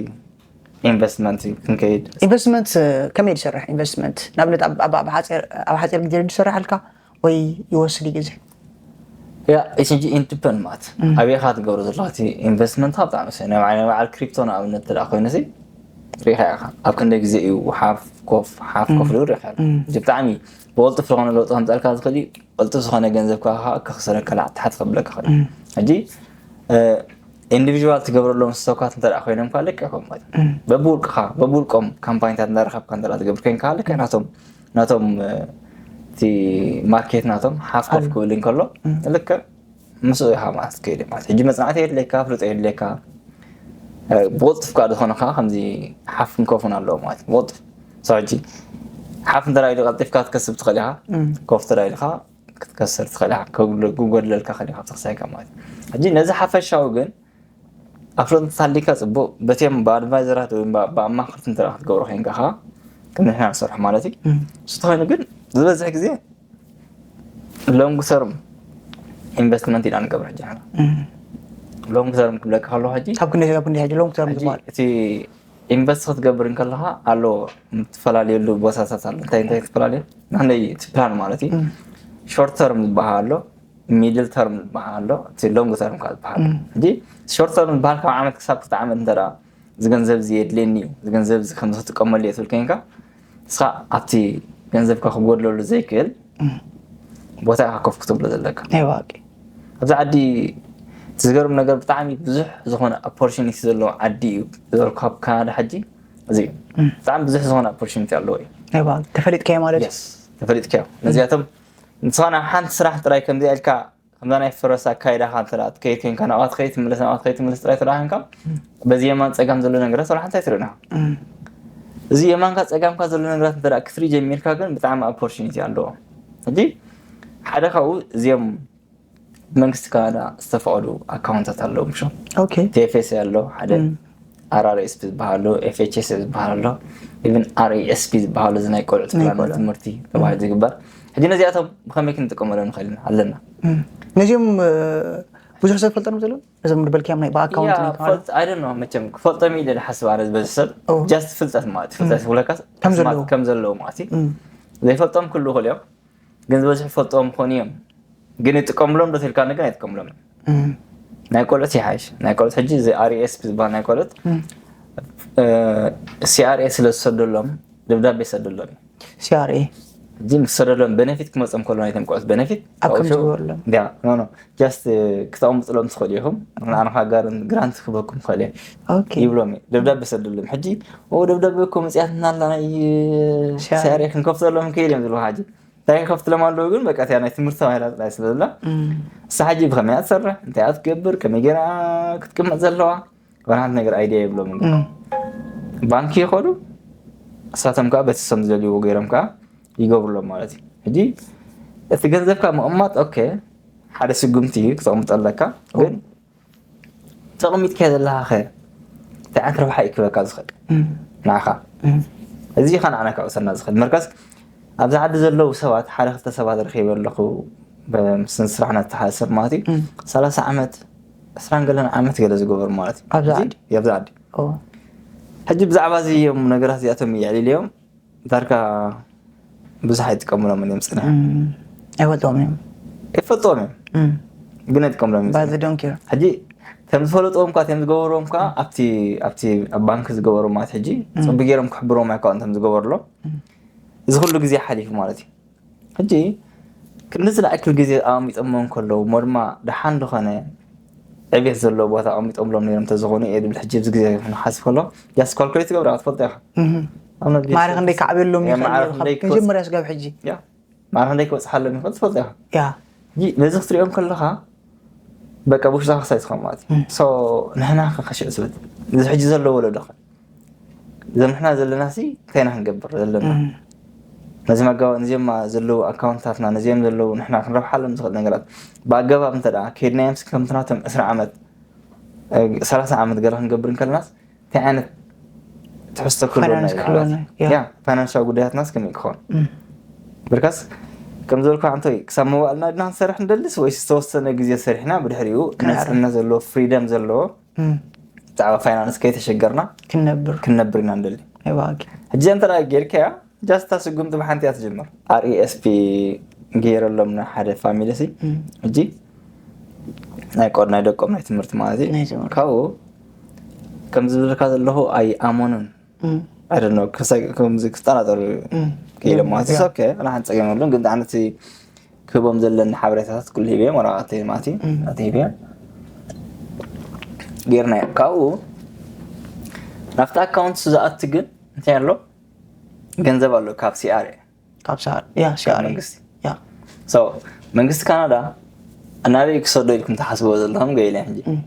ኢንቨስትመንት ክንከይድ ኢንቨስትመንት ከመይ ዝሰርሕ ኢንቨስትመንት ንኣብነት ኣብ ሓፂር ግዜ ዝሰርሓልካ ወይ ይወስድ ግዜ ያ እቲ ሕጂ ኢንዲፐንድ ማለት ኣበይ ኢኻ ትገብሮ ዘለኻ እቲ ኢንቨስትመንትካ ብጣዕሚ ወሳኝ። ናይ በዓል ክሪፕቶ ንኣብነት እንተ ደኣ ኮይኑ ሲ ሪኢኻ ኢኻ ኣብ ክንደይ ግዜ እዩ ሓፍ ኮፍ ሓፍ ኮፍ ኢሉ ሪኢኻ ኢኻ። እዚ ብጣዕሚ ብቕልጡፍ ዝኾነ ለውጢ ከምፀልካ ዝኽእል እዩ። ቅልጡፍ ዝኾነ ገንዘብካ ከዓ ከኽሰረካ ላዕሊ ታሕቲ ከብለካ ይኽእል እዩ። ሕጂ ኢንዲቪዥዋል ትገብረሎም ስቶካት እንተ ደኣ ኮይኖም ከዓ ልክዕ ከምኡ ማለት እዩ። በብውልቅኻ በብውልቆም ካምፓኒታት እንዳረኸብካ እንተ ደኣ ትገብር ኮይንካ ልክዕ ናቶም ናቶም እቲ ማርኬት ናቶም ሓፍ ኮፍ ክብል እንከሎ ልክዕ ምስኡ ኢኻ ማለት ትከይድ ማለት ሕጂ መፅናዕቲ የድልየካ ፍልጦ የድልየካ ብቁልጡፍ ከዓ ዝኾነ ከዓ ከምዚ ሓፍን ኮፍን ኣለዎ ማለት እዩ ብቁልጡፍ ሰው ሕጂ ሓፍ እንተራኢሉ ቀልጢፍካ ክትከስብ ትኽእል ኢኻ ኮፍ ተራኢልካ ክትከስር ትኽእል ኢኻ ክጎድለልካ ኽእል ኢኻ ተኽሳይካ ማለት እዩ ሕጂ ነዚ ሓፈሻዊ ግን ኣፍልጦ ተታሊካ ፅቡቅ በቲም ብኣድቫይዘራት ወይ ብኣማክርቲ እንተ ክትገብሮ ኮይንካ ከዓ ከም ንሕና ንሰርሑ ማለት እዩ እሱ ተኮይኑ ግን ዝበዝሕ ግዜ ሎንግ ተርም ኢንቨስትመንት ኢና ንገብር ሕጂ ሎንግ ተርም ክብለካ ከለኩ ሕጂ ካብ ክንደይ ካብ ክንደይ ሕጂ ሎንግ ተርም ዝበሃል እቲ ኢንቨስት ክትገብር እንከለካ ኣሎ ትፈላለየሉ ቦታታት ኣሎ እንታይ እንታይ ትፈላለየ ንክንደይ እቲ ፕላን ማለት እዩ ሾርት ተርም ዝበሃል ኣሎ ሚድል ተርም ዝበሃል ኣሎ እቲ ሎንግ ተርም ካብ ዝበሃል ሕጂ ሾርት ተርም ዝበሃል ካብ ዓመት ክሳብ ክልተ ዓመት እንተ እዚ ገንዘብ እዚ የድልየኒ እዩ እዚ ገንዘብ እዚ ከምዚ ክጥቀመሉ እየ ትብል ኮይንካ ንስኻ ኣብቲ ገንዘብካ ክጎድለሉ ዘይክእል ቦታ ኢኻ ኮፍ ክትብሎ ዘለካ ኣብዚ ዓዲ እቲ ዝገርም ነገር ብጣዕሚ ብዙሕ ዝኾነ ኦፖርቹኒቲ ዘለዎ ዓዲ እዩ ዝበልኩ ካብ ካናዳ ሕጂ እዚ እዩ ብጣዕሚ ብዙሕ ዝኾነ ኦፖርቹኒቲ ኣለዎ እዩ ተፈሊጥካዮ ማለት እዩ ተፈሊጥካዮ ነዚኣቶም ንስኻ ናብ ሓንቲ ስራሕ ጥራይ ከምዚኣ ኢልካ ከምዛ ናይ ፈረስ ኣካይዳኻ እንተ ትከይድ ኮይንካ ናብኣ ትኸይድ ትምለስ ናብኣ ትኸይድ ትምለስ ጥራይ ተደኣ ኮይንካ በዚ የማን ፀጋም ዘሎ ነገራት ወላ ሓንቲ ኣይትርእን ኢኻ እዚ የማንካ ፀጋምካ ዘሎ ነገራት እንተ ክትርኢ ጀሚርካ ግን ብጣዕሚ ኦፖርቹኒቲ ኣለዎ ሕጂ ሓደ ካብኡ እዚኦም መንግስቲ ካናዳ ዝተፈቐዱ ኣካውንታት ኣለዉ ምሾ ኦኬ ቲኤፍኤስ ኣሎ ሓደ RRSP ዝበሃል ኣሎ FHS ዝበሃል ኣሎ even RESP ዝበሃል እዚ ናይ ቆልዑ ትግራን ትምህርቲ ተባሂሉ ዝግበር ሕጂ ነዚኣቶም ብኸመይ ክንጥቀመሎም ንኽእል ኣለና ነዚኦም ብዙሕ ሰብ ፈልጠ ነው ዘሎ እዞም ዝበልክያም ናይ ብኣካውንት ናይ ተማሃሮ I don't know መቸም ክፈልጦም ኢለ ዝሓስብ ኣነ ዝበዚ ሰብ just ፍልጠት ማለት ፍልጠት ክብለካ ከም ዘለዉ። ከም ዘለዉ ማለት እዩ ዘይፈልጦም ክሉ ይኽእሉ እዮም ግን ዝበዝሑ ይፈልጥዎም ክኾኑ እዮም ግን ይጥቀምሎም ዶ ትልካ ግን ኣይጥቀምሎም ናይ ቆልዑት ይሓይሽ ናይ ቆልዑት ሕጂ እዚ RESP ዝበሃል ናይ ቆልዑት CRA ስለ ዝሰደሎም ደብዳቤ ይሰደሎም እዩ CRA ሕጂ ምስ ሰደሎም ቤነፊት ክመፅኦም ከሎ ናይቶም ቆልዑት ቤነፊት ኣብ ከም ዝገበርሎም ያ ኖ ኖ just ክተቐምጥሎም ትኽእሉ ኢኹም ንዓንኻ ጋርን ግራንት ክበኩም ክእል እየ ኦኬ ይብሎም እዩ ደብዳቤ ሰደሎም ሕጂ ኦ ደብዳቤ እኮ መፅያትና ኣላ ናይ CRA CRA ክንከፍተሎም ክእል እዮም ዝብሉ ሕጂ እንታይ ከፍትሎም ኣለዉ ግን በቃ እቲያ ናይ ትምህርቲ ተባሂላ ጥራይ ስለ ዘላ እሳ ሕጂ ብኸመይ እያ ትሰርሕ እንታይ እያ ትገብር ከመይ ገይራ ክትቅመጥ ዘለዋ ወላ ሓንቲ ነገር ኣይድያ የብሎም ባንኪ ይኸዱ እሳቶም ከዓ በቲ ሰም ዝደልይዎ ገይሮም ከዓ ይገብሩሎም ማለት እዩ ሕጂ እቲ ገንዘብካ ምቕማጥ ኦኬ ሓደ ስጉምቲ እዩ ክተቕምጦ ኣለካ ግን ተቕሚጥካ ዘለካ ኸ እንታይ ዓይነት ረብሓ እዩ ክበካ ዝኽእል ንዓኻ እዚ ኸ ንዓና ካብሰና ዝኽእል መርከስ ኣብዚ ዓዲ ዘለዉ ሰባት ሓደ ክልተ ሰባት ረኺበ ኣለኹ ምስ ስራሕና ዝተሓሰር ማለት እዩ ሰላሳ ዓመት ዕስራን ገለን ዓመት ገለ ዝገበሩ ማለት እዩ ኣብዚ ዓዲ ኣብዚ ዓዲ ሕጂ ብዛዕባ እዚ እዮም ነገራት እዚኣቶም የዕሊልዮም ዳርጋ ብዙሕ ኣይጥቀምሎም እዮም ፅንሕ ኣይፈልጦም እዮም ይፈልጥዎም እዮም ግን ኣይጥቀምሎም እዮም ባዚ ዶንኪር ሕጂ ከም ዝፈለጥዎም ካ ከም ዝገበርዎም ካ ኣብቲ ኣብቲ ኣብ ባንክ ዝገበሩ ማለት ሕጂ ፅቡቅ ገይሮም ክሕብርዎም ኣይከውን ከም ዝገበርሎም እዚ ኩሉ ግዜ ሓሊፉ ማለት እዩ ሕጂ ክንዲ ዝለኣክል ግዜ ኣቐሚጦሞ እንከለዉ እሞ ድማ ደሓን ዝኾነ ዕቤት ዘለዎ ቦታ ኣቐሚጦምሎም ነይሮም እንተዝኾኑ እየ ዝብል ሕጂ ኣብዚ ግዜ ይኹን ሓስብ ከሎ just calculate ትገብራ ትፈልጦ ኢኻ ኣብ ነቢስ- ማዕረ ክንደይ ከዓብየሎም ያ ይኽእል ማዕረ ነይሩ ካብ ክንደይ መጀመርያ ስጋብ ሕጂ ያ ማዕረ ክንደይ ክበፅሓሎም ይኽእል ትፈልጦ ኢኻ ያ ሕጂ ነዚ ክትሪኦ እንከለኻ በቃ ብውሽጣ ክሳይ ዝኾን ማለት እዩ so ንሕና ከ ከሽዕ ዝብል እዚ ሕጂ ዘሎ ወለዶ ኸ እዞም ንሕና ዘለና ሲ እንታይ ኢና ክንገብር ዘለና ነዚም ኣገባ ነዚም ዘለዉ ኣካውንትታትና ነዚም ዘለዉ ንሕና ክንረብሓሎም ዝኽእል ነገራት ብኣገባብ እንተ ደኣ ከይድናዮም ሲ ከምቲ ናቶም ዕስራ ዓመት እ፣ ሰላሳ ዓመት ገለ ክንገብር እንከለናስ እንታይ ዓይነት ትሕዝቶ ክህልወና ፋይናንስ እዩ ክህልወና ማለት እዩ። እዩ? ያ ፋይናንሻዊ ጉዳያትናስ ከመይ ክኸውን ብርካስ ከም ዝበልኩ ኣንቶይ ክሳብ መዋእልና ድና ክንሰርሕ ንደልስ ወይስ ዝተወሰነ ግዜ ሰሪሕና ብድሕሪኡ ክንዓርፍ። ነፃነት ዘለዎ ፍሪደም ዘለዎ እም፣ ብዛዕባ ፋይናንስ ከይተሸገርና ክንነብር ክንነብር ኢና ንደሊ ይባሃግ ሕጂ እንተ ደኣ ጌርካያ ጃስታ ስጉምቲ ብሓንቲ እያ ትጅምር ኣርኢኤስፒ ገይረሎም ንሓደ ፋሚሊ ሲ እም፣ ሕጂ ናይ ቆድ ናይ ደቆም ናይ ትምህርቲ ማለት እዩ። ናይ ትምህርቲ። ካብኡ ከም ዝብልካ ዘለኹ ኣይኣመኑን። እም፣ I don't know ክሳይ ከምዚ ክጠራጠሩ እም። ክኢሎም ማለት እዩ። ያ። ኦኬ፣ ኣነ ሓንቲ ጸገም የብሉን፣ ግን ኣነቲ ክህቦም ዘለኒ ሓበሬታታት ኩሉ ሂበዮም፣ ወረቓቕተይ ማለት እዩ። እም። ኣቲ ሂበዮም ጌርና እዮም። ካብኡ ናብቲ ኣካውንት ዝኣቱ ግን እንታይ ኣሎ? ገንዘብ ኣሎ ካብ ሲኣር ካብ ሲኣር፣ ያ፣ ሲኣር። መንግስቲ። ያ። So መንግስቲ ካናዳ ናበይ ክሰዶ ኢልኩም ትሓስብዎ ዘለኹም ገለ ሕጂ? እም።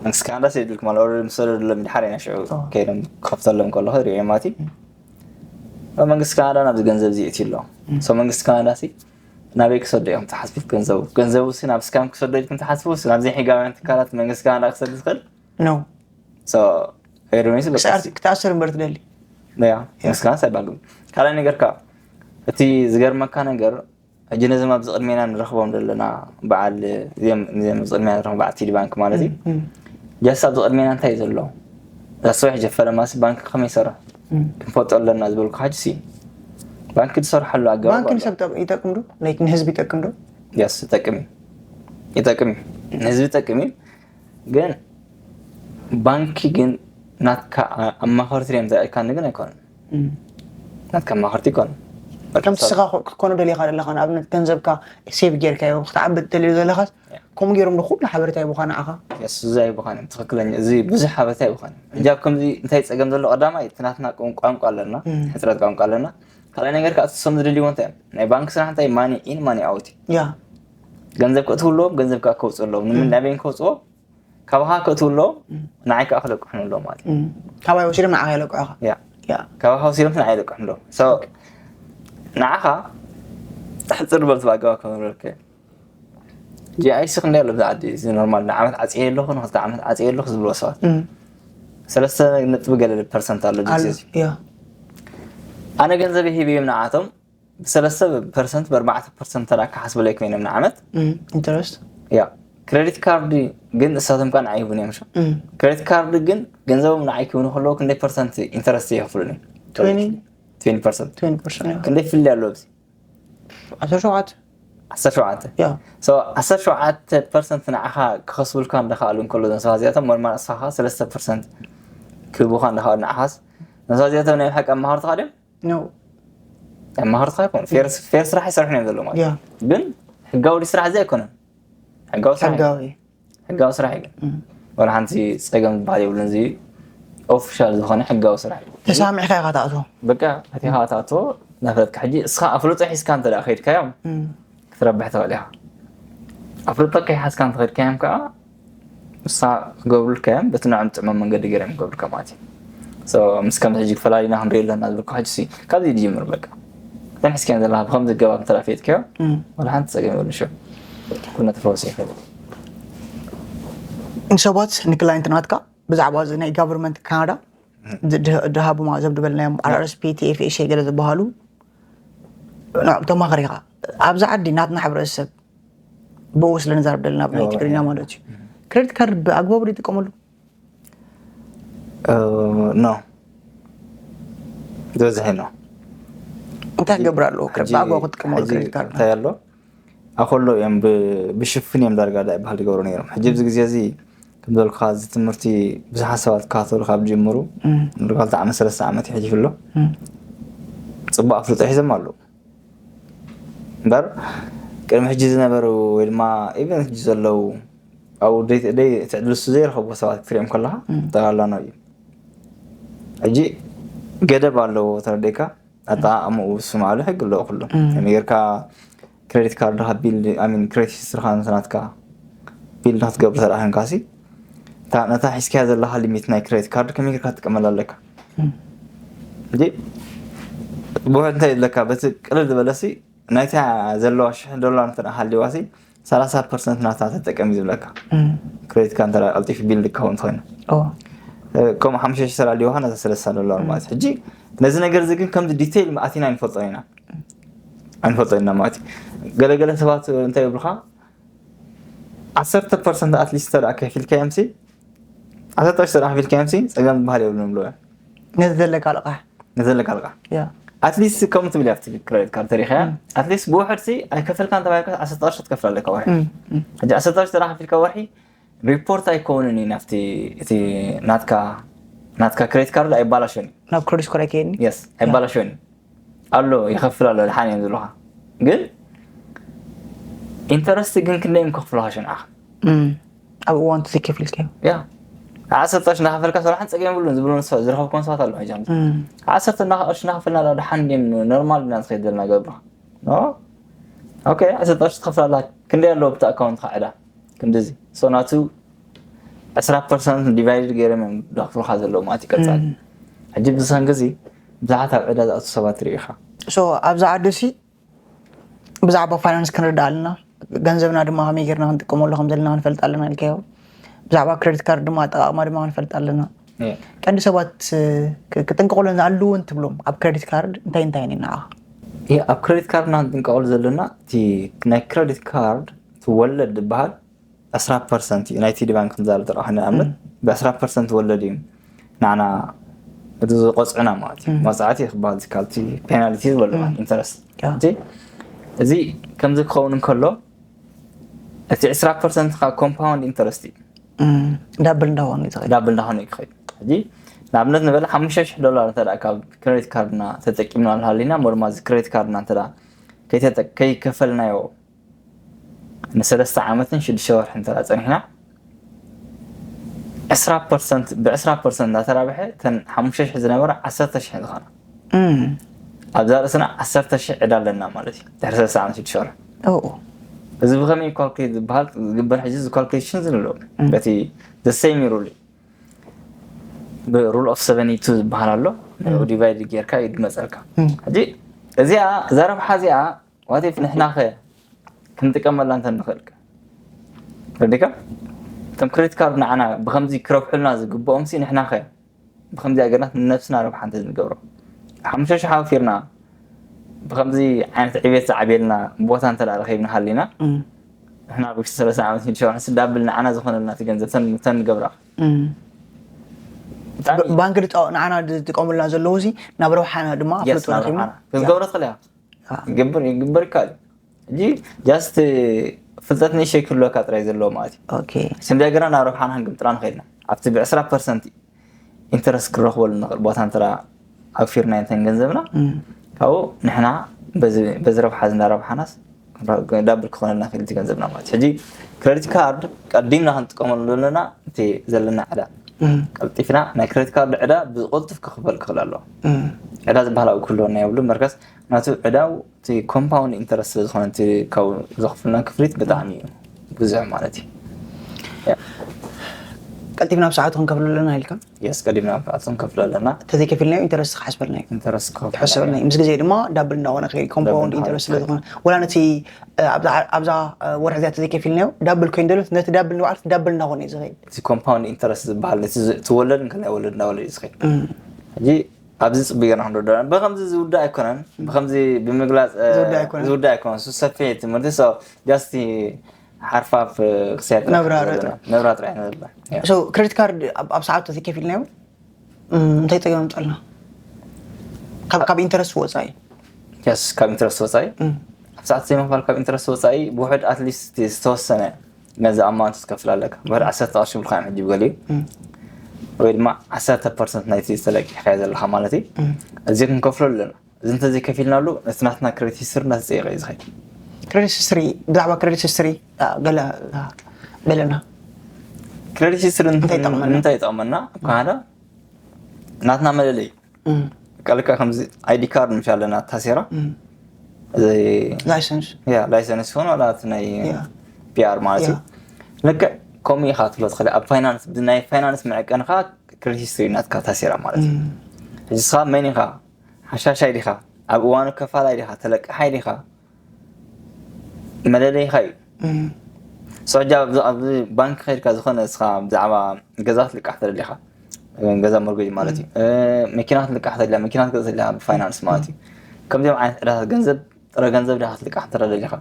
መንግስቲ ካናዳ ሰዲድልኩም ኣሎ። ኦልሬዲ ምስ ሰደደሎም ድሓር ኢና ሽዑ ኦ። ከይዶም ክኸፍተሎም ከለኹ ሪኦ ማለት እዩ። መንግስቲ ካናዳ ናብዚ ገንዘብ እዚ ይእትዩ ኣሎ። So መንግስቲ ካናዳ ሲ ናበይ ክሰዶ እዮም ትሓስቡ? ገንዘቡ ገንዘቡ ሲ ናብ ስካም ክሰዶ ኢልኩም ትሓስቡ? ናብ ዘይሕጋውያን ትካላት መንግስቲ ካናዳ ክሰድ ዝኽእል? ኖ። So ሄዶም ሲ በቃ ክትኣስር እምበር ትደሊ። ያ መንግስቲ ካናዳ ሳይባግም ካልኣይ ነገር ከዓ እቲ ዝገርመካ ነገር ሕጂ ነዞም ኣብዚ ቅድሜና ንረኽቦም ዘለና በዓል እዚኦም እዚኦም ኣብዚ ቅድሜና ንረኽቦም በዓል ቲዲ ባንክ ማለት እዩ። እም፣ ጃስ ኣብዚ ቅድሜና እንታይ እዩ ዘሎ? እዛ ስራሕ ጀፈረ ማሲ ባንክ ከመይ ይሰርሕ? እም። ክንፈልጦ ኣለና ዝበልኩ ሕጂ ሲ ባንክ ዝሰርሓሉ ኣገባብ ባንክ ኣሎ። ንሰብ ጠቕ- ይጠቅም ዶ? ላይክ ንህዝቢ ይጠቅም ዶ? የስ ይጠቅም እዩ። ይጠቅም እዩ። ንህዝቢ ይጠቅም እዩ። ግን ባንኪ ግን ናትካ ኣ- ኣማኸርቲ እዮም ዘእካኒ ግን ኣይኮነን። እም። ናትካ ኣማኸርቲ ኣይኮነን። ከምቲ ስኻ ኮ- ክትኮኖ ደሊኻ ዘለኻ ንኣብነት ገንዘብካ ሴቭ ጌርካዮ ክትዓቢ ትደልዮ ዘለኻስ ከምኡ ገይሮም ንኩሉ ሓበሬታ ይቡኻ ንዓኻ። የስ እዚ ኣይቡኻን እዮም ትኽክለኛ እዚ ብዙሕ ሓበሬታ ኣይቡኻን እዮም። ሕጂ ኣብ ከምዚ እንታይ ፀገም ዘሎ ቀዳማይ እቲ ናትና ቋን- ቋንቋ ኣለና እም። ሕፅረት ቋንቋ ኣለና። ካልኣይ ነገር ከዓ እሶም ዝደልይዎ እንታይ እዮም ናይ ባንክ ስራሕ እንታይ ማኒ ኢን ማኒ ኣውት እዩ። ያ። ገንዘብ ከእትውለዎም ገንዘብ ከዓ ከውፅእለዎም ንምናበይን ከውፅዎ ካባኻ ከእትውለዎም ንዓይ ከዓ ክለቅሑን ኣለዎም ማለት እዩ። እም። ካባይ ወሲዶም ንዓኻ የለቅሑኻ። ያ ያ። ካባኻ ወሲዶም ንዓይ ይለቅሑ ኣለዎም። So ንዓኻ ሕፅር በል ትባገባ ከምበልከ ጂኣይሲ ክንደይ ኣሎ ኣብዚ ዓዲ እዚ ኖርማል ንዓመት ዓፅየ ኣለኹ ንክልተ ዓመት ዓፅየ ኣለኹ ዝብልዎ ሰባት እም። ሰለስተ ነጥቢ ገለ ፐርሰንት ኣሎ እዚ ኣሎ። ግዜ እዚ። ያ። ኣነ ገንዘብ ሂብዮም ንዓቶም ብሰለስተ ፐርሰንት ብኣርባዕተ ፐርሰንት ተዳ ክሓስበለይ ኮይኖም ንዓመት እም፣ ኢንተረስት። ያ ክሬዲት ካርድ ግን እሳቶም ከዓ ንዓይ ይህቡን እዮም ሸ እም። ክሬዲት ካርድ ግን ገንዘቦም ንዓይ ክህቡኒ ከለዉ ክንደይ ፐርሰንት ኢንተረስት ይኸፍሉኒ? ትዌንቲ። ትዌንቲ ፐርሰንት። ትዌንቲ ፐርሰንት፣ ያ። ክንደይ ፍልልይ ኣለዎ ኣብዚ? ዓሰርተ ሸውዓተ። ዓሰርተ ሸውዓተ። ያ። So ዓሰርተ ሸውዓተ ፐርሰንት ንዓኻ ክኸስቡልካ እንዳኸኣሉ እንከሎ እዞም ሰባት እዚኣቶም ኖርማል ንስኻ ሰለስተ ፐርሰንት ክህቡኻ እንዳኸኣሉ ንዓኻስ እዞም ሰባት እዚኣቶም ናይ ብሓቂ ኣማኸርትኻ ድዮም? ኖ። ኣማኸርትኻ ኣይኮኑ ፌር ፌር ስራሕ ይሰርሑ እዮም ዘለዉ ማለት ያ። እዩ። ግን ሕጋዊ ድዩ ስራሕ እዚ ኣይኮነን። ሕጋዊ ስራሕ እዩ። ሕጋዊ። ሕጋዊ ስራሕ እዩ ግን እም። ወላ ሓንቲ ፀገም ዝበሃል የብሉን። እዚ ኦፊሻል ዝኾነ ሕጋዊ ስራሕ እዩ። ተሳሚዕካ ኢኻ ትኣትዎ። በቃ ኣቲኻ ትኣትዎ እናፈለጥካ ሕጂ እስኻ ኣፍልጦ ሒዝካ እንተ ደኣ ከይድካዮም እም። ክትረብሕ ትኽእል ኢኻ። ኣፍልጦ ከይሓዝካ እንተኸድካዮም ከዓ ንሳ ክገብሩልካ እዮም በቲ ንዕም ጥዕመ መንገዲ ገይሮም ክገብሩልካ ማለት እዩ። So ምስ ከምዚ ሕጂ ክፈላሊና ክንሪኢ ኣለና ዝብልካ ሕጂ ሲ ካብዚ ይጅምር በቃ እተን ሒዝካዮም ዘለካ ብከምዚ ገባብ እንተ ፈየጥካዮ እም። ወላ ሓንቲ ፀገም የብሉን። ሽዑ ኩነ ተፈወሰ ይኽእል። ንሰባት ንክላይንት ናትካ ብዛዕባ እዚ ናይ ጋቨርንመንት ካናዳ ድ- ድ- ድሃቡ ማዘብ ዝበልናዮም ኣር ኤስ ፒ ቲ ኤፍ ኤስ ኤ ገለ ዝበሃሉ ንዕኦም ተማኸር ኢኻ ኣብዚ ዓዲ ናትና ሕብረተሰብ ብኡ ስለ ንዛረብ ደለና ብናይ እዎ፣ ትግርኛ እዎ። ማለት እዩ ክሬዲት ካርድ ብኣግባቡ ዶ ይጥቀመሉ ኖ ዝበዝሐ ኖ እንታይ ክገብር ኣለዎ ክረ- ብኣግባቡ ክትጥቀመሉ ሕጂ ክሬዲት ካርድ እንታይ ኣሎ ኣኮሎ እዮም ብ- ብሽፍን እዮም ዳርጋ ዳ ይበሃል ዝገብሩ ነይሮም ሕጂ ኣብዚ ግዜ እዚ ከም ዘልኩካ እዚ ትምህርቲ ብዙሓት ሰባት ክካተሉ ካብ ጅምሩ እም፣ ንካልተ ዓመት ሰለስተ ዓመት ይሕሊፉ ኣሎ እም፣ ፅቡቅ ኣፍልጦ ሒዞም ኣለዉ እምበር ቅድሚ ሕጂ ዝነበሩ ወይ ድማ ኢቨን ሕጂ ዘለዉ ኣብኡ ደይ ደይ እቲ ዕድል እሱ ዘይረኸብዎ ሰባት ክትሪኦም ከለካ እም። ጠላላ ነው እዩ ሕጂ ገደብ ኣለዎ ተረዲእካ ኣጠቃቅምኡ ዝስማዕሉ ሕጊ ኣለዎ ኩሉ እም። ከመይ ጌርካ ክሬዲት ካርድካ ቢልድ ኣሚን ክሬዲት ሂስትሪካ ምስ ናትካ ቢልድ ክትገብር ተደኣ ኮንካሲ እታ ነታ ሒዝካያ ዘለካ ሊሚት ናይ ክሬዲት ካርድ ከመይ ጌርካ ትጥቀመላ ኣለካ እም። እንጂ ብውሕድ እንታይ ይብለካ በቲ ቅልል ዝበለሲ ናይታ ዘለዋ ሽሕ ዶላር እንተ ደኣ ሃልዋሲ ሰላሳ ፐርሰንት ናታ ተጠቀም እዩ ዝብለካ እም፣ ክሬዲትካ እንተ ደኣ ቀልጢፉ ቢልድ ክኸውን እንተኮይኑ ኦ፣ ከምኡ ሓሙሽተ ሽሕ ተላልዮኻ ነዛ ሰለስተ ዶላር ማለት ሕጂ ነዚ ነገር እዚ ግን ከምዚ ዲቴይል ኣቲና ኣይንፈልጦን ኢና ኣይንፈልጦን ኢና ማለት እዩ ገለገለ ሰባት እንታይ ይብሉኻ ዓሰርተ ፐርሰንት ኣትሊስት ተደኣ ከፊልካዮም ሲ ዓሰርተ ሽሕ ተደኣ ከፊልካዮም ሲ ፀገም ዝበሃል የብሉን ይብሉ እዮም ነዚ ዘለካ ልቃሕ ነዚ ዘለካ ልቃሕ ያ ኣትሊስት ከምኡ ትብል ኣብቲ ክሬዲት ካርድ ተሪኸያ ኣትሊስት ብውሕድ ሲ ኣይከፈልካን ተባሂልካ ዓሰርተ ቅርሺ ትከፍል ኣለካ ወርሒ ሕጂ ዓሰርተ ቅርሺ ተራ ከፊልካ ወርሒ ሪፖርት ኣይከውንን እዩ ናብቲ እቲ ናትካ ናትካ ክሬዲት ካርድ ኣይባላሸን እዩ ናብ ክሬዲት ስኮር ኣይከየኒ የስ ኣይባላሸን እዩ ኣሎ ይኸፍል ኣሎ ድሓን እዮም ዝብሉካ ግን ኢንተረስት ግን ክንደይ እዮም ከኽፍሉካ ሽንዓኻ ኣብ እዋን ተዘይከፊልካዮ ያ ዓሰርተ ቅርሺ እናኸፈልካ ሰራሕን ፀገም የብሉን ዝብሉ ዝረኸብኩም ሰባት ኣለዉ ሕጂ ዓሰርተ ቅርሺ እናኸፈልና ዳ ድሓን ድም ኖርማል ድና ዝኸይድ ዘለና ገብርኻ ኦኬ ዓሰርተ ቅርሺ ትኸፍል ኣላ ክንደይ ኣለዎ ብቲ ኣካውንትካ ዕዳ ክንድዚ ሶ ናቱ ዕስራ ፐርሰንት ዲቫይድድ ገይሮም እዮም ዘኽፍሉካ ዘለዉ ማለት እዩ ቀፃሊ ሕጂ ብዝሰን ግዜ ብዙሓት ኣብ ዕዳ ዝኣቱ ሰባት ርኢኻ ሶ ኣብዚ ዓዲ ሲ ብዛዕባ ፋይናንስ ክንርዳእ ኣለና ገንዘብና ድማ ከመይ ጌርና ክንጥቀመሉ ከም ዘለና ክንፈልጥ ኣለና ኢልካዮ ብዛዕባ ክሬዲት ካርድ ድማ ኣጠቃቅማ ድማ ክንፈልጥ ኣለና ቀንዲ ሰባት ክጥንቀቁለን ኣለውን ትብሎም ኣብ ክሬዲት ካርድ እንታይ እንታይ ኒ ንዓኻ ይህ ኣብ ክሬዲት ካርድና ክንጥንቀቁሉ ዘለና እቲ ናይ ክሬዲት ካርድ ትወለድ ዝበሃል ዕስራ ፐርሰንት እዩ ናይቲ ዲ ባንክ ክንዛረብ ጥራሕ ንኣብነት ብዕስራ ፐርሰንት ወለድ እዩ ንዓና እቲ ዝቆፅዕና ማለት እዩ መፅዓት እዩ ክበሃል ዝካል እቲ ፔናልቲ ዝበሉ ኢንተረስት እዚ ከምዚ ክኸውን እንከሎ እቲ ዕስራ ፐርሰንት ከዓ ኮምፓውንድ ኢንተረስት እዩ ዳብል እንዳኾነ እዩ ዝኸይድ ዳብል እንዳኾነ እዩ ክኸይድ ሕጂ ንኣብነት ንበለ ሓሙሽተ ሽሕ ዶላር እንተ ካብ ክሬዲት ካርድና ተጠቂምና ሃሊና ሞ ድማ እዚ ክሬዲት ካርድና እንተ ከይከፈልናዮ ንሰለስተ ዓመትን ሽዱሽተ ወርሒ እንተ ፀኒሕና ዕስራ ፐርሰንት ብዕስራ ፐርሰንት እናተራብሐ እተን ሓሙሽተ ሽሕ ዝነበራ ዓሰርተ ሽሕ ዝኾና ኣብዛ ርእስና ዓሰርተ ሽሕ ዕዳ ኣለና ማለት እዩ ድሕሪ ሰለስተ ዓመት ሽዱሽተ ወርሒ እዚ ብኸመይ ካልኩሌት ዝበሃል ዝግበር ሕጂ እዚ ካልኩሌሽን ዝንሎ በቲ ዘሰይም ሩል ሩል ኦፍ ሰቨንቲ ቱ ዝበሃል ኣሎ ዲቫይድ ጌርካ እዩ ዝመፀልካ ሕጂ እዚኣ እዛ ረብሓ እዚኣ ዋቴፍ ንሕናኸ ክንጥቀመላ እንተ ንኽእል ረዲካ እቶም ክሬዲት ካርድ ንዓና ብከምዚ ክረብሑልና ዝግብኦም ሲ ንሕናኸ ብከምዚ ኣገርና ንነብስና ረብሓ እንተ ንገብሮ ሓሙሽተ ሽሕ ኣውፊርና ብከምዚ ዓይነት ዕቤት ዝዓብየልና ቦታ እንተ ረኺብና ሃሊና ንሕና ኣብ ውሽጢ ሰለስተ ዓመት ንድሸ ንስ ዳብል ንዓና ዝኾነልና እቲ ገንዘብ ተን ንገብራ ባንክ ንዓና ዝጥቀሙልና ዘለዉ ሲ ናብ ረብሓና ድማ ኣፍልጦ ረኺብና ክትገብሮ ትኽእል እያ ይግበር ይካል ሕጂ ጃስት ፍልጠት ንእሸይ ክህልወካ ጥራይ ዘለዎ ማለት እዩ ስንዳይ ገና ናብ ረብሓና ክንግምጥራ ንኽእልና ኣብቲ ብዕስራ ፐርሰንት ኢንተረስት ክረኽበሉ ንኽእል ቦታ እንተ ኣውፊርና እንተን ገንዘብና ካብኡ ንሕና በዚ ረብሓ እዚ እንዳረብሓናስ ዳብል ክኾነልና ክእል ገንዘብና ማለት ሕጂ ክሬዲት ካርድ ቀዲምና ክንጥቀመሉ ዘለና እቲ ዘለና ዕዳ ቀልጢፍና ናይ ክሬዲት ካርድ ዕዳ ብዝቆልጥፍ ክኽፈል ክኽእል ኣለዎ ዕዳ ዝበሃል ኣብ ክህልወና የብሉ መርከስ ናቱ ዕዳው እቲ ኮምፓውንድ ኢንተረስት ስለ ዝኾነ እቲ ካብ ዘኽፍልና ክፍሊት ብጣዕሚ እዩ ብዙሕ ማለት እዩ ቀልጢፍና ብሰዓቱ ክንከፍሎ ኣለና ኢልካ የስ ቀዲምና ብሰዓቱ ክንከፍሎ ኣለና ተዘይከፊልናዮ ኢንተረስት ክሓስበልና እዩ ኢንተረስት ክኸፍል ትሕሰበልና እዩ ምስ ግዜ ድማ ዳብል እንዳኾነ ክኸይድ ኮምፓውንድ ኢንተረስት ስለ ዝኾነ ወላ ነቲ ኣብዛ ወርሒ እዚኣ ተዘይከፊልናዮ ዳብል ኮይኑ ዘሎ ነቲ ዳብል ንባዕሉ ዳብል እንዳኾነ እዩ ዝኸይድ እቲ ኮምፓውንድ ኢንተረስት ዝበሃል ነቲ ትወለድ እንከላይ ወለድ እንዳወለድ እዩ ዝኸይድ ሕጂ ኣብዚ ፅቡቅ ጌርና ክንረዳእ ብከምዚ ዝውዳእ ኣይኮነን ብከምዚ ብምግላፅ ዝውዳእ ኣይኮነን ዝውዳእ ኣይኮነን እሱ ሰፊሕ ትምህርቲ ጃስቲ ሓርፋፍ ክስያት ነብራ ጥራሕ ነብራ ጥራሕ ነብራ ክሬዲት ካርድ ኣብ ሰዓቱ ተዘይከፊልናዮ እንታይ ፀገም ምፀልና ካብ ኢንተረስት ወፃኢ ስ ካብ ኢንተረስት ወፃኢ ኣብ ሰዓት ዘይምክፋል ካብ ኢንተረስት ወፃኢ ብውሕድ ኣትሊስት ዝተወሰነ ነዚ ኣማውንት ትከፍል ኣለካ ብሕድ ዓሰርተ ቅርሺ ብልካ እዮም ሕጂ ብገሊኡ ወይ ድማ ዓሰርተ ፐርሰንት ናይቲ ዝተለቂሕካዮ ዘለካ ማለት እዩ እዚ ክንከፍሎ ኣለና እዚ እንተዘይከፊልናሉ ነቲ ናትና ክሬዲት ሂስትሪ እናተፀየቀ እዩ ዝኸይድ ክሬዲት ሂስትሪ ብዛዕባ ክሬዲት ሂስትሪ ገለ ገለና ክሬዲት ሂስትሪ ንምንታይ ይጠቕመና ኣብ ካናዳ ናትና መለለይ ቀልካ ከምዚ ኣይዲ ካርድ ምሽ ኣለና ታሴራ ላይሰንስ ላይሰንስ ይኾን ዋላ እቲ ናይ ፒኣር ማለት እዩ ልክዕ ከምኡ ኢኻ ትብሎ ትኽእል ኣብ ፋይናንስ ናይ ፋይናንስ መዐቀንኻ ክሬዲት ሂስትሪ ናትካ ታሴራ ማለት እዩ ሕጂ ስኻ መን ኢኻ ሓሻሻይ ዲኻ ኣብ እዋኑ ከፋላይ ዲኻ ተለቃሓይ ዲኻ መለለይኻ እዩ ሰጃ ኣብዚ ባንክ ከድካ ዝኾነ እስኻ ብዛዕባ ገዛ ትልቃሕ ተደሊኻ ገዛ ሞርጌጅ ማለት እዩ መኪና ክትልቃሕ ተደሊኻ መኪና ክትገዛ ተደሊኻ ብፋይናንስ ማለት እዩ ከምዚኦም ዓይነት ዕዳታት ገንዘብ ጥረ ገንዘብ ዲኻ ክትልቃሕ ተደሊኻ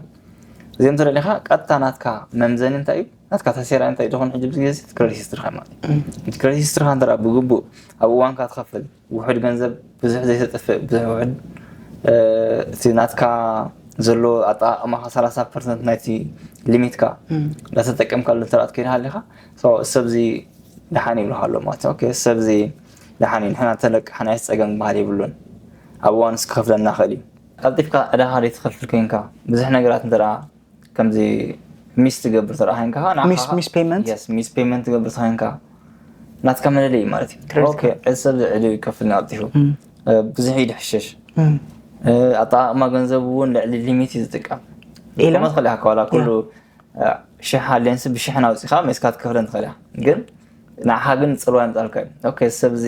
እዚኦም ተደሊኻ ቀጥታ ናትካ መምዘኒ እንታይ እዩ ናትካ ተሴራ እንታይ ዝኾን ሕጂ ብዙ ግዜ ክሬዲት ሂስትሪኻ ማለት እዩ ክሬዲት ሂስትሪኻ እንተ ብግቡእ ኣብ እዋንካ ትኸፍል ውሑድ ገንዘብ ብዙሕ ዘይተጥፍእ ብዙሕ ውሑድ እቲ ናትካ ዘሎ ኣጠቃቅማካ ሰላሳ ፐርሰንት ናይቲ ሊሚትካ እንዳተጠቀምካሉ እንተ ትከይድ ሃሊካ፣ ሰብዚ ደሓን ይብልካ ኣሎ ማለት እዩ። ሰብዚ ደሓን እዩ፣ ንሕና ተለቅሓናዮ ጸገም ዝበሃል የብሉን፣ ኣብ እዋንስ ክኸፍለና ክእል እዩ። ቀልጢፍካ ዕዳኻ ዘይትኸፍል ኮይንካ፣ ብዙሕ ነገራት እንተ ከምዚ ሚስ ትገብር ተረኣይንካ፣ ሚስ ፔመንት ሚስ ፔመንት ትገብር ተረኣይንካ፣ ናትካ መለለይ ማለት እዩ። ሰብ ዝዕድ ይከፍል ናብቲሁ ብዙሕ ይድሕሸሽ። ኣጠቃቅማ ገንዘብ እውን ልዕሊ ሊሚት እዩ ዝጥቀም። ኢሎም ትኽእል ኢኻ፣ ዋላ ኩሉ ሽሕ ሃልየንስ ብሽሕን ኣውፂኻ ሜስካ ትከፍለን ትኽእል ኢኻ። ግን ንዓኻ ግን ፅልዋ የምፃልካ እዩ። ኦኬ፣ ሰብዚ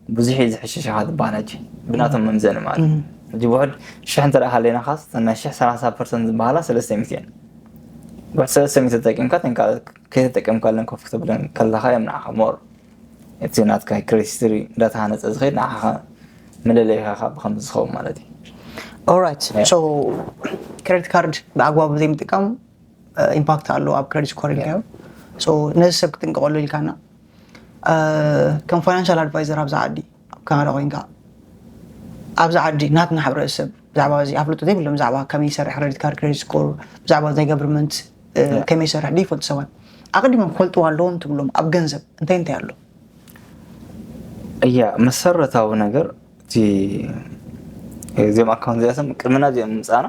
ብዙሕ እዩ ዝሕሸሸኻ ዝበሃል ሕጂ ብናቶም መምዘኒ ማለት እዩ። ሕጂ ውሕድ ሽሕ እንተ ደኣ ሃለይናኻስ፣ እተን ናይ ሽሕ ሰላሳ ፐርሰንት ዝበሃላ ሰለስተ ሚእቲ እየን። ውሕድ ሰለስተ ሚእቲ ተጠቂምካ፣ እተን ካልኦት ከይተጠቀምካለን ኮፍ ክተብለን ከለኻ እዮም ንዓኻ ሞር እቲ ናትካ ክሬዲት ሂስትሪ እንዳተሃነፀ ዝኸይድ፣ ንዓኻ መለለይኻ ብኸምዚ ዝኸውን ማለት እዩ። ኦራይት። ሶ ክሬዲት ካርድ ብኣግባቡ ዘይምጥቃም ኢምፓክት ኣለዎ ኣብ ክሬዲት ስኮር ኢልካዮ። ነዚ ሰብ ክጥንቀቀሉ ኢልካና ከም ፋይናንሻል ኣድቫይዘር ኣብዛ ዓዲ ኣብ ካናዳ ኮይንካ፣ ኣብዛ ዓዲ ናትና ሕብረተሰብ ብዛዕባ እዚ ኣፍልጦ ዘይብሎም፣ ብዛዕባ ከመይ ይሰርሕ ክሬዲት ካርድ፣ ክሬዲት ስኮር፣ ብዛዕባ ናይ ገቨርንመንት ከመይ ይሰርሕ ዘይፈልጡ ሰባት ኣቐዲሞም ክፈልጥዎ ኣለዎም ትብሎም ኣብ ገንዘብ እንታይ እንታይ ኣሎ? እያ መሰረታዊ ነገር እቲ እዚኦም ኣካውንት እዚኣቶም ቅድምና እዚኦም ምምፃእና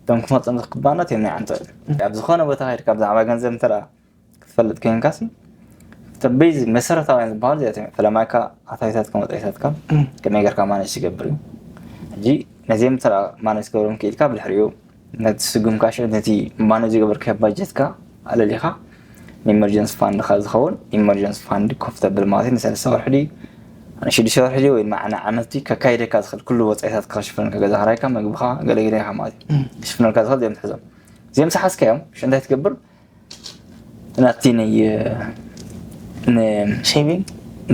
እቶም ክመፁ ዝክባና እዮም ናይ ዓንቶ እዮም። ኣብ ዝኾነ ቦታ ከይድካ ብዛዕባ ገንዘብ እንተ ክትፈልጥ ኮይንካሲ ቤዝ መሰረታውያን ዝበሃሉ እዚኣቶም እዮም። ፈለማይካ ኣታዊታትካ መፅኢታትካ ከመይ ጌርካ ማነጅ ትገብር እዩ። ሕጂ ነዚኦም እንተ ማነጅ ትገብሮም ክኢልካ ብድሕሪኡ ነቲ ስጉምካ ሽዑ ነቲ ማነጅ ዝገበርካዮ ባጀትካ ኣለሊኻ ንኢመርጀንሲ ፋንድካ ዝኸውን ኢመርጀንሲ ፋንድ ኮፍ ተብል ማለት እዩ። ንሰለስተ ወርሒ ድዩ ንሽዱሽተ ወርሒ ድዩ ወይ ድማ ንዓመት ድዩ ከካይደካ ዝኽእል ኩሉ ወፃኢታት ክኸሽፈልካ ገዛ ክራይካ መግብኻ ገለገለ ኢኻ ማለት እዩ። ክሽፍነልካ ዝኽእል እዚኦም ትሕዞም። እዚኦም ዝሓዝካዮም ሽዑ እንታይ ትገብር? ናቲ ናይ ሴቪንግ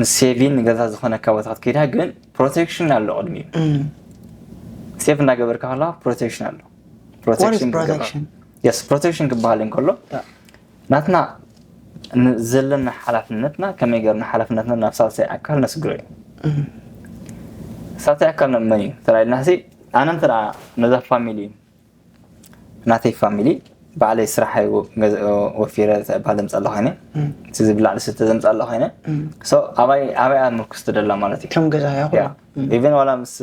ንሴቪን ንገዛ ዝኾነካ ቦታ ክትከይዳ ግን ፕሮቴክሽን ኣሎ ቅድሚኡ። ሴቭ እናገበርካ ከለካ ፕሮቴክሽን ኣሎ። ፕሮቴክሽን ፕሮቴክሽን ክበሃል እንከሎ ናትና ዘለና ሓላፍነትና ከመይ ገርና ሓላፍነትና ናብ ሳልሳይ ኣካል ነስግሮ እዩ። ሳልሳይ ኣካል ናብ መን እዩ ተላኢልና ሲ ኣነ እንተ ነዛ ፋሚሊ ናተይ ፋሚሊ ባዕለይ ስራሕ ወፊረ ባል ዘምፃ ኣሎ ኮይነ እቲ ዝብላዕ ዝስተ ዘምፃ ኣሎ ኮይነ ኣበይ ኣበይ ምርኩስ ትደላ ማለት እዩ። ከም ገዛ ኢቨን ዋላ ምስ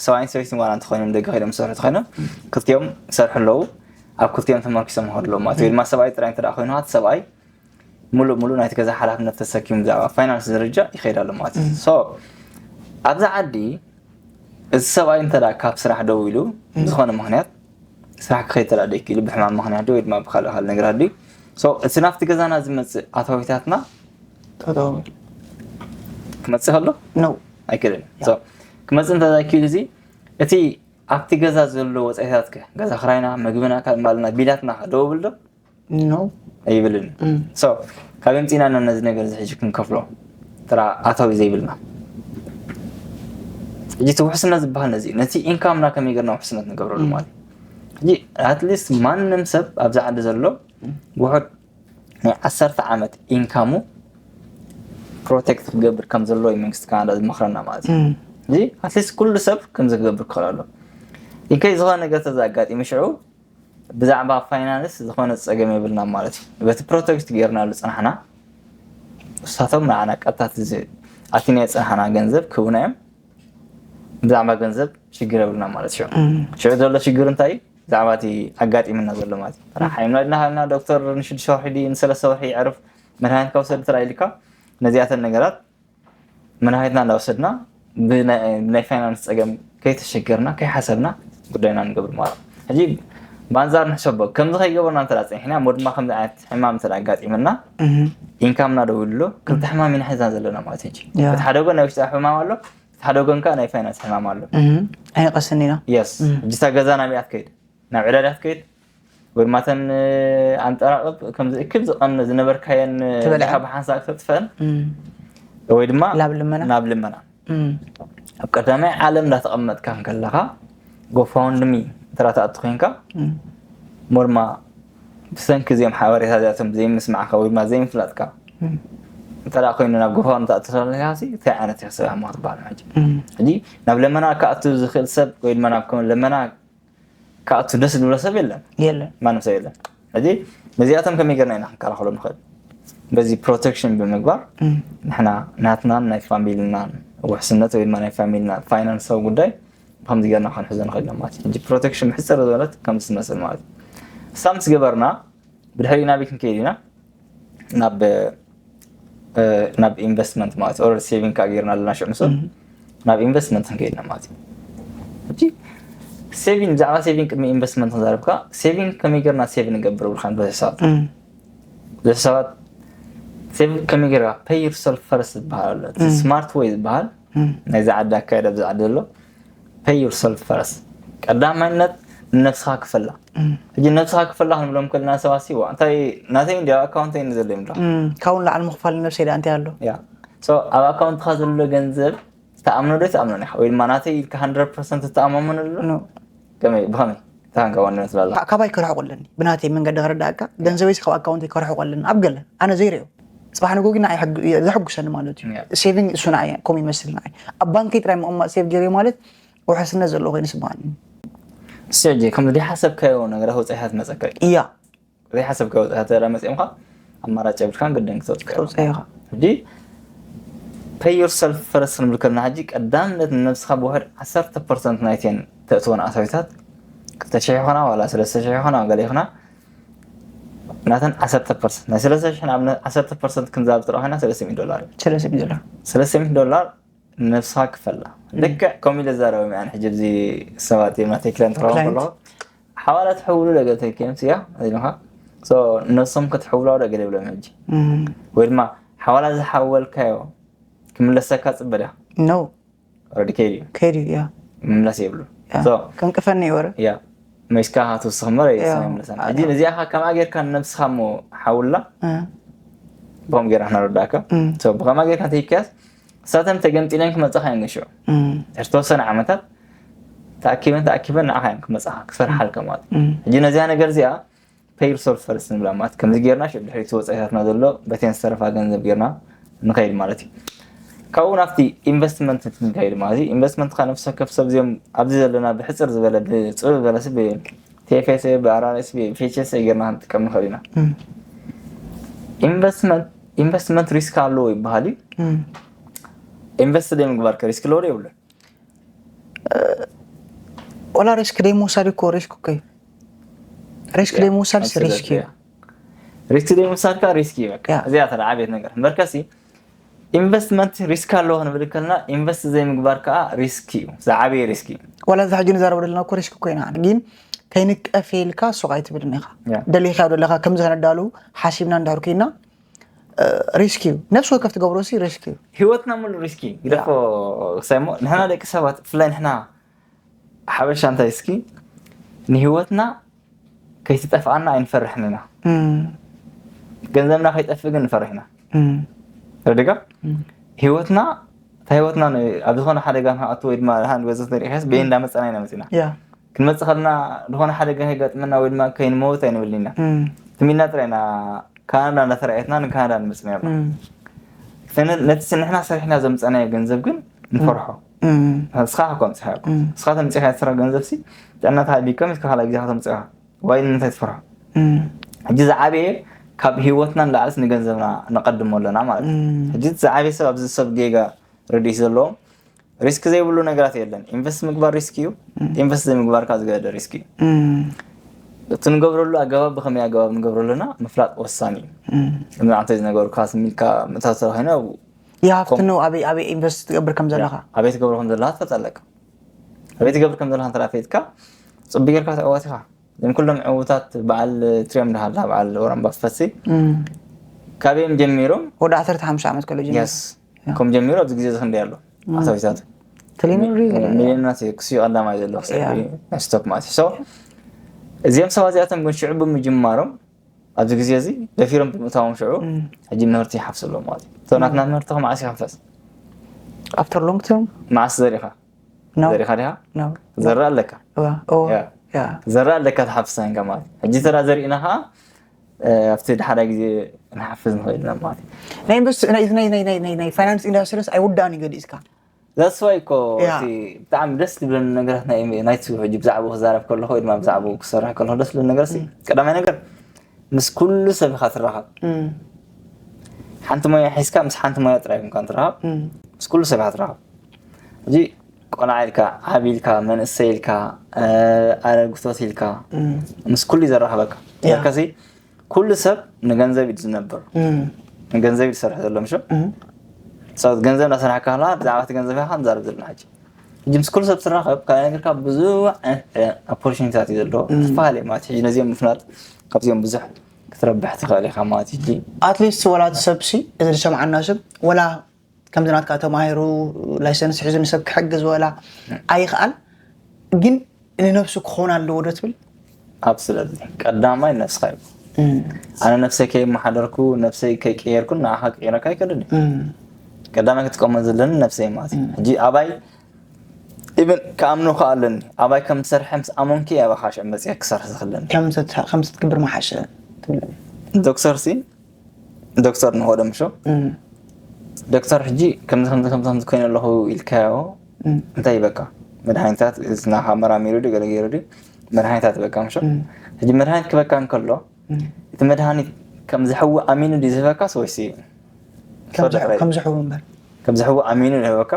ሰብኣይን ሰበይትን ዋላ እንተኮይኖም ደገ ከይዶም ዝሰርሑ ተኮይኖም ክልቲኦም ይሰርሑ ኣለዉ። ኣብ ክልቲኦም ተመርኪሶም ይኸዱ ኣለዉ ማለት እዩ። ድማ ሰብኣይ ጥራይ እንተ ኮይኑ እቲ ሰብኣይ ሙሉእ ሙሉእ ናይቲ ገዛ ሓላፍነት ተሰኪሙ ብዛዕባ ፋይናንስ ደረጃ ይኸይድ ኣሎ ማለት እዩ። ኣብዛ ዓዲ እዚ ሰብኣይ እንተ ካብ ስራሕ ደው ኢሉ ዝኾነ ምክንያት ስራሕ ክኸይድ ተላ ደይክኢሉ ብሕማም ምክንያት ወይ ድማ ብካልእ ካልእ ነገራት ድዩ እቲ ናብቲ ገዛና ዝመፅእ ኣታዊታትና ክመፅእ ከሎ ነው ኣይክእልን። ክመፅእ እንተዘይክኢሉ እዚ እቲ ኣብቲ ገዛ ዘሎ ወፃኢታትከ ገዛ ክራይና፣ ምግብና፣ ካልእ ማልና ቢላትና ደው ብል ዶ? ነው ኣይብልን። ካብ የምፂና ነዚ ነገር እዚ ሕጂ ክንከፍሎ ጥራ ኣታዊ ዘይብልና ሕጂ እቲ ውሕስነት ዝበሃል ነዚ ነቲ ኢንካምና ከመይ ገርና ውሕስነት ንገብረሉ ማለት ሕጂ ኣትሊስት ማንም ሰብ ኣብዚ ዓዲ ዘሎ ውሑድ ናይ ዓሰርተ ዓመት ኢንካሙ ፕሮቴክት ክገብር ከም ዘለዎ እዩ መንግስቲ ካናዳ ዝመክረና ማለት እዩ። ሕጂ ኣትሊስት ኩሉ ሰብ ከምዚ ክገብር ክኽእል ኣሎ። ኢንከይ ዝኾነ ነገር ተዘኣጋጢሙ ሽዑ ብዛዕባ ፋይናንስ ዝኾነ ፀገም የብልና ማለት እዩ። በቲ ፕሮቴክት ጌርናሉ ፅናሕና እሳቶም ንዓና ቀጥታ ኣቲናዮ ፅናሕና ገንዘብ ክህቡና እዮም። ብዛዕባ ገንዘብ ሽግር የብልና ማለት እዩ። ሽዑ ዘሎ ሽግር እንታይ እዩ? ብዛዕባ እቲ ኣጋጢምና ዘሎ ማለት እዩ። ተራሓይምና ድና ሃልና ዶክተር ንሽዱሽተ ወርሒ ድዩ ንሰለስተ ወርሒ ይዕርፍ መድሃኒት ከውሰድ ጥራይ ኢልካ ነዚኣተን ነገራት መድሃኒትና እንዳወሰድና ብናይ ፋይናንስ ፀገም ከይተሸገርና ከይሓሰብና ጉዳይና ንገብር ማለት ሕጂ ብኣንፃር ንሕሰቦ ከምዚ ከይገበርና እንተ ፀኒሕና እሞ ድማ ከምዚ ዓይነት ሕማም እንተ ኣጋጢምና ኢንካምና ደው ኢሉ ክልተ ሕማም ኢና ሒዝና ዘለና ማለት ሕጂ እቲ ሓደ ጎን ናይ ውሽጣዊ ሕማም ኣሎ እቲ ሓደ ጎን ከዓ ናይ ፋይናንስ ሕማም ኣሎ ኣይንቀስን ኢና የስ ሕጂ እታ ገዛ ናብኣ ትከይድ ናብ ዕዳዳ ክትከይድ ወይ ድማ እተን ኣንጠራቕብ ከም ዝእክብ ዝቐን ዝነበርካየን ተበሊዐን። ድኻ ብሓንሳእ ክተጥፈን ወይ ድማ ናብ ልመና። ናብ ልመና ኣብ ቀዳማይ ዓለም እንዳተቐመጥካ እንከለኻ ጎፋውንድሚ እንተ ትኣቱ ኮይንካ ሞርማ ብሰንኪ እዚኦም ሓበሬታ እዚኣቶም ዘይምስማዕካ ወይ ድማ ዘይምፍላጥካ እንተ ደኣ ኮይኑ ናብ ጎፋንዶ ትኣቱ ኣለካ ሲ እንታይ ዓይነት ኢኻ ሰብ እሞ ክትበሃል ሕጂ ሕጂ ናብ ለመና ክኣቱ ዝኽእል ሰብ ወይ ድማ ናብ ከም ለመና ክኣቱ ደስ ዝብሎ ሰብ የለን የለን ማንም ሰብ የለን ሕጂ ነዚኣቶም ከመይ ጌርና ኢና ክንከላኸሎም ንኽእል በዚ ፕሮቴክሽን ብምግባር ንሕና ናትናን ናይ ፋሚልናን ውሕስነት ወይ ድማ ናይ ፋሚልና ፋይናንሳዊ ጉዳይ ከምዚ ጌርና ክንሕዞ ንኽእል ኢና ማለት እዩ ሕጂ ፕሮቴክሽን ብሕፅር ዝበለት ከም ትመስል ማለት እዩ እሳ ምስ ገበርና ብድሕሪ ናበይ ክንከይድ ኢና ናብ ናብ ኢንቨስትመንት ማለት ኦረ ሴቪንግ ከዓ ጌርና ኣለና ሽዑ ምስ ናብ ኢንቨስትመንት ክንከይድ ኢና ማለት እዩ ሕጂ ሴቪንግ ብዛዕባ ሴቪንግ ቅድሚ ኢንቨስትመንት ክንዛረብካ ሴቪንግ ከመይ ጌርና ሴቭ ንገብር ብልካ በዚ ሰባት በዚ ሰባት ሴቭ ከመይ ጌርካ pay yourself first ዝበሃል ኣሎ እቲ ስማርት ወይ ዝበሃል ናይዚ ዓዲ ኣካየዳ ኣብዚ ዓዲ ዘሎ pay yourself first ቀዳማይነት ንነብስኻ ክፈላ ሕጂ ነብስኻ ክፈላ ክንብሎም ከለና ሰባት ሲ ዋ እንታይ ናተይ እንዲ ኣካውንተይ እንዲ ዘሎ ይምላ ካብኡ ንላዕሊ ምኽፋል ንነብሰይ ደኣ እንታይ ኣሎ ያ so ኣብ ኣካውንትኻ ዘሎ ገንዘብ ዝተኣምኖ ዶ ይተኣምኖን ኢኻ ወይ ድማ ናተይ ኢልካ hundred percent ትተኣማመነሉ ኖ ከመይ ብኸመይ እንታይ ክንከውን ንመስል ኣለና ካባይ ክርሕቁ ኣለኒ ብናተይ መንገዲ ክርዳእካ ገንዘበይ ካብ ኣካውንተይ ክርሕቁ ኣለኒ ኣብ ገለ ኣነ ዘይርእዮ ፅባሕ ንጎ ግን ንዓይ ዘሐጉሰኒ ማለት እዩ Yeah. ሴቪንግ እሱ ንዓይ ከምኡ ይመስል ንዓይ ኣብ ባንከይ ጥራይ ምቕማጥ ሴቭ ገይረ ማለት ውሕስነት ዘለዎ ኮይኑ ስምዓኒ ስዕጂ ከም ዘይሓሰብካዮ ነገራት ወፃኢታት መፀካ እዩ እያ ዘይሓሰብካዮ ወፃኢታት ተራ መፅኦምካ ኣማራጭ የብልካን ግድን ክተውፅእ ተውፅእ ኢኻ ሕጂ pay yourself first ክንብል ከለና ሕጂ ቀዳምነት ንነብስኻ ብውሕድ ዓሰርተ ፐርሰንት ናይተን ተእትወን ኣታዊታት ክልተ ሽሕ ይኾና ዋላ ሰለስተ ሽሕ ይኾና ገለ ይኾና ናተን ዓሰርተ ፐርሰንት ናይ ሰለስተ ሽሕ ንኣብነት ዓሰርተ ፐርሰንት ክንዛብ ጥራሕ ኮይና ሰለስተ ሚእቲ ዶላር እዩ ሰለስተ ሚእቲ ዶላር ሰለስተ ሚእቲ ዶላር ንነብስኻ ክፈላ ልክዕ ከምኡ ኢለ ዛረቦም እያን ሕጂ ኣብዚ ሰባት እዮም ናተይ ክላይንት ክረኽቦም ክላይንት? ከለኹ ሓዋላ ትሕውሉ ዶ ገለ ተኪኦም ስያ ኢልኻ ነብሶም ክትሕውላ ዶ ገለ ይብሎም ሕጂ እም፣ ወይ ድማ ሓዋላ ዝሓወልካዮ ክምለሰካ ፅበ ድያ ኖ ረዲ ከይድ እዩ ከይድ እዩ ያ ምምላስ የብሉ ያ። So፣ ከንቅፈኒ ይወረ ያ መሽካ ክትውስኽ እምበር ያ። የስና ይምለሰና ሕጂ ነዚኣ ከ ከምኣ ጌርካ ንነብስኻ እሞ ሓውላ እ፣ ብኸም ጌርና ክነረዳእካ እም፣ So፣ ብኸምኣ ጌርካ ተይካያስ እሳተን ተገምጢለን ክመፅኻ እየን ገሽዑ እም፣ ድሕሪ ተወሰነ ዓመታት ተኣኪበን ተኣኪበን ንዓኻ እየን ክመፅኻ ክሰርሓልካ ማለት እዩ እም፣ ሕጂ ነዚኣ ነገር እዚኣ pay yourself first ንብላ ማለት ከምዚ ጌርና ሽዑ ድሕሪቲ ወፃኢታትና ዘሎ በተን ዝተረፋ ገንዘብ ጌርና ንኸይድ ማለት እዩ ካብኡ ናብቲ ኢንቨስትመንት ክንከይድ ማለት እዩ ኢንቨስትመንት ካ ነፍሲ ወከፍ ሰብ እዚኦም ኣብዚ ዘለና ብሕፅር ዝበለ ብፅብ ዝበለ ሲ ብቲኤፍኤስ ብኣራርኤስ ብኤፍኤችኤስ ጌርና ክንጥቀም ንኽእል ኢና እም፣ ኢንቨስትመንት ኢንቨስትመንት ሪስክ ኣለዎ ይበሃል እዩ እም። ኢንቨስት ዘይምግባር ከ ሪስክ ኣለዎ ዶ የብሉን ወላ ሪስክ ደይ ምውሳድ እኮ ሪስክ እኮ እዩ ሪስክ ደይ ምውሳድ ሲ ሪስክ እዩ ሪስክ ደይ ምውሳድ ከ ሪስክ እዩ በቃ ያ። እዚኣ ተዳ ዓብየት ነገር እምበርከሲ ኢንቨስትመንት ሪስክ ኣለዎ ክንብል ከለና ኢንቨስት ዘይምግባር ከዓ ሪስክ እዩ ዝዓበየ ሪስክ እዩ ወላ እዚ ሕጂ ንዛረብ ዘለና እኮ ሪስክ እኮ ኢና ግን ከይንቀፍ ኢልካ ሱቕ ኣይትብልን ኢኻ ያ። ደሊኻዮ ዘለኻ ከምዚ ከነዳሉ ሓሲብና እንድሕር ኮይና ሪስክ እዩ ነፍሲ ወከፍ ትገብሮ ሲ ሪስክ እዩ ህይወትና ሙሉ ሪስክ እዩ ግደፎ ክሳይ እሞ ንሕና ደቂ ሰባት ብፍላይ ንሕና ሓበሻ እንታይ እስኪ ንህይወትና ከይትጠፍኣና ኣይንፈርሕን ኢና እም፣ ገንዘብና ከይጠፍእ ግን ንፈርሕ ኢና እም፣ ረድጋ እም። ህይወትና እታ ህይወትና ን- ኣብ ዝኾነ ሓደጋ ንክኣቱ ወይ ድማ ድሓን ንበዝሕ ተሪእካስ ብየ እንዳመፀና ኢና መፂና ያ ክንመፅእ ከለና ዝኾነ ሓደጋ ከይጋጥመና ወይ ድማ ከይንመውት ኣይንብልን ኢና እም፣ ትሚና ጥራይ ኢና ካናዳ እንዳተረኣየትና ንካናዳ ንመፅና ኢና እም፣ ነቲ ንሕና ሰሪሕና ዘምፀናዮ ገንዘብ ግን ንፈርሖ እም፣ ንስኻ ኮምፅኻ እም፣ ንስኻ ተምፅኻ ትስራ ገንዘብ ሲ ጥዕናታ ሃቢካ ምስ ካልኣይ ግዜ ከተምፅኻ ዋይ ንምንታይ ትፈርሖ እም፣ ሕጂ ዝዓበየ ካብ ህይወትና ንላዕልስ ንገንዘብና ነቐድሞ ኣለና ማለት እዩ እም፣ ሕጂ ዝዓበየ ሰብ ኣብዚ ሰብ ጌጋ ርድኢት ዘለዎም ሪስክ ዘይብሉ ነገራት የለን ኢንቨስት ምግባር ሪስክ እዩ ኢንቨስት ዘይምግባር ካብ ዝገደ ሪስክ እዩ እም፣ እቲ ንገብረሉ ኣገባብ ብኸመይ ኣገባብ ንገብረሉ ኣለና ምፍላጥ ወሳኒ እዩ እም። እዛ ዓንተ ዝነገሩካ ስሚልካ ምእታው ተኾይነ you have to know ኣበይ ኣበይ ኢንቨስት ትገብር ከም ዘለኻ ኣበይ ትገብሮ ከም ዘለካ ትፈልጥ ኣለካ ኣበይ ትገብር ከም ዘለካ እንተ ፈሊጥካ ፅቡቅ ጌርካ ትዕወት ኢኻ እዞም ኩሎም ዕዉታት በዓል ትሪኦም እንዳሃላ በዓል ወረን ባፈት ሲ እም፣ ካበዮም ጀሚሮም ወደ ዓሰርተ ሓሙሽተ ዓመት ከሎ ጀሚሩ የስ ከም ጀሚሩ ኣብዚ ግዜ ዝክንደይ ኣሎ ኣታዊታቱ ትሪሊዮን ሪ ሚሊዮናት ክስዩ ቀዳማይ ዘሎ ያ። ናይ ስቶክ ማለት እዩ So እዚኦም ሰባት እዚኣቶም ግን ሽዑ ብምጅማሮም ኣብዚ ግዜ እዚ ደፊሮም ብምእታዎም ሽዑ ሕጂ ምህርቲ ይሓፍሱ ኣለዉ ማለት እዩ So ናትና ምህርቲ ከ መዓስ ይኸፈስ after long term መዓስ ዘሪእኻ no ዘሪእኻ ዲኻ no ዘራ ኣለካ ዋ ኦ ያ። ያ ዘራ ኣለካ ትሓፍሳ ኢንካ ማለት እዩ። ሕጂ ተራ ዘሪእና ከዓ ኣብቲ ድሓዳ ግዜ ንሓፍዝ ንኽእል ኢና ማለት እዩ። ናይ ኢንቨስት ናይ ናይ ናይ ናይ ናይ ናይ ፋይናንስ ኢንዱስትሪስ ኣይውዳእን እዩ ገዲእስካ። That's why እኮ Yeah. እቲ ብጣዕሚ ደስ ዝብለኒ ነገራት ናይ ናይ ትስጉ ሕጂ ብዛዕባኡ ክዛረብ ከለኹ ወይ ድማ ብዛዕባኡ ክሰርሕ ከለኹ ደስ ዝብለኒ ነገር ሲ ቀዳማይ ነገር ምስ ኩሉ ሰብ ኢኻ ትራኸብ። ሓንቲ ሞያ ሒዝካ ምስ ሓንቲ ሞያ ጥራይ ኢኻ ትራኸብ። ምስ ኩሉ ሰብ ኢኻ ትራኸብ። ሕጂ ቆልዓ ኢልካ፣ ዓቢ ኢልካ፣ መንእሰይ ኢልካ፣ ኣረግቶት ኢልካ፣ ምስ ኩሉ እዩ ዘራኽበካ። Yeah. ከዚ ኩሉ ሰብ ንገንዘብ እዩ ዝነብር፣ ንገንዘብ እዩ ዝሰርሕ ዘሎ። ምሽ ሰባት ገንዘብ እናሰራሕካ ከላ ብዛዕባ እቲ ገንዘብ ኢኻ ንዛረብ ዘለና። ሕጂ ሕጂ ምስ ኩሉ ሰብ ትራኸብ ካልእ ነገርካ ብዙሕ ዓይነት ኦፖርቹኒታት እዩ ዘለዎ። ዝተፈላለዩ ማለት ሕጂ ነዚኦም ምፍላጥ ካብዚኦም ብዙሕ ክትረብሕ ትኽእል ኢኻ ማለት እዩ። ሕጂ ኣትሊስት ወላ እቲ ሰብ ሲ እዚ ዝሰምዓና ሰብ ወላ ከምዚ ናትካ ተማሂሩ ላይሰንስ ሒዙ ንሰብ ክሕግዝ ወላ ኣይኽኣል ግን ንነብሱ ክኾን ኣለዎ ዶ ትብል? ኣብ ስለዚ ቀዳማይ ነብስኻ እዩ። ኣነ ነብሰይ ከይመሓደርኩ ነብሰይ ከይቀየርኩ ንዓኻ ክቀይረካ ኣይክእልን እዩ። ቀዳማይ ክትጥቀሞ ዘለኒ ነብሰይ ማለት እዩ። ሕጂ ኣባይ ኢቨን ክኣምኖ ከኣ ኣለኒ። ኣባይ ከም ትሰርሐ ምስ ኣመንኩ ኣባኻ ሽዑ መፅየ ክሰርሕ ዝኽለኒ። ከም ትትግብር መሓሸ ትብል? ዶክተር ሲ ዶክተር ንኸዶ ምሾ ዶክተር ሕጂ ከምዚ ከምዚ ከምዚ ከምዚ ኮይነ ኣለኹ ኢልካዮ እንታይ ይበካ? መድሓኒታት ናኻ መራሚሩ ድዩ ገለ ገይሩ ድዩ መድሓኒታት ይበካ ምሾ? ሕጂ መድሓኒት ክበካ እንከሎ እቲ መድሃኒት ከም ዝሕዊ ኣሚኑ ድዩ ዝህበካስ ወይሲ ከም ዝሕዊ እምበር ከም ዝሕዊ ኣሚኑ ድዩ ዝህበካ?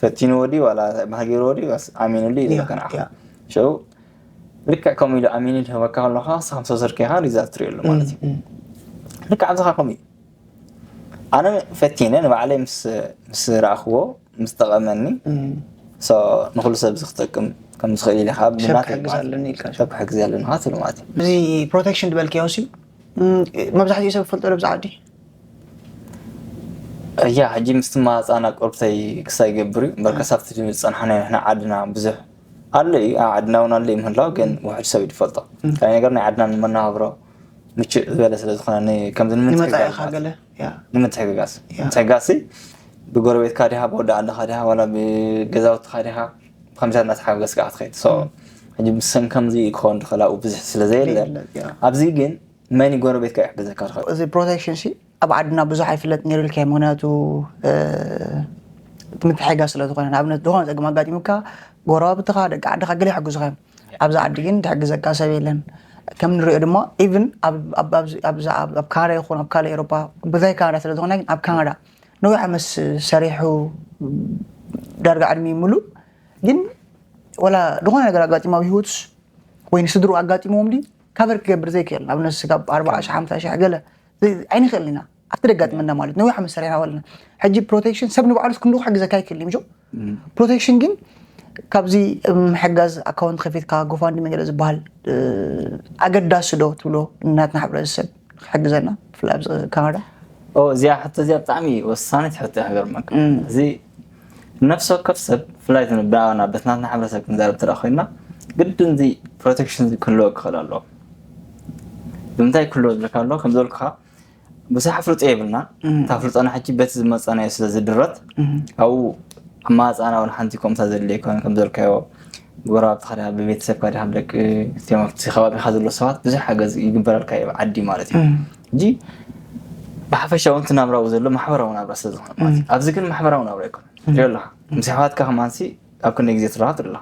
ፈቲንዎ ድዩ ዋላ ባህጊርዎ ድዩ ኣሚኑሉ እዩ ዝህበካ ንዓኻ? ሽዑ ልክዕ ከምኡ ኢሉ ኣሚኑ ዝህበካ ከለኻ ንስኻ ምስ ወሰድካኻ ሪዛልት ትርእየሉ ማለት እዩ። ልክዕ ኣብዚኻ ከምኡ እዩ። ኣነ ፈቲነ ንባዕለይ ምስ ምስ ረኣኽዎ ምስ ጠቐመኒ ንኩሉ ሰብ ዝክጠቅም ከም ዝኽእል ኢለ ካብ ሰብ ክሕግዝ ኣለኒ ኢልካ ሰብ ክሕግዝ ኣለኒ ትብል ማለት እዩ። እዚ ፕሮቴክሽን ዝበልክዮ ሲ መብዛሕትኡ ሰብ ክፈልጦ ዶ ብዛ ዓዲ? እያ ሕጂ ምስቲ ማፃና ቆርብተይ ክሳይ ገብር እዩ እምበር ከሳብቲ ዝፀንሓና ንሕና ዓድና ብዙሕ ኣሎ እዩ። ኣብ ዓድና እውን ኣሎ እዩ ምህላው ግን ውሕድ ሰብ እዩ ዝፈልጦ። ካልእ ነገር ናይ ዓድና ንመነባብሮ ምችእ ዝበለ ስለ ዝኾነ ን- ከምዚ ንመፃኢኻ ንምትሕግጋዝ ገለ ያ ንምትሕግጋዝ ያ። ምትሕጋዝ ብጎረቤትካ ዲኻ ብወዲ ዓድኻ ዲኻ ዋላ ብገዛውትኻ ዲኻ ብከምዚታት እናተሓገዝካ ክትኸይድ ሶ ሕጂ ብሰን ከምዚ ክኸውን ዝኽእል ኣብኡ ብዙሕ ስለ ዘየለ የለ፣ ያ። ኣብዚ ግን መን እዩ ጎረቤትካ ይሕግዘካ ዝኽእል እዚ ፕሮቴክሽን ሲ ኣብ ዓድና ብዙሕ ኣይፍለጥ ነይሩ ኢልካ ምክንያቱ እ፣ እቲ ምትሕግጋዝ ስለ ዝኾነ ንኣብነት ዝኾነ ፀገም ኣጋጢሙካ ጎረባብትኻ ደቂ ዓድኻ ገለ ይሕግዙኻ እዮም ኣብዚ ዓዲ ግን ትሕግዘካ ሰብ የለን ከም ንሪኦ ድማ ኢቭን ኣብ ካናዳ ይኹን ኣብ ካልእ ኤሮፓ ብዛይ ካናዳ ስለ ዝኾነ ግን ኣብ ካናዳ ነዊሕ ዓመት ሰሪሑ ዳርጋ ዕድሚ ሙሉእ ግን ወላ ዝኾነ ነገር ኣጋጢማ ኣብ ህይወቱስ ወይ ንስድሩ ኣጋጢምዎም ድዩ ካቨር ክገብር ዘይክእል ኣብነት ስጋብ ኣርባዓ ሺሕ ሓምሳ ሺሕ ገለ ዘይ- ኣይንኽእልን ኢና ኣብቲ ደጋጥመና ማለት ነዊሕ ዓመት ሰሪሕና ኣለና ሕጂ ፕሮቴክሽን ሰብ ንባዕሉስ ክንዱ ክሕግዘካ ይክእል እዩ ምሽ ፕሮቴክሽን ግን ካብዚ ምሕጋዝ ኣካውንት ከፊትካ ጎፋንድሚ ገለ ዝበሃል እ፣ ኣገዳሲ ዶ ትብሎ እናትና ሕብረተሰብ ክሕግዘና ብፍላይ ኣብዚ ካናዳ ኦ እዚኣ ሕቶ እዚኣ ብጣዕሚ ወሳኒት ሕቶ እያ ክገርመካ እዚ ነፍሲ ወከፍ ሰብ ብፍላይ ብኣና በትናትና ሕብረተሰብ ክንዛረብ እንተ ኮይና ግድን እዚ ፕሮቴክሽን ክህልዎ ክኽእል ኣለዎ ብምንታይ ክህልዎ ዝብለካ ኣለዎ ከም ዝበልኩኻ ብዙሕ ኣፍልጦ የብልና እታ ኣፍልጦና ሕጂ በቲ ዝመፀናዮ ስለ ዝድረት ኣብኡ ኣማፃና እውን ሓንቲ ከምታ ዘድልየ ይኮነ ከም ዝበልካዮ ብጎረባብትኻ ዲኻ ብቤተሰብካ ዲኻ ብደቂ እቲኦም ኣብቲ ከባቢኻ ዘሎ ሰባት ብዙሕ ሓገዝ ይግበረልካ እዩ ዓዲ ማለት እዩ ሕጂ ብሓፈሻ እውን ትናብራኡ ዘሎ ማሕበራዊ ናብራ ስለ ዝኾነ ማለት እዩ ኣብዚ ግን ማሕበራዊ ናብራ ይኮነ ሪኦ ኣለኻ ምስ ኣሕዋትካ ከማንሲ ኣብ ክንደይ ግዜ ትራኸብ ትላ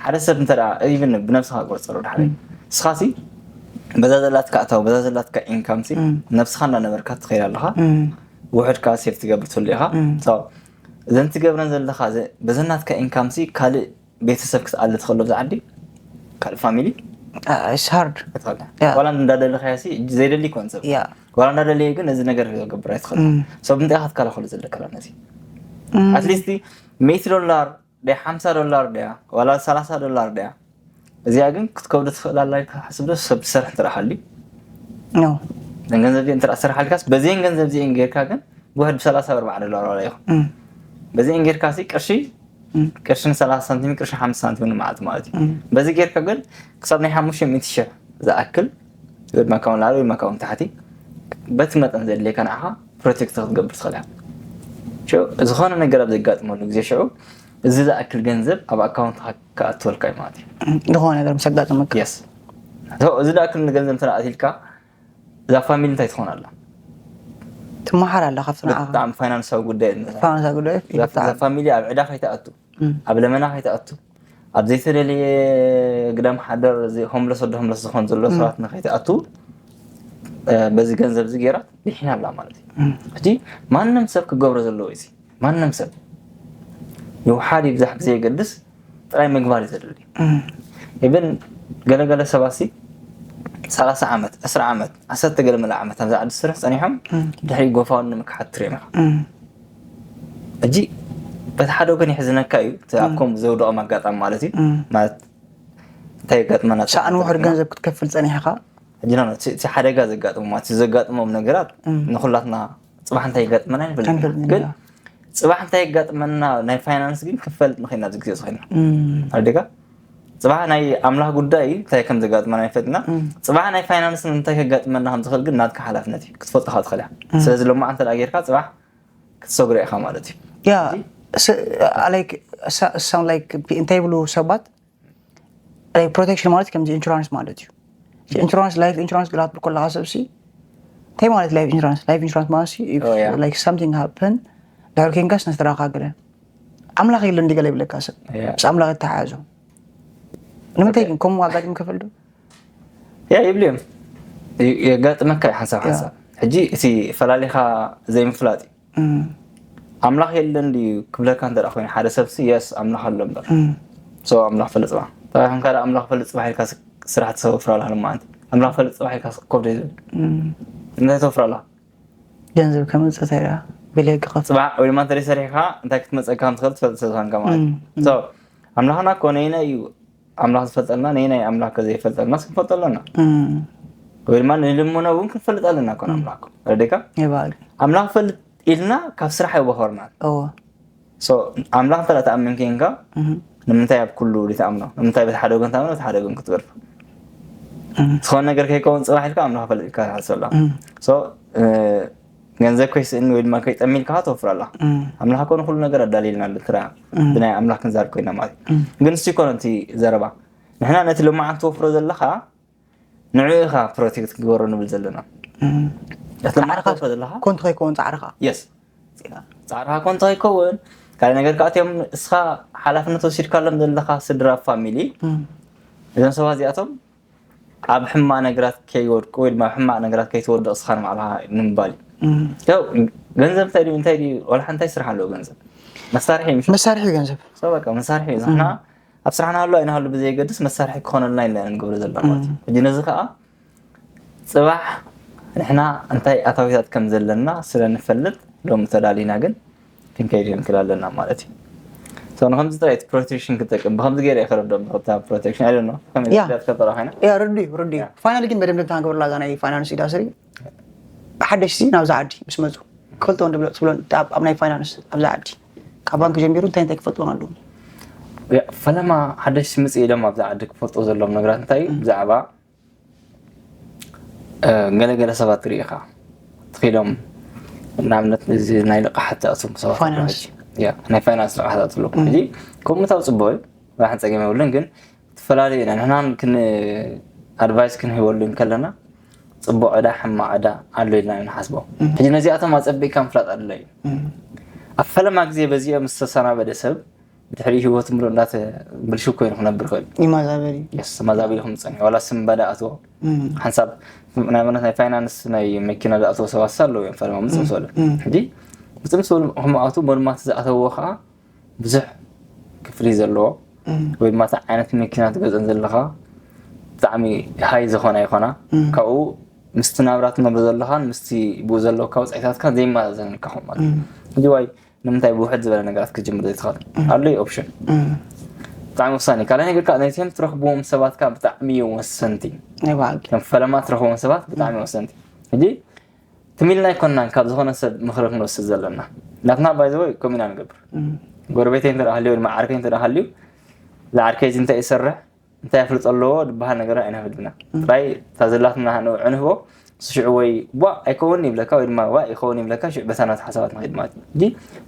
ሓደ ሰብ እንተ ኢቨን ብነብስኻ ቆፀሩ ድሓሪ ንስኻሲ በዛ ዘላትካ ኣታው በዛ ዘላትካ ኢንካምሲ ነብስኻ እንዳነበርካ ትኸይድ ኣለኻ ውሕድካ ሴፍ ትገብር ትህሉ ኢኻ እዘን ትገብረን ዘለኻ በዘናትካ ኢንካምሲ ካልእ ቤተሰብ ክትኣሊ ትኽእሉ ብዛ ዓዲ ካልእ ፋሚሊ ሃርድ ዋላ እንዳደለኻያ ዘይደሊ ይኮን ሰብ ዋላ እንዳደለየ ግን ነዚ ነገር ክገብር ኣይትኽእል ሰብ እንታይ ኢኻ ትከላኸሉ ዘለካ ነዚ ኣትሊስት ሚእቲ ዶላር ድያ ሓምሳ ዶላር ድያ ዋላ ሰላሳ ዶላር ድያ እዚኣ ግን ክትከብዶ ትኽእል ኣላ ኢልካ ትሓስብ ዶ ሰብ ትሰርሕ እንተ ደኣ ሃልዩ ኖ እዘን ገንዘብ እዚአን እንተ ደኣ ትሰርሓልካስ በዚአን ገንዘብ እዚአን ጌርካ ግን ብውሕድ ብሰላሳ ብኣርብዓ ዶላር ዋላ ይኹን በዚአን ጌርካ ሲ ቅርሺ ቅርሺ ንሰላሳ ሳንቲም ቅርሺ ሓምሳ ሳንቲም ንመዓልቲ ማለት እዩ በዚ ጌርካ ግን ክሳብ ናይ ሓሙሽተ ሚእቲ ሽሕ ዝኣክል ወይ ድማ ካብ ንላዕሊ ወይ ድማ ካብ ንታሕቲ በቲ መጠን ዘድልየካ ንዓኻ ፕሮቴክት ክትገብር ትኽእል ኢኻ ዝኾነ ነገር ኣብ ዘጋጥመሉ ግዜ ሽዑ እዚ ዝኣክል ገንዘብ ኣብ ኣካውንትካ ክኣትወልካ እዩ ማለት እዩ ዝኾነ ነገር ምስ ኣጋጠመካ የስ እዚ ዝኣክል ገንዘብ እንተ ኣትልካ እዛ ፋሚሊ እንታይ ትኾን ኣላ? ትመሓር ኣላ ካብቲ ንዓኻ ብጣዕሚ ፋይናንሳዊ ጉዳይ እያ። ፋይናንሳዊ ጉዳይ እዛ እዛ ፋሚሊ ኣብ ዕዳ ከይትኣቱ፣ ኣብ ለመና ከይትኣቱ፣ ኣብ ዘይተደለየ ግዳም ሓደር እዚ ሆምለስ ወደ ሆምለስ ዝኾን ዘሎ ሰባት ንከይትኣቱ እ፣ በዚ ገንዘብ እዚ ገይራ ድሒና ኣላ ማለት እዩ። ሕጂ ማንም ሰብ ክገብሮ ዘለዎ እዩ እዚ። ማንም ሰብ ይውሓድ ይብዛሕ ብዘየገድስ ጥራይ ምግባር እዩ ዘድሊ። ኢቨን ገለገለ ሰባት ሲ ሰላሳ ዓመት፣ ዕስራ ዓመት፣ ዓሰርተ ገለ መለ ዓመት ኣብዚ ዓዲ ስራሕ ጸኒሖም ድሕሪ ጎፋውን ንምክሓድ ትሪኦም ኢኻ። ሕጂ በቲ ሓደ ወገን የሕዝነካ እዩ፣ እቲ ኣብ ከምኡ ዘውደቖም ኣጋጣሚ ማለት እዩ። ማለት እንታይ የጋጥመና ሰኣን ውሕድ ገንዘብ ክትከፍል ጸኒሕኻ ሕጂ ና እቲ እቲ ሓደጋ ዘጋጥሞም እቲ ዘጋጥሞም ነገራት ንኹላትና ጽባሕ እንታይ ይጋጥመና ይንፈልጥ ኢና። ኣይንፈልጥን ግን ኢና። ጽባሕ እንታይ የጋጥመና ናይ ፋይናንስ ግን ክንፈልጥ ንኽእል ኢና ኣብዚ ግዜ ዝኽእልና ኣደጋ ጽባሕ ናይ ኣምላኽ ጉዳይ እንታይ ከም ዘጋጥመና ይፈልጥና። ጽባሕ ናይ ፋይናንስ እንታይ ከጋጥመና ከም ዝኽእል ግን ናትካ ሓላፍነት እዩ ክትፈልጦ ካብ ትኽእል ኢኻ። ስለዚ ሎማዕ እንተ ደኣ ጌርካ ጽባሕ ክትሰግሮ ኢኻ ማለት እዩ። ያ like sound like እንታይ ይብሉ ሰባት ፕሮቴክሽን ማለት ከምዚ ኢንሹራንስ ማለት እዩ። ኢንሹራንስ ላይፍ ኢንሹራንስ ግላትብል ከለካ ሰብሲ እንታይ ማለት ላይፍ ኢንሹራንስ ላይፍ ኢንሹራንስ ማለት Oh, yeah. like something happen ድሕሪ ኮንካስ ንስድራካ ገለ ኣምላኽ የለ እንዲ ገለ ይብለካ ሰብ Yeah. ምስ ኣምላኽ እተሓያዞ ንምንታይ ግን ከምኡ ኣጋጢሙ ከፈልዶ ያ ይብሉ እዮም። ይ- የጋጥመካ እዩ ሓንሳብ ሓንሳብ። ሕጂ እቲ ፈላሊኻ ዘይምፍላጥ እዩ። ኣምላኽ የለን ድዩ ክብለካ እንተ ኮይኑ ሓደ ሰብሲ የስ ኣምላኽ ኣሎ እምበር so ኣምላኽ ፈልጥ ጽባሕ። እንታይ ከም ካልእ ኣምላኽ ፈልጥ ጽባሕ ኢልካ ስ- ስራሕ ትሰውፍራ ኣለኻ ማለት ኣምላኽ ፈልጥ ጽባሕ ኢልካ ኮፍ ደይ ዝብል እንታይ ተውፍራ ኣለኻ? ገንዘብ ከምፅእ እንታይ ደኣ ብለይ ክኸፍ ጽባሕ ወይ ድማ እንተ ሰሪሕካ እንታይ ክትመጸካ ከም ትኽእል ትፈልጥ ስለ ዝኾንካ ማለት እዩ። So ኣምላኽና እኮ ነይና እዩ ኣምላኽ ዝፈልጠልና ነይናይ ኣምላኽ ከዘይፈልጠልና ክንፈልጦ ኣለና። ወይ ድማ ንልምኖ እውን ክንፈልጥ ኣለና እኮ ኣምላኽ እኮ ረዲካ ይባል ኣምላኽ ፈልጥ ኢልና ካብ ስራሕ ኣይወፈርናን። እዎ So ኣምላኽ እንተ ተኣምን ኮንካ ንምንታይ ኣብ ኩሉ ዘይትኣምኖ? ንምንታይ በቲ ሓደ ወገን ትኣምኖ በቲ ሓደ ወገን ክትገድፎ? ዝኾነ ነገር ከይከውን ጽባሕ ኢልካ ኣምላኽ ፈልጥ ኢልካ ትሓስብ ኣለኻ። So ገንዘብ ከይስእን ወይ ድማ ከይጠሚ ኢልካ ተወፍር ኣለኻ። ኣምላኽ ኮነ ኩሉ ነገር ኣዳልየልና ኣሎ ትራ ብናይ ኣምላኽ ክንዛር ኮይና ማለት እዩ። ግን እሱ ይኮነ እቲ ዘረባ ንሕና ነቲ ልማዓት ትወፍሮ ዘለኻ ንዕኡ ኢኻ ፕሮቴክት ክግበሮ ንብል ዘለና። እቲ ልማዓት ትወፍሮ ዘለኻ ኮንቱ ከይከውን ፃዕርኻ የስ ጻዕርኻ ኮንታ ይከውን ካልእ ነገር ከዓ እቲኦም እስኻ ሓላፍነት ወሲድካሎም ዘለኻ ስድራ ፋሚሊ እዞም ሰባት እዚኣቶም ኣብ ሕማቕ ነገራት ከይወድቁ ወይ ድማ ኣብ ሕማቕ ነገራት ከይትወድቕ እስኻ ንባዕልኻ ንምባል እዩ። ያው ገንዘብ እንታይ ድዩ እንታይ ድዩ ወላ ሓንቲ ስራሕ ኣለዎ ገንዘብ መሳርሒ እዩ። መሳርሒ እዩ ገንዘብ So በቃ መሳርሒ እዩ ንሕና ኣብ ስራሕና ሃሉ ኣይንሃሉ ብዘየገድስ መሳርሒ ክኾነልና ኢልና ኢና ንገብሮ ዘለና ማለት እዩ። ሕጂ ነዚ ከዓ ፅባሕ ንሕና እንታይ ኣታዊታት ከም ዘለና ስለ ንፈልጥ ሎሚ ተዳሊና ግን ክንከይድ ክንክል ኣለና ማለት እዩ። So ንከምዚ ጥራይ እቲ ፕሮቴክሽን ክጠቅም ብከምዚ ገይረ እየ ከረድኦም ብከብታ ፕሮቴክሽን I don't know ከመይ ያ። ዝያድ ከጠራ ኮይና ያ ረዱ እዩ ረዱ እዩ ፋይናል ግን በደንብ እንድሕና ንገብረላ እዛ ናይ ፋይናንስ ኢንዳስትሪ ሓደሽቲ ናብዛ ዓዲ ምስ መፁ ክፈልጦ ንድብሎ ትብሎ ኣብ ኣብ ናይ ፋይናንስ ኣብዛ ዓዲ ካብ ባንክ ጀሚሩ እንታይ እንታይ ክፈልጥዎም ኣለዎም ያ፣ ፈለማ ሓደሽቲ ምፅእ ኢሎም ኣብዛ ዓዲ ክፈልጦ ዘለዎም ነገራት እንታይ እዩ ብዛዕባ እ፣ ገለገለ ሰባት ርኢኻ ትኽኢሎም ንኣብነት እዚ ናይ ልቃሓት ዝኣቶም ሰባት ፋይናንስ። ያ ናይ ፋይናንስ ልቃሓት ዝኣትሉ ሕጂ ከምኡታው ፅቡቅ እዩ ራሕን ፀገም የብሉን ግን ትፈላለዩ ኢና ንሕና ክን ኣድቫይስ ክንህበሉ እንከለና ፅቡቅ ዕዳ ሕማቅ ዕዳ ኣሎ ኢልና ኢና ንሓስቦ ሕጂ ነዚኣቶም ኣፀቢቅካ ምፍላጥ ኣድለ እዩ ኣብ ፈለማ ግዜ በዚኦም ዝተሰናበደ ሰብ ብድሕሪ ህይወት ምሎ እንዳተ ብልሽው ኮይኑ ክነብር ይኽእል ይማዛበል እዩ የስ ተማዛቢሉ ከም ዝፀንሑ ዋላ ስም ባዳ ኣትዎ ሓንሳብ ናይ ማለት ናይ ፋይናንስ ናይ መኪና ዝኣተዎ ሰባት ሳ ኣለዎ እዮም ፈለማ ምፅም ዝበለ ሕጂ ምፅም ዝበሉ ከምኣቱ ሞድማት ዝኣተዎ ከዓ ብዙሕ ክፍሊ ዘለዎ ወይ ድማ እቲ ዓይነት መኪና ትገዝኦን ዘለኻ ብጣዕሚ ሃይ ዝኾና ይኾና ካብኡ ምስቲ ናብራ ትነብሮ ዘለኻን ምስቲ ብኡ ዘለካ ውፅኢታትካ ዘይመዛዘን ይልካ ማለት እዩ ሕጂ ዋይ ንምንታይ ብውሕድ ዝበለ ነገራት ክጅምር ዘይትኽእል ኣሎ እዩ ኦፕሽን ብጣዕሚ ወሳኒ ካልእ ነገር ከዓ ነቶም ትረኽብዎም ሰባት ከዓ ብጣዕሚ እዮም ወሰንቲ ናይ በዓል ከም ፈለማ ትረኽቦም ሰባት ብጣዕሚ ወሰንቲ ሕጂ ትም ኢልና ኣይኮንናን ካብ ዝኾነ ሰብ ምኽሪ ክንወስድ ዘለና ናትና ባይዘወይ ከምኡ ኢና ንገብር ጎረቤተይ እንተ ሃልዩ ድማ ዓርከይ እንተ ሃልዩ ዝዓርከይ እዚ እንታይ ይሰርሕ እንታይ ኣፍልጦ ኣለዎ ዝበሃል ነገር ኣይነፍልጥና ጥራይ እታ ዘላትና ንውዑ ንህቦ ንሱ ሽዑ ወይ ቧ ኣይከውን ይብለካ ወይ ድማ ዋ ይኸውን ይብለካ ሽዑ በታ ናት ሓሳባት ንኸይድ ማለት እዩ ሕጂ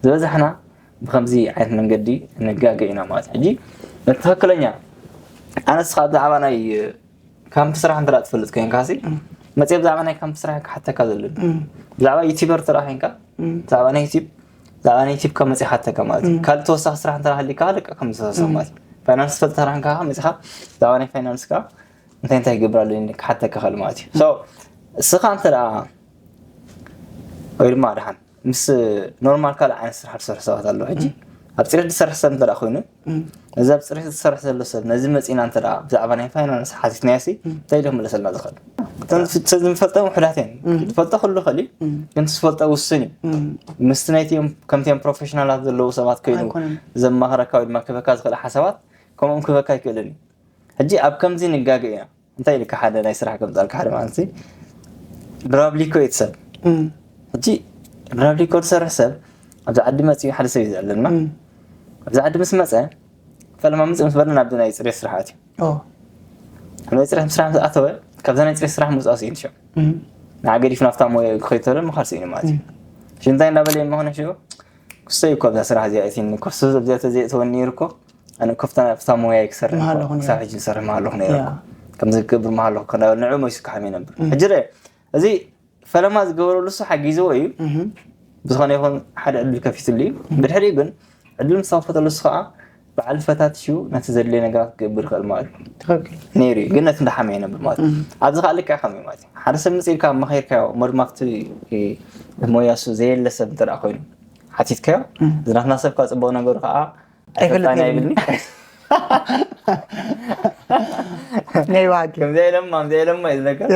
ዝበዛሕና ብከምዚ ዓይነት መንገዲ ንጋገ ኢና ማለት እዩ ሕጂ እቲ ትኽክለኛ ኣነስ ካብ ብዛዕባ ናይ ካምፕ ስራሕ እንተ ትፈልጥ ኮይንካ ሲ መፅእ ብዛዕባ ናይ ካምፕ ስራሕ ክሓተካ ዘለኒ ብዛዕባ ዩቲበር ተራ ኮይንካ ብዛዕባ ናይ ዩቲብ ብዛዕባ ናይ ዩቲብ ካብ መፅእ ሓተካ ማለት እዩ ካልእ ተወሳኺ ስራሕ እንተራ ሃሊካ ልቀ ከም ዝሰሰብ ማለት እዩ ፋይናንስ ፈልጥ ተራ ኮይንካ መፅኻ ብዛዕባ ናይ ፋይናንስ ከዓ እንታይ እንታይ ይገብር ኣሎ ክሓተካ ኸእል ማለት እዩ so እስኻ እንተ ደኣ ወይ ድማ ድሓን ምስ ኖርማል ካልእ ዓይነት ስራሕ ዝሰርሑ ሰባት ኣለዉ ሕጂ ኣብ ፅሬት ዝሰርሕ ሰብ እንተ ኮይኑ ነዚ ኣብ ፅሬት ዝሰርሕ ዘሎ ሰብ ነዚ መፂና እንተ ብዛዕባ ናይ ፋይናንስ ሓቲትናዮ ሲ እንታይ ኢሉ ክምለሰልና ዝኽእል ዝፈልጠ ውሕዳት እየን ዝፈልጠ ክሉ ይኽእል እዩ ግን ዝፈልጠ ውስን እዩ ምስቲ ናይቲኦም ከምቲኦም ፕሮፌሽናላት ዘለዉ ሰባት ኮይኑ ዘማኽረካ ወይ ድማ ክበካ ዝኽእል ሓሳባት ከምኦም ክበካ ኣይክእልን እዩ ሕጂ ኣብ ከምዚ ንጋገ ኢና እንታይ ኢልካ ሓደ ናይ ስራሕ ከምፃልካ ሓደ ማለት ድራብ ሊኮ እዩ ሰብ ሕጂ ድራብ ሊኮ ዝሰርሕ ሰብ ኣብዚ ዓዲ መፅኡ ሓደ ሰብ እዩ ዝዕለልና ኣብዚ ዓዲ ምስ መፀ ፈለማ ምፅእ ምስ በለ ናብዚ ናይ ፅሬት ስራሓት እዩ ናይ ፅሬት ስራሕ ምስ ኣተወ ካብዛ ናይ ፅሬት ስራሕ ምውፃእ ስኢኑ ሽዑ ንዓ ገዲፍ ናብታ ሞያ ክኸይድ ተሎ ምኻድ ስኢኑ ማለት እዩ ሽንታይ እንዳበለ የመኾነ ሽዑ ክሰይ እኮ ኣብዛ ስራሕ እዚኣ እቲኒ ኮርሱ ኣብዚኣ ተዘይእተወኒ ነይሩ እኮ ኣነ ኮፍታ ኣብታ ሞያ ክሰርሕ ክሳብ ሕጂ ዝሰርሕ መሃለኹ ነይረ ከምዚ ክገብር መሃለኹ ከናበል ንዑ መይሱ ክሓም ይነብር ሕጂ ርአ እዚ ፈለማ ዝገበረሉ እሱ ሓጊዝዎ እዩ ብዝኾነ ይኹን ሓደ ዕድል ከፊትሉ እዩ ብድሕሪኡ ግን ዕድል ምስ ተኸፈተሉ እሱ ከዓ በዓል ፈታትሹ ነቲ ዘድልየ ነገራት ክገብር ይኽእል ማለት እዩ ትኽክል ነይሩ እዩ ግን ነቲ እንዳሓመ ይነብር ማለት እዩ ኣብዚ ከዓ ልክዕ ከምኡ ማለት እዩ ሓደ ሰብ መፅእ ኢልካ መኸርካዮ እሞ ድማ ኣብቲ ሞያ እሱ ዘየለ ሰብ እንተ ደኣ ኮይኑ ሓቲትካዮ እዚ ናትና ሰብ ከዓ ፅቡቕ ነገሩ ከዓ ኣይፈልጥን ኣይብልኒ ናይ ዋጊ ከምዚ ኢለማ ከምዚ ኢለማ እዩ ዝነገር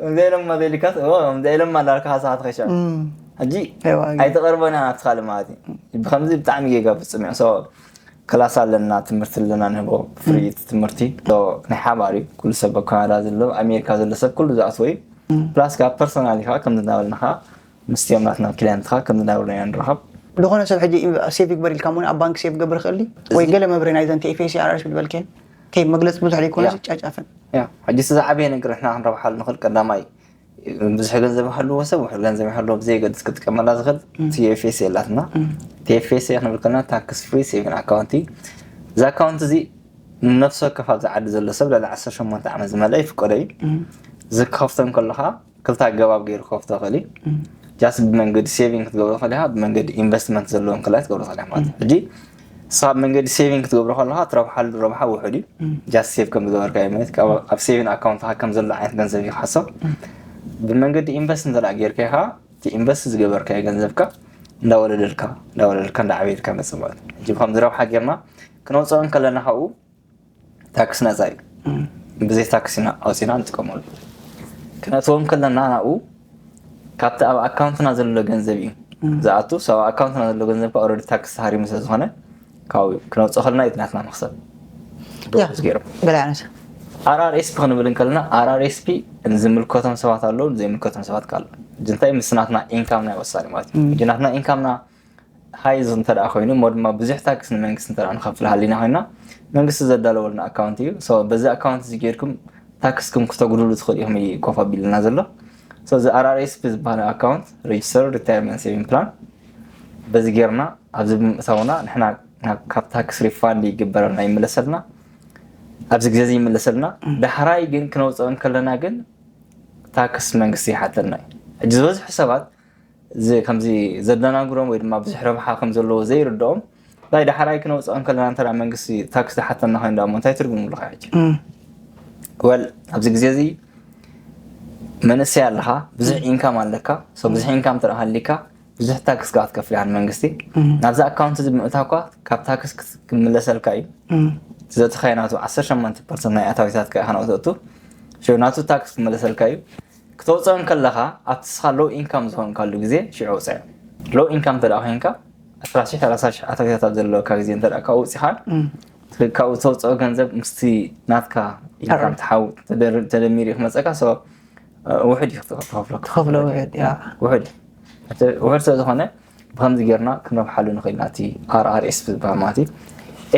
ከምዚ ኢለማ ዘይልካስ ከምዚ ኢለማ እንዳልካ ሰዓት ከሻ ሕጂ ኣይተቐርቦን ኢና ኣብቲ ካልእ ማለት እዩ ብከምዚ ብጣዕሚ ጌጋ ፍጹም እዮም so ክላስ ኣለና ትምህርቲ ኣለና ንህቦ ፍሪ ትምህርቲ ናይ ሓባር እዩ ኩሉ ሰብ ኣብ ካናዳ ዘሎ ኣሜሪካ ዘሎ ሰብ ኩሉ ዝኣትዎ እዩ ፕላስ ካብ ፐርሶናሊ ከዓ ከምዚ እናበልና ከዓ ምስቲኦም ናትና ክላየንትኻ ከም ዝነበሩ ኢና ንረኸብ ዝኾነ ሰብ ሕጂ ሴቭ ይግበር ኢልካ ሞ ኣብ ባንክ ሴቭ ገብር ይኽእል ወይ ገለ መብሪ ናይዘን ቲኤፍኤስ ኣራሽ ዝበልከን ከይ መግለፂ ብዙሕ ዘይኮነ ጫጫፍን ሕጂ እቲ ዝዓበየ ነገር ንሕና ክንረብሓሉ ንኽእል ቀዳማይ ብዙሕ ገንዘብ ይሃልዎ ሰብ ውሕድ ገንዘብ ይሃልዎ ብዘየገድስ ክጥቀመላ ዝኽእል ቲኤፍኤስ የላትና ቲኤፍኤስ ክንብል ከለና ታክስ ፍሪ ሴቪን ኣካውንቲ እዚ ኣካውንት እዚ ንነፍሲ ወከፍ ኣብዚ ዓዲ ዘሎ ሰብ ልዕሊ ዓሰርተ ሸሞንተ ዓመት ዝመልአ ይፍቀዶ እዩ ዝከፍቶ እንከለኻ ክልተ ኣገባብ ገይሩ ክኸፍቶ ይኽእል እዩ ጃስት ብመንገዲ ሴቪንግ ክትገብሮ ከለካ ብመንገዲ ኢንቨስትመንት ዘለዎም ክላይ ክትገብሮ ከለካ ማለት እዩ ሕጂ ንስኻ ብመንገዲ ሴቪንግ ክትገብሮ ከለካ ትረብሓሉ ረብሓ ውሑድ እዩ ጃስት ሴቭ ከም ዝገበርካ እዩ ማለት ኣብ ሴቪንግ ኣካውንትካ ከም ዘሎ ዓይነት ገንዘብ እዩ ክሓሰብ ብመንገዲ ኢንቨስት እንተ ጌርካ ኢኻ እቲ ኢንቨስት ዝገበርካዮ ገንዘብካ እንዳወለደልካ እንዳወለደልካ እንዳዓበየልካ መፅእ ማለት እዩ ሕጂ ብከምዚ ረብሓ ጌርና ክነውፅኦ እንከለና ካብኡ ታክስ ነፃ እዩ ብዘይ ታክስ ኢና ኣውፂና ንጥቀመሉ ክነእትዎም ከለና ናብኡ ካብቲ ኣብ ኣካውንትና ዘሎ ገንዘብ እዩ ዝኣቱ ኣብ ኣካውንትና ዘሎ ገንዘብ ኦረዲ ታክስ ተሃሪሙ ስለ ዝኾነ ካብኡ ክነውፅኦ ከለና እዩ ናትና መክሰብ ገይሮም ገለ ዓይነት ኣርኣርኤስፒ ክንብል እንከለና ኣርኣርኤስፒ ዝምልከቶም ሰባት ኣለዉ ዘይምልከቶም ሰባት ካሉ እንታይ ምስ ናትና ኢንካምና ይወሳኒ ማለት እዩ ናትና ኢንካምና ሃይዝ እንተ ደኣ ኮይኑ እሞ ድማ ብዙሕ ታክስ ንመንግስቲ እንተ ንኸፍል ሃሊና ኮይና መንግስቲ ዘዳለወልና ኣካውንት እዩ በዚ ኣካውንት እዚ ጌርኩም ታክስኩም ክተጉድሉ ትኽእል ኢኹም ኮፍ ኣቢልና ዘሎ እዚ ኣርኣርኤስፒ ዝበሃል ኣካውንት ሬጅስተር ሪታይርመንት ሴቪንግ ፕላን በዚ ጌርና ኣብዚ ብምእታውና ንሕና ካብ ታክስ ሪፋንድ ይግበረልና ይምለሰልና ኣብዚ ግዜ እዚ ይምለሰልና ዳሕራይ ግን ክነውፅኦ እንከለና ግን ታክስ መንግስቲ ይሓተልና እዩ ሕጂ ዝበዝሑ ሰባት እዚ ከምዚ ዘደናግሮም ወይ ድማ ብዙሕ ረብሓ ከም ዘለዎ ዘይርድኦም ናይ ዳሕራይ ክነውፅኦ እንከለና እንተ መንግስቲ ታክስ ዝሓተና ኮይኑ ዳሞ እንታይ ትርጉም ኣለካ ሕጂ ወል ኣብዚ ግዜ እዚ መንእሰይ ኣለካ ብዙሕ ኢንካም ኣለካ ብዙሕ ኢንካም እንተ ሃሊካ ብዙሕ ታክስ ከዓ ትከፍል ኢኻ ንመንግስቲ ናብዚ ኣካውንት እዚ ብምእታውካ ካብ ታክስ ክምለሰልካ እዩ ዘእተኻዮ ናቱ ዓሰርተ ሸሞንተ ፐርሰንት ናይ ኣታዊታትካ ኢኻ ናብኡ ተእቱ ናቱ ታክስ ክመለሰልካ እዩ ክተውፅኦ እንከለኻ ኣብቲ ስኻ ሎው ኢንካም ዝኾንካሉ ግዜ ሽዑ ኣውፅኦ ሎው ኢንካም እንተ ኮይንካ ዕስራ ሽሕ ሰላሳ ሽሕ ኣታዊታት ኣብ ዘለካ ግዜ እንተ ካብኡ ውፂኻ ካብኡ ተውፅኦ ገንዘብ ምስቲ ናትካ ኢንካም ተሓው ተደሚሩ እዩ ክመፀካ ውሕድ እዩ ትኸፍሎ ትኸፍሎ ውሕድ ውሕድ ውሕድ ስለ ዝኾነ ብከምዚ ጌርና ክንረብሓሉ ንኽእል ኢና እቲ ኣርኣርኤስ ዝበሃል ማለት እዩ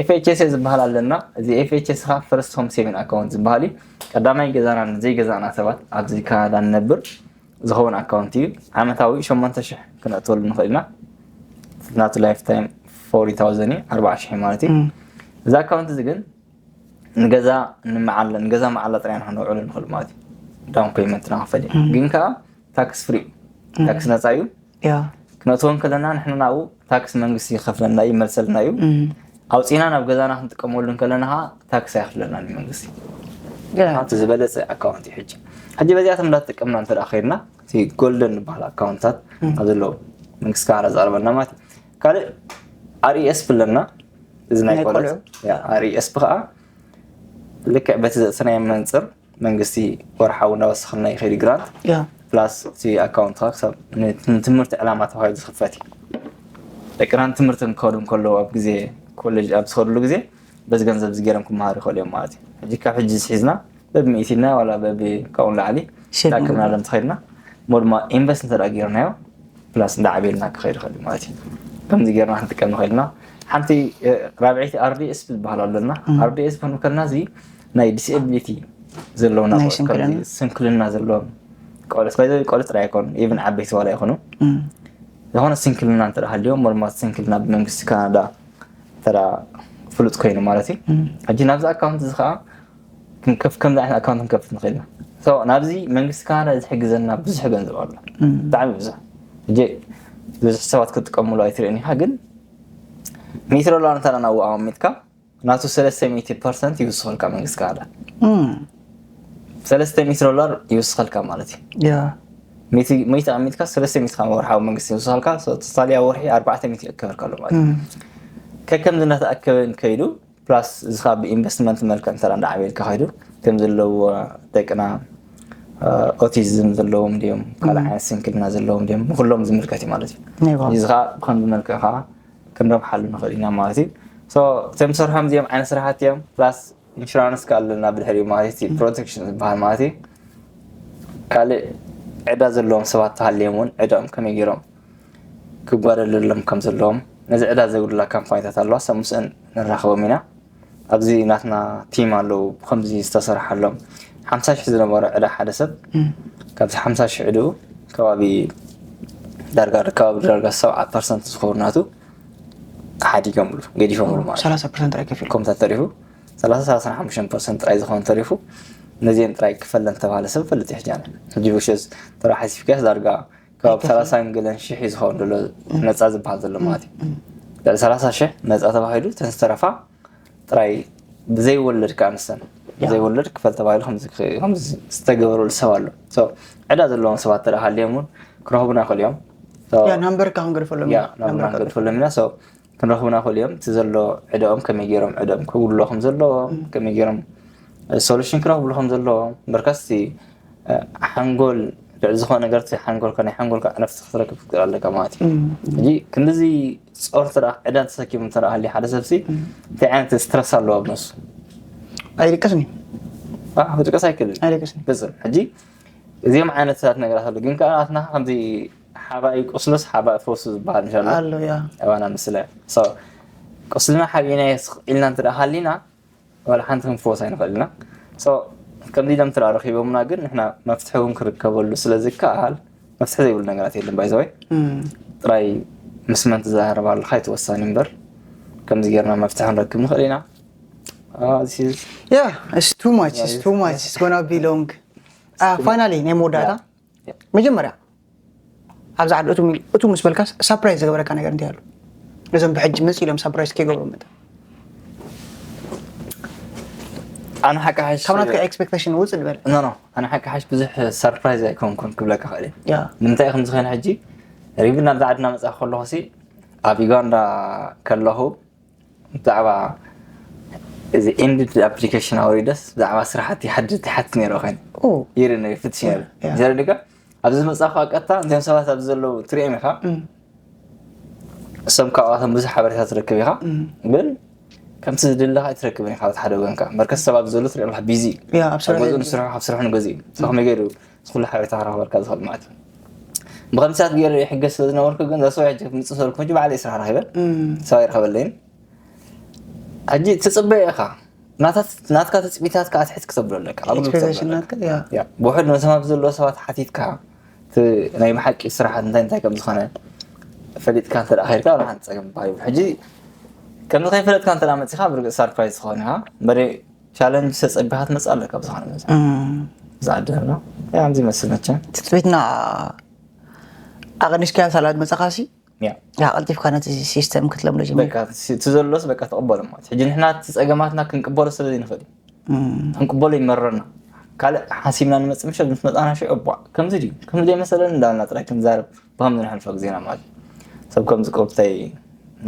ኤፍኤችኤስኤ ዝበሃል ኣለና እዚ ኤፍኤችኤስ ከዓ ፈርስት ሆም ሴቪን ኣካውንት ዝበሃል እዩ ቀዳማይ ገዛና ንዘይገዛእና ሰባት ኣብዚ ካናዳ ንነብር ዝኸውን ኣካውንት እዩ ዓመታዊ ሸሞንተ ሽሕ ክነእትወሉ ንኽእል ኢና ናቱ ላይፍ ታይም ፎርቲ ታውዘንድ እዩ ኣርባዓ ሽሕ ማለት እዩ እዚ ኣካውንት እዚ ግን ንገዛ ንመዓለ ንገዛ መዓላ ጥራይ ንክነውዕሉ ንኽእል ማለት እዩ down payment ና ክፈል እዩ። ግን ከዓ tax free፣ tax ነፃ እዩ። ያ ክነእትዎ ከለና ንሕና ናብኡ tax መንግስቲ ይኸፍለና እዩ፣ ይመልሰልና እዩ። ኣውፂና ናብ ገዛና ክንጥቀመሉ ከለና ከዓ tax ኣይኸፍለና እዩ መንግስቲ። ያ እቲ ዝበለፀ ኣካውንት እዩ። ሕጂ ሕጂ በዚኣቶም እንዳተጠቀምና እንተ ደኣ ከይድና፣ እቲ ጎልደን ዝበሃል ኣካውንታት ኣብ ዘለዎ መንግስቲ ከዓ ዘቕርበልና ማለት እዩ። ካልእ ኣርኢኤስ ብለና፣ እዚ ናይ ናይ ቆልዑ ቆልዑ። ኣርኢኤስ ከዓ ልክዕ በቲ ዘእተናዮ መንፅር መንግስቲ ወርሓዊ እንዳወሰኸልና ይኸይድ፣ ግራንት ያ ፕላስ እቲ ኣካውንት ከዓ ክሳብ ን- ንትምህርቲ ዕላማ ተባሂሉ ዝኽፈት እዩ። ደቅና ንትምህርቲ ክኸዱ እንከለዉ ኣብ ግዜ ኮሌጅ ኣብ ዝኸድሉ ግዜ በዚ ገንዘብ እዚ ገይሮም ክመሃሩ ይኽእሉ እዮም ማለት እዩ። ሕጂ ካብ ሕጂ ዝሒዝና በብሚእቲና ዋላ በብካውን ላዕሊ ሸጥ ዳክምና ሎም ተኸድና ሞ ድማ ኢንቨስት እንተ ደኣ ገይርናዮ ፕላስ እንዳዓበልና ክኸይድ ይኽእል እዩ ማለት እዩ። ከምዚ ገይርና ክንጥቀም ንኽእል ኢና። ሓንቲ እ፣ ራብዐይቲ ኣርዲኤስ ዝበሃል ኣለና። ኣርዲኤስ ክንከልና እዚ ናይ ዲስኤቢሊቲ ዘለዎም ናይ ኣቑሑት፣ ስንክልና። ከምዚ ስንክልና ዘለዎም ቆልዑት፣ ባይዘ ቆልዑት ጥራይ ኣይኮኑ፣ ኢቭን ዓበይቲ ዋላ ይኹኑ ዝኾነ ስንክልና እንተ ደኣ ሃልዮም፣ ሞርማት ስንክልና ብመንግስቲ ካናዳ እንተ ደኣ ፍሉጥ ኮይኑ ማለት እዩ። ሕጂ ናብዚ ኣካውንት እዚ ከዓ ክንከፍ ከምዚ ዓይነት ኣካውንት ክንከፍት ንኽእል ኢና። So ናብዚ መንግስቲ ካናዳ ዝሕግዘና ብዙሕ ገንዘብ ኣሎ፣ ብጣዕሚ ብዙሕ። ሕጂ ብዙሕ ሰባት ክጥቀምሉ ኣይትርእን ኢኻ፣ ግን ሚእቲ ዶላር እንተ ደኣ ናብኡ ኣቐሚጥካ ናቱ ሰለስተ ሚእቲ ፐርሰንት ይውስኸልካ መንግስቲ ካናዳ። ሰለስተ ሚእቲ ዶላር ይውስኸልካ ማለት እዩ። ያ ሚእቲ ሚእቲ ኣሚትካ ሰለስተ ሚእቲ ካብ ወርሓዊ መንግስቲ ይውስኸልካ። So ቶታሊ ኣብ ወርሒ ኣርባዕተ ሚእቲ ይእከበልካ ኣሎ ማለት እዩ። ከከምዚ እናተኣከበ ከይዱ ፕላስ እዚ ካብ ኢንቨስትመንት መልክዕ እንተ እንዳዓበልካ ከይዱ ከም ዘለዎ ደቅና ኦቲዝም ዘለዎም ድዮም ካልእ ዓይነት ስንክልና ዘለዎም ድዮም ንኩሎም ዝምልከት እዩ ማለት እዩ። ናይ ባዕሉ። እዚ ከዓ ብከምዚ መልክዕ ከዓ ክንረብሓሉ ንኽእል ኢና ማለት እዩ። So እቶም ሰርሖም እዚኦም ዓይነት ስራሕቲ እዮም ፕላስ ኢንሹራንስ ከ ኣለና ብድሕሪኡ ማለት እዩ። ፕሮቴክሽን ዝበሃል ማለት እዩ። ካልእ ዕዳ ዘለዎም ሰባት ተሃልዮም እውን ዕዳኦም ከመይ ገይሮም ክጓደለሎም ከም ዘለዎም ነዚ ዕዳ ዘጉድላ ካምፓኒታት ኣለዋ። ሰብ ምስአን ንራኸቦም ኢና። ኣብዚ ናትና ቲም ኣለዉ ብከምዚ ዝተሰርሓሎም ሓምሳ ሽሕ ዝነበረ ዕዳ ሓደ ሰብ ካብዚ ሓምሳ ሽሕ ዕድኡ ከባቢ ዳርጋ ከባቢ ዳርጋ ሰብዓ ፐርሰንት ዝኸውን ናቱ ሓዲጎምሉ ገዲፎምሉ ማለት እዩ። ሰላሳ ፐርሰንት ጥራይ ከፊሉ ኮምታት ተሪፉ ሰላሳ ሰላሳ ሓሙሽተ ፐርሰንት ጥራይ ዝኾነ ተሪፉ ነዚኦም ጥራይ ክፈለን ተባሃለ ሰብ ፈልጥ ይሕጃነ ሕጂ ብሸዝ ተራ ሓሲብካስ ዳርጋ ካብ ሰላሳ ገለን ሽሕ እዩ ዝኸውን ዘሎ ነፃ ዝበሃል ዘሎ ማለት እዩ። ልዕሊ ሰላሳ ሽሕ ነፃ ተባሂሉ እተን ዝተረፋ ጥራይ ብዘይወለድ ከዓ ንሰን ብዘይወለድ ክፈል ተባሂሉ ከምዚ ክ- ከምዚ ዝተገበረሉ ሰብ ኣሎ። So ዕዳ ዘለዎም ሰባት ተዳ ሃልዮም እውን ክረኽቡና ይኽእሉ እዮም። So ያ ናምበርካ ክንገድፈሎም ያ ኢና። ናብና ናምበርካ ክንገድፈሎም ኢና። So ክንረኽቡና ይኽእሉ እዮም። እቲ ዘሎ ዕዳኦም ከመይ ገይሮም ዕዳኦም ክውልዎ ከም ዘለዎ ከመይ ገይሮም ሶሉሽን ክረኽብሉ ከም ዘለዎ በርከስቲ ሓንጎል ልዕሊ ዝኾነ ነገር እቲ ሓንጎልካ ናይ ሓንጎልካ ዕረፍቲ ክትረክብ ክትክእል ኣለካ ማለት እዩ። ሕጂ ክንድዚ ፆር ተዳ ዕዳ ተሰኪሙ ተዳ ሃልዩ ሓደ ሰብሲ እንታይ ዓይነት ስትረስ ኣለዎ ኣብ ነሱ ኣይድቅስን እዩ ኣህ፣ ክጥቀስ ኣይክእልን ኣይደቅስን ግፅም ሕጂ እዚኦም ዓይነታት ነገራት ኣሉ ግን ከዓ ናትና ከምዚ ሓባኢ ቁስሉስ ሓባኢ ፈውሱ ዝበሃል ምሻ ኣሎ ያ ኣባና ምስለ ቁስልና ሓቢእና ኢልና እንተ ደኣ ሃሊና ዋላ ሓንቲ ክንፈወስ ኣይንኽእል ኢና። So ከምዚ ኢሎም ትራ ረኺቦምና ግን ንሕና መፍትሒ እውን ክርከበሉ ስለ ዝከኣል መፍትሒ ዘይብሉ ነገራት የለን ባይዘወይ እም፣ ጥራይ ምስ መን ትዘራረብ ኣለኻ እቲ ወሳኒ እምበር ከምዚ ጌርና መፍትሒ ክንረክብ ንኽእል ኢና። Ah, this is- yeah it's too much it's too much it's gonna be long finally ናይ መወዳእታ Yeah. መጀመርያ ኣብዚ ዓዲ እቱ እቱ ምስ በልካ ሳፕራይዝ ዝገበረካ ነገር እንታይ ኣሎ እዞም ብሕጂ መፅ ኢሎም ሳፕራይዝ ከይገብሩ መጠን ኣነ ሓቂ ሓሽ ካብ ናትካ ኤክስፔክቴሽን ውፅእ ዝበለ ኖ ኖ ኣነ ሓቂ ሓሽ ብዙሕ ሰርፕራይዝ ኣይኮንኩን ክብለካ ክእል እየ። ያ ንምንታይ ከም ዝኾነ ሕጂ ሪብል ናብዛ ዓድና መፅኣ ከለኹ ሲ ኣብ ዩጋንዳ ከለኹ ብዛዕባ እዚ ኤንድድ ኣፕሊኬሽን ኣውሪደስ ብዛዕባ ስራሕቲ ሓድርቲ ሓቲ ነይረ ኮይኑ ኦ ይርኢ ነሪ ፍትሽ ነይረ ያ። ዘረድካ ኣብዚ መፅኣ ከዓ ቀጥታ እንቶም ሰባት ኣብዚ ዘለዉ ትሪኦም ኢኻ እም፣ እሶም ካብኣቶም ብዙሕ ሓበሬታ ትረክብ ኢኻ እም፣ ግን ከምቲ ዝድለኻ ኣይትረክብን ኢኻ በቲ ሓደ ወገንካ በርከት ሰባት ዘሎ ትሪኦ ኣለካ ቢዚ ያ ኣብ ስራሕ ገዝኡ ንስርሑ ካብ ስርሑ ንገዝኡ ሰኹም ገይሩ ኩሉ ሓበሬታ ክረኽበልካ ዝኽእል ማለት እዩ። ብኸምሲታት ገይረ ይሕገዝ ስለ ዝነበርኩ ግን ዘሰው ሕጂ ምፅእ ሰልኩ ሕጂ ባዕለይ ስራሕ ረኺበ እም፣ ሰብ ኣይረኸበለይን። ሕጂ ትፅበዮ ኢኻ ናታት- ናትካ ትፅቢታት ከዓ ትሕት ክተብሎ ኣለካ ኣብ ግብር ኤክስፔክቴሽን ክተብሎ ናትካ ያ ኣለካ። ውሕድ መሰማት ዘለዎ ሰባት ሓቲትካ እቲ ናይ ብሓቂ ስራሓት እንታይ እንታይ ከም ዝኾነ ፈሊጥካ እንተ ደኣ ከይድካ ወላ ሓንቲ ፀገም ባዩ ሕጂ ከምዚ ከይፈለጥካ እንተ ደኣ መፂኻ ብርግፅ ሳርፕራይዝ ትኸውን ኢኻ እምበረ ቻለንጅ ተፀቢኻ ትመፅእ ኣለካ ብዝኾነ መዚ እም፣ ዝዓዲ ዘሎ ከምዚ ይመስል መቸም። ትጽቢትና ኣቐኒስካያ ሳላ መጻኻሲ ያ ያ ቀልጢፍካ ነቲ ሲስተም ክትለምዶ ጀሚር በቃ እቲ ዘሎስ በቃ ተቐበሎ ማለት ሕጂ ንሕና እቲ ጸገማትና ክንቅበሎ ስለ ዘይንኽእል እዩ። ክንቅበሎ ይመረና ካልእ ሓሲብና ንመጽእ ምሸት ምስ መጻና ሽዑ እቧ ከምዚ ድዩ ከምዚ ደይ መሰለን እንዳልና ጥራይ ክንዛረብ ብከምዚ ንሕልፎ ግዜና ማለት እዩ። ሰብ ከም ዝቆብተይ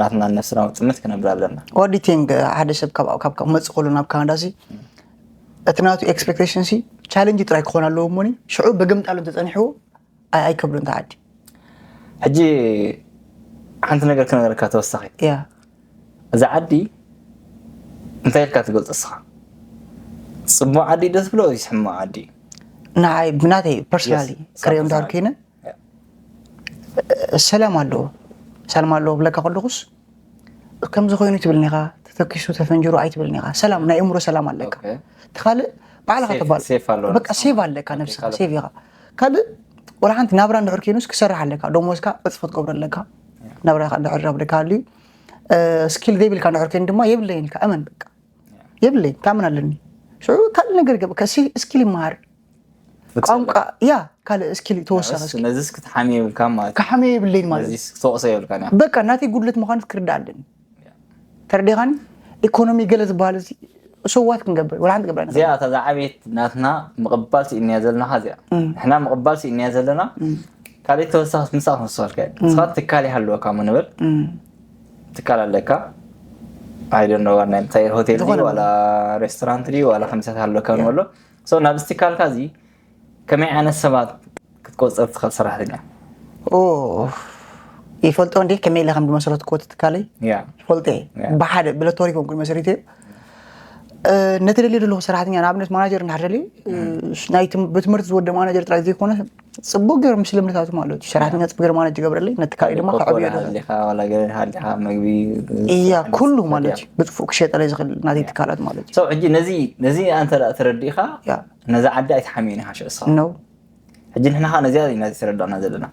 ናትና ነፍስና ውጥምት ክነብር ኣለና። What do you think? ሓደ ሰብ ካብ ካብ ካብ መጽእ ከሎ ናብ ካናዳ ሲ እቲ ናቱ ኤክስፔክቴሽን ሲ ቻለንጅ ጥራይ ክኾን ኣለዎ እሞኒ ሽዑ ብግምጣሉ እንተጸኒሕዎ ኣይ ኣይከብዶ እንተ ዓዲ ሕጂ ሓንቲ ነገር ክነገረካ ተወሳኺ ያ እዛ ዓዲ እንታይ ኢልካ ትገልጾ እስኻ? ጽቡቕ ዓዲ ደስ ብሎ ወይስ ሕማቕ ዓዲ? ንዓይ ብናተይ ፐርሶናሊ Yes, ክሪኦ እንድሕር personally. ኮይነ ሰላም ኣለዎ ሰላም ኣለዎ ብለካ ከለኹስ ከምዚ ኮይኑ ትብልኒ ኢኻ ተተኪሱ ተፈንጅሩ ኣይትብልኒ ኢኻ ሰላም ናይ እምሮ ሰላም ኣለካ Okay. እቲ ካልእ ባዕልኻ Safe- ተባል safe ኣለዎ በቃ ነብስኻ። ሴቭ ኣለካ Okay, ነብስኻ ካልእ- ሴቭ ኢኻ ካልእ ወላ ሓንቲ ናብራ እንድሕር ኮይኑስ ክሰርሕ ኣለካ ደሞዝካ እፅፎ ትገብረለካ ናብራ እንድሕር ኣብ ደለካሉ ሰኪል ዘይብልካ እንድሕር ኮይኑ ድማ የብለይን ኢልካ እመን በቃ የብለይን ታምን ኣለኒ ሽዑ ካልእ ነገር ገብ ስኪል ይመሃር ቋንቋ ያ ካልእ ስኪል ተወሰኸ ነዚስ ክትሓሚ ይብልካ ማለት እዩ። ክሓመየ የብለይን ማለት እዩ ነዚስ ክትወቕሶ የብልካን እያ። በቃ ናተይ ጉድለት ምዃኑ ክትርዳእ ኣለኒ ተረዲኻኒ ኢኮኖሚ ገለ ዝበሃል እዚ ሰዋት ክንገብር ወላ ሓንቲ ገብራ ንኽእል እዚኣ እታ ዝዓበየት ናትና ምቕባል ስኢንያ ዘለናኻ እዚኣ ንሕና ምቕባል ስኢንያ ዘለና ካልእ ተወሳኺ ምሳእ ክንወስኸልካ እየ ንስኻ ትካል ይሃልወካ ሞ ንብል ትካል ኣለካ ኣይደኖ ዋና እንታይ ሆቴል ድዩ ዝኾነ ዋላ ሬስቶራንት ድዩ ዋላ ከምሳት ሃልወካ ንበሎ ሶ ናብዚ ትካልካ እዚ ከመይ ዓይነት ሰባት ክትቆፅር ትኽእል ሰራሕተኛ ኦ ይፈልጦ እንዴ ከመይ ኢለ ከም ዝመሰረትክዎ እቲ ትካለይ ያ ይፈልጦ እየ ያ። ብሓደ ብለቶሪ ኮንኩ መስሪተ ነቲ ደልዩ ዘለኹ ሰራሕተኛ ንኣብነት ማናጀር እንድሕር ደልዩ ናይ ትም- ብትምህርቲ ዝወደ ማናጀር ጥራይ ዘይኮነ ፅቡቅ ገይሩ ምስ ልምድታቱ ማለት እዩ ሰራሕተኛ ፅቡቅ ገይሩ ማናጅ ይገብረለይ ነቲ ካልእ ድማ ከዕብዮ ይኽእል። ሃሊኻ ዋላ ገለ ሃሊኻ መግቢ እያ ኩሉ ማለት እዩ ብፅፉቅ ክሸጠለይ ዝኽእል ናተይ ትካላት ማለት እዩ ሰው ሕጂ ነዚ ነዚ ኣንተ ደኣ ተረዲእኻ ያ ነዛ ዓዲ ኣይትሓምዩን ኢኻ ሽዑ እስኻ ነው ሕጂ ንሕና ኸዓ ነዚኣ ኢና ዝተረዳእና ዘለና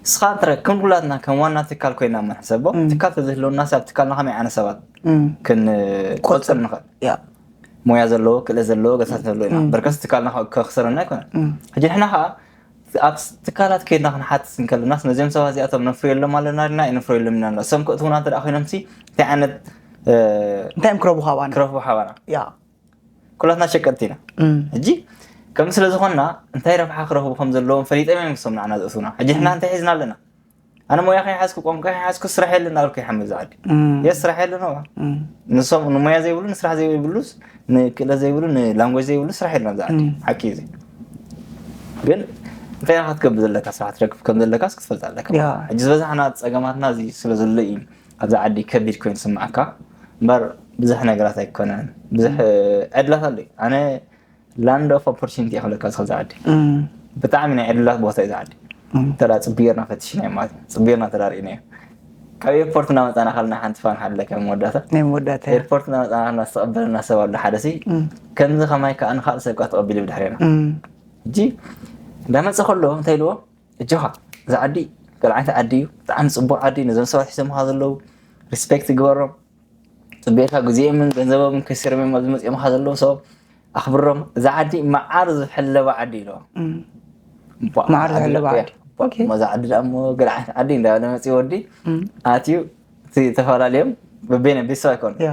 እስኻ እንተ ከም ኩላትና ከም ዋና ትካል ኮይና እሞ ንሕሰቦ ትካል ተዝህልወና ሲ ኣብ ትካልና ከመይ ዓይነት ሰባት ክንቆፅር ንኽእል ያ ሞያ ዘለዎ ክእለት ዘለዎ ገሳት ንህልዎ ኢና በርከስ ትካልና ከኽስረና ኣይኮነን ሕጂ ንሕና ኸዓ ኣብ ትካላት ከይድና ክንሓትት እንከለናስ ነዚኦም ሰባት እዚኣቶም ነፍርየሎም ኣለና ድና ኣይነፍርየሎም ኢና ንብሎም። እሶም ከእትዉና እንተ ደኣ ኮይኖም ሲ እንታይ ዓይነት እንታይ እዮም ክረቡ ካባና ክረኽቡ ሓባና ያ ኩላትና ሸቀጥቲ ኢና እም፣ ሕጂ ከምዚ ስለ ዝኾንና እንታይ ረብሓ ክረኽቡ ከም ዘለዎም ፈሊጦም እዮም ክሶም ንዓና ዘእትዉና ሕጂ ንሕና እንታይ ሒዝና ኣለና ኣነ ሞያ ከይሓዝኩ ቋንቋ ከይሓዝኩ ስራሕ የለን እናበልኩ ይሓምል ዝዓዲ እም፣ የስ ስራሕ የለን ዋ እም፣ ንሶም ንሞያ ዘይብሉ ንስራሕ ዘይብሉ ንክእለት ዘይብሉ ንላንጎጅ ዘይብሉ ስራሕ የለን ዝዓዲ እም። ሓቂ እዩ እዚ ግን እንታይ ኢኻ ክትገብር ዘለካ ስራሕ ትረክብ ከም ዘለካስ ክትፈልጥ ኣለካ ያ። ሕጂ ዝበዛሕና ፀገማትና እዚ ስለ ዘሎ እዩ ኣብዚ ዓዲ ከቢድ ኮይኑ ዝስምዓካ እምበር ብዙሕ ነገራት ኣይኮነን ብዙሕ ዕድላት ኣሎ እዩ ኣነ land of opportunity እየ ክብለካ ዝኽእል ዝዓዲ እም፣ ብጣዕሚ ናይ ዕድላት ቦታ እዩ ዝዓዲ እም፣ ተዳ ፅብየርና ፈትሽና ማለት እዩ ፅብየርና ተዳሪእና እዩ ካብ ኤርፖርት እናመፃና ካልና ሓንቲ ፋን ሓለካ መወዳእታ ናይ መወዳእታ ኤርፖርት እናመፃና ካልና ዝተቐበለና ሰብ ኣሎ ሓደ ሲ እም፣ ከምዚ ከማይ ከዓ ንካልእ ሰብ ከዓ ተቐቢሉ ብድሕሬና እም፣ ሕጂ እንዳመፀ ከሎ እንታይ ኢልዎ እጆኻ እዚ ዓዲ ገልዓይቲ ዓዲ እዩ ብጣዕሚ ፅቡቅ ዓዲ እዩ ነዞም ሰባት ሒዞምካ ዘለዉ ሪስፔክት ግበሮም ፅቤካ ግዜኦምን ገንዘቦምን ከሲሮም እዮም ኣብዚ መፂኦምካ ዘለዉ ሰብ ኣኽብሮም እዚ ዓዲ መዓር ዝሕለበ ዓዲ ኢልዎ እም። እምቧእ፣ መዓር ዝሕለበ እምቧእ፣ ዓዲ። ኦኬ። እሞ እዚ ዓዲ ደኣ እሞ ገልዓይቲ ዓዲ እንዳበለ መፂኡ ወዲ እም። ኣትዩ እቲ ተፈላለዮም በበይነ ቤተሰብ ኣይኮኑ ያ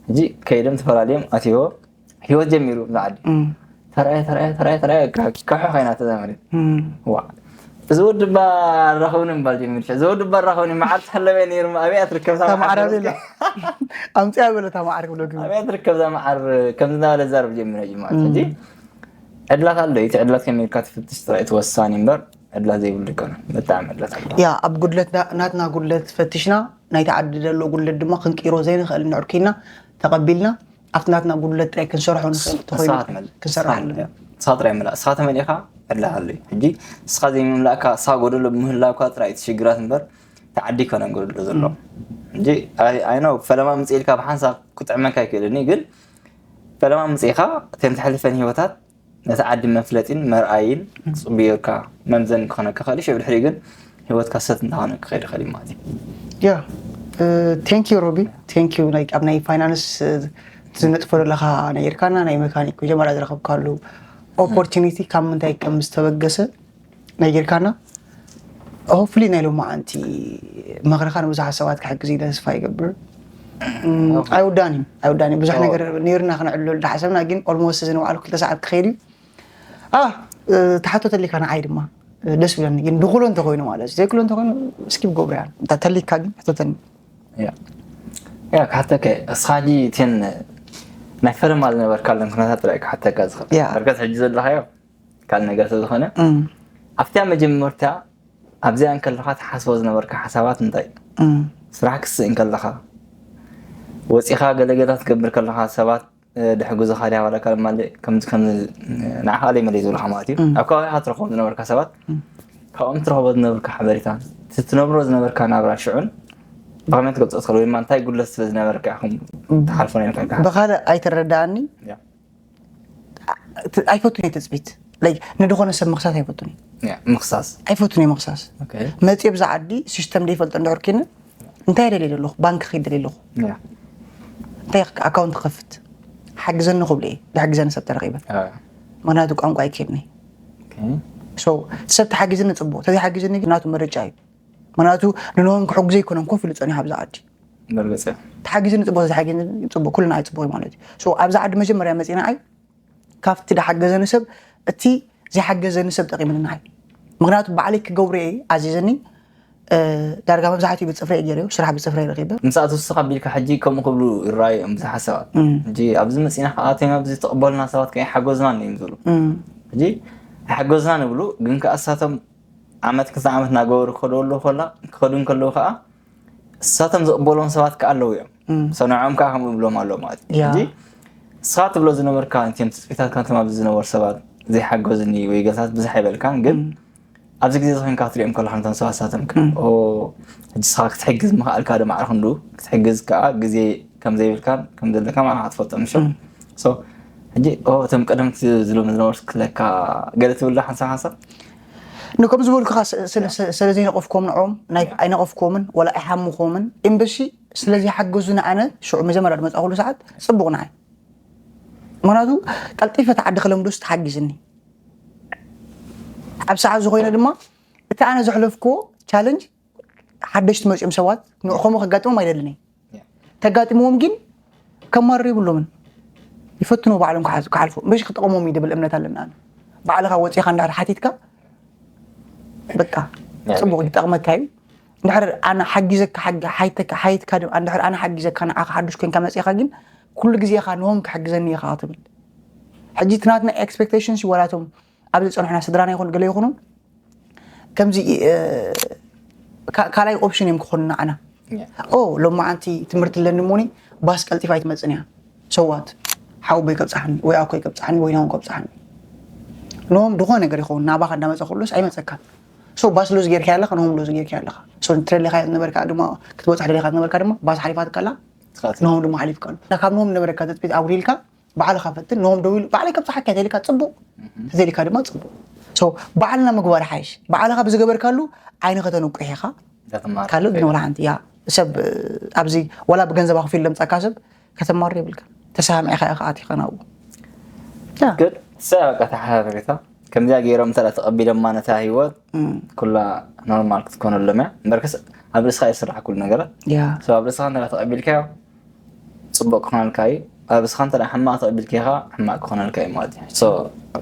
ሕጂ ከይዶም ተፈላለዮም ኣትዎ ህይወት ጀሚሩ እዚ ዓዲ እም። ተራየ ተራየ ተራየ ተራየ ከሖ ኮይና ተዛመሪ እም። ዋ እዚ ወዲ ባ ኣራኸብኒ ምባል ጀሚሩ እዚ ወዲ ባ ኣራኸብኒ መዓር ተሐለበ ነይሩ ኣበይ ኣትርከብ እታ መዓር ኣበይ ኣላ? ኣምፅያ በለ እታ መዓር ክብሎ ግን ኣበይ ኣትርከብ እዛ መዓር ከምዚ እናበለ ዛረብ ጀሚሩ እዩ ማለት ሕጂ ዕድላት ኣሎ እቲ ዕድላት ከመይ ኢልካ ትፍትሽ ጥራይ እቲ ወሳኒ እምበር ዕድላት ዘይብሉ ይኮነ ብጣዕሚ ዕድላት ኣሎ ያ ኣብ ጉድለት ና- ናትና ጉድለት ፈትሽና ናይቲ ዓዲ ዘሎ ጉድለት ድማ ክንቅይሮ ዘይንኽእል እንድሕር ኮይና ተቐቢልና ኣብቲ ናትና ጉድለት ጥራይ ክንሰርሖ ንኽእል ተኾይኑ ንስኻ ትመልእ። ክንሰርሕ ኣለና ንስኻ ጥራይ ምላእ ንስኻ ተመሊእካ ዕድላት ኣሎ እዩ ሕጂ ንስኻ ዘይምምላእካ ንስኻ ጎደሎ ብምህላውካ ጥራይ እቲ ሽግራት እምበር እቲ ዓዲ ይኮነን ጎደሎ ዘሎ ሕጂ ኣይኖ ፈለማ ምፅእ ኢልካ ብሓንሳብ ክጥዕመካ ኣይክእልን እዩ ግን ፈለማ ምፅኢኻ እተን ተሕልፈን ህይወታት ነቲ ዓዲ መፍለጢን መርኣይን ፅቡየካ መምዘኒ ክኾነካ ክእል ሽዑ ድሕሪኡ ግን ህይወትካ ሰት እንዳኾነ ክኸይድ ይኽእል እዩ ማለት እዩ ያ ቴንክ ዩ ሮቢ ቴንክ ዩ ኣብ ናይ ፋይናንስ ዝነጥፎ ዘለካ ናይ እርካና ናይ መካኒክ መጀመርያ ዝረኸብካሉ ኦፖርቹኒቲ ካብ ምንታይ ከም ዝተበገሰ ነጊርካና። ሆፕሊ ናይ ሎማዓንቲ ምኽርኻ ንብዙሓት ሰባት ክሕግዝ እዩ ተስፋ ይገብር። እም፣ ኣይውዳን እዩ ኣይውዳን እዩ ብዙሕ ነገር ነይርና ክነዕልሉ እንዳሓሰብና ግን ኦልሞስት እዚ ንባዕሉ ክልተ ሰዓት ክኸይድ እዩ። ኣ ትሓቶ ተሊካ ንዓይ ድማ ደስ ብለኒ ግን ድኩሎ እንተኮይኑ ማለት እዩ ዘይክሎ እንተኮይኑ እስኪ ብገብሩ ያ እንታ ተሊካ ግን ሕተተኒ። ያ ክሓተከ እስኻ ሕጂ እተን ናይ ፈለማ ዝነበርካለን ኩነታት ጥራይ ክሓተካ ዝኽእል ያ። በርከት ሕጂ ዘለኻዮ ካልእ ነገር ስለዝኾነ ኣብታ መጀመርታ ኣብዚኣ እንከለኻ ትሓስቦ ዝነበርካ ሓሳባት እንታይ እዩ? ስራሕ ክስእ እንከለኻ ወፂኻ ገለገላ ትገብር ከለኻ ሰባት ድሕጉዝኻ ድያ ዋላ ካልእ ማለ ከምዚ ከምዚ ንዓኻ ኣለይ መለይ ዝብልኻ ማለት እዩ ኣብ ከባቢኻ ትረኽቦም ዝነበርካ ሰባት ካብኦም ትረኽቦ ዝነበርካ ሓበሬታ ትትነብሮ ዝነበርካ ናብራ ሽዑን ብኸመይ ትገልፆ ትኽእል ወይ ድማ እንታይ ጉድለት ስለ ዝነበርካ ኢኹም ትሓልፎ ነርካ ብኻልእ ኣይተረዳኣኒ። ኣይፈቱን እየ ትፅቢት ንድኾነ ሰብ ምኽሳስ ኣይፈቱን እየ ምኽሳስ ኣይፈቱን እየ ምኽሳስ። መፅየ ብዛ ዓዲ ሲስተም ደይፈልጦ እንድሕር ኪነ እንታይ ደልየ ዘለኹ ባንክ ኸይድ ደልየ ኣለኹ። እንታይ ኣካውንት ክኸፍት ሓግዘኒ ክብሉ እየ ዝሕግዘኒ ሰብ ተረኺበ። ምክንያቱ ቋንቋ ኣይክእልኒ። ሰብ ተሓጊዝኒ ፅቡቅ ተዘይሓጊዝኒ ግን ናቱ ምርጫ እዩ። ምክንያቱ ንንሆም ክሕግዞ ኣይኮነን ኮፍ ኢሉ ፀኒሑ ኣብዚ ዓዲ። በርግፅ ተሓጊዝኒ ፅቡቅ ተዘይሓጊዝኒ ፅቡቅ ኩልና ኣይፅቡቅ እዩ ማለት እዩ። ኣብዛ ዓዲ መጀመርያ መፂና ኣይ ካብቲ ዝሓገዘኒ ሰብ እቲ ዘይሓገዘኒ ሰብ ጠቂምኒ ንዓይ። ምክንያቱ ባዕለይ ክገብሮ እየ ኣዚዘኒ። ዳርጋ መብዛሕትኡ ብፅፍረ እየ ገይረዮ ስራሕ ብፅፍረ ረኪበ። ምስኣ ትውስኽ ኣቢልካ ሕጂ ከምኡ ክብሉ ይረኣዩ እዮም ብዙሓት ሰባት ሕጂ ኣብዚ መፂና ከዓ ኣትዮም ኣብዚ ተቕበሉና ሰባት ከዓ ኣይሓገዙናን እዮም ዝብሉ ሕጂ ኣይሓገዙናን ይብሉ ግን ከዓ እሳቶም ዓመት ክልተ ዓመት እናገበሩ ክኸዱ ኣለዉ ከላ ክኸዱ እንከለዉ ከዓ እሳቶም ዝቕበሎም ሰባት ከዓ ኣለዉ እዮም ሰንዖም ከዓ ከምኡ ይብሎም ኣሎ ማለት እዩ ሕጂ እስኻ ትብሎ ዝነበርካ እቲም ትፅቢታት ካንቶም ኣብዚ ዝነበሩ ሰባት ዘይሓገዙኒ ወይ ገለታት ብዙሕ ኣይበልካን ግን ኣብዚ ግዜ ዝኾንካ ክትሪኦም ከለካ ነቶም ሰባት ሳቶም ሕጂ ስኻ ክትሕግዝ ምኽኣልካ ዶ ማዕረ ክንዱ ክትሕግዝ ከዓ ግዜ ከም ዘይብልካን ከም ዘለካ ማዕረ ክትፈልጦ ምሽ ሕጂ እቶም ቀደምቲ ዝሎም ዝነበሩ ክትለካ ገለ ትብላ ሓንሳብ ሓንሳብ ንከም ዝበልኩኻ ስለ ዘይነቐፍኮም ንዖም ኣይነቐፍኮምን ወላ ኣይሓምኮምን እምበሺ ስለ ዘይሓገዙ ንኣነ ሽዑ መጀመርያ ዝመፃእኩሉ ሰዓት ፅቡቕ ንዓይ ምክንያቱ ቀልጢፈ ተዓዲ ከለምዶስ ተሓጊዝኒ ኣብ ሰዓት ዝኾይነ ድማ እቲ ኣነ ዘሕለፍክዎ ቻለንጅ ሓደሽቲ መፂኦም ሰባት ንኡ ከምኡ ከጋጥሞም ኣይደልን እየ ተጋጢምዎም ግን ከማርር የብሎምን ይፈትኑ ባዕሎም ክሓልፉ እምበሽ ክጠቕሞም እዩ ድብል እምነት ኣለና ባዕልኻ ወፂኻ እንዳር ሓቲትካ በቃ ፅቡቅ ይጠቕመካ እዩ እንድሕር ኣነ ሓጊዘካ ሓይትካ እንድሕር ኣነ ሓጊዘካ ንዓኻ ሓዱሽ ኮንካ መፂኻ ግን ኩሉ ግዜ ኢኻ ንሆም ክሕግዘኒ ኢኻ ትብል ሕጂ ትናትና ኤክስፔክቴሽንስ ይወላቶም ኣብዚ ዝፀንሑና ስድራና ይኹን ገለ ይኹኑ ከምዚ ካልኣይ ኦፕሽን እዮም ክኾኑ ንዓና ኦ ሎማዓንቲ ትምህርቲ ኣለኒ እሞኒ ባስ ቀልጢፋ ኣይትመፅን እያ ሰዋት ሓውቦይ ከብፅሓኒ ወይ ኣኮይ ከብፅሓኒ ወይ ናውን ከብፅሓኒ ኖም ድኾነ ነገር ይኸውን ናባኻ እንዳመፀ ኩሉስ ኣይመፀካን ሶ ባስ ሎዝ ጌርካ ኣለኻ ኖም ሎዝ ጌርካ ኣለኻ ሶ ትደሊኻ ዝነበርካ ድማ ክትበፅሕ ደሊኻ ዝነበርካ ድማ ባስ ሓሊፋትካ ኣላ ኖም ድማ ሓሊፍካ ኣሎ ካብ ኖም ነበረካ ተፅቢት ኣጉዲልካ ባዕልኻ ፈትን ንሆም ደው ኢሉ ባዕለይ ከብፅሓካ ተልካ ፅቡቅ ተዘይልካ ድማ ፅቡቅ ባዕልና ምግባር ሓይሽ ባዕልኻ ብዝገበርካሉ ዓይኒ ከተንቁሕ ኢኻ ካልእ ግን ወላ ሓንቲ ያ ሰብ ኣብዚ ወላ ብገንዘብ ኣኽፊል ለምፃካ ሰብ ከተማሪ የብልካ ተሰማሚዕካ ኢኻ ኣቲኻ ናብኡ ግን ሰብ በቃ ተሓራሪታ ከምዚኣ ገይሮም እንተ ተቐቢሎማ ነታ ህይወት ኩላ ኖርማል ክትኮነሎም እያ እምበርከስ ኣብ ርእስኻ እዩ ስራሕ ኩሉ ነገራት ያ ሰብ ኣብ ርእስኻ እንተ ተቐቢልካዮ ፅቡቅ ክኾነልካ እዩ ኣብ ርእስኻ እንተ ሕማቅ ተቐቢልካ ኢኻ ሕማቅ ክኾነልካ እዩ ማለት እዩ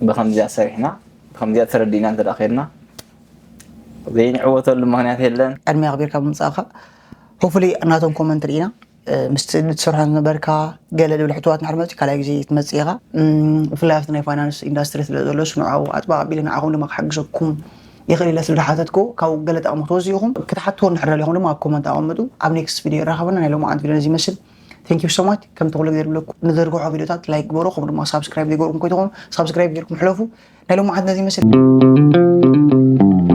ብከምዚኣ ሰሪሕና ብከምዚኣ ተረዲእና እንተ ከድና ዘይንዕወተሉ ምክንያት የለን ቅድሚ ኣኽቢርካ ብምፃእኻ ሆፍሊ እናቶም ኮመንት ርኢና ምስቲ ትሰርሖ ዝነበርካ ገለ ዝብል ሕትዋት ንሕር መፅእ ካልኣይ ግዜ ትመፅእ ኢኻ ብፍላይ ኣብቲ ናይ ፋይናንስ ኢንዳስትሪ ስለ ዘሎ ስንዖ ኣጥባቕ ኣቢለ ንዓኹም ድማ ክሕግዘኩም ይኽእል ኢለ ስለ ዝሓተትኩ ካብ ገለ ጠቕሚ ክትወስዱ ኢኹም ክትሓትዎ እንድሕር ደሊኹም ድማ ኣብ ኮመንት ኣቐምጡ ኣብ ኔክስት ቪድዮ ይራኸበና ናይ ሎማዓንቲ ቪድዮ ነዚ ይመስል Thank you so much ከምቲ ኩሉ ግዜ ዝብለኩም ንዘርግሖ ቪድዮታት ላይክ ግበሩ ከምኡ ድማ ሳብስክራይብ ዘይገርኩም ኮይትኾኑ ሳብስክራይብ ገርኩም ሕለፉ ናይ ሎማዓንቲ ነዚ ይመስል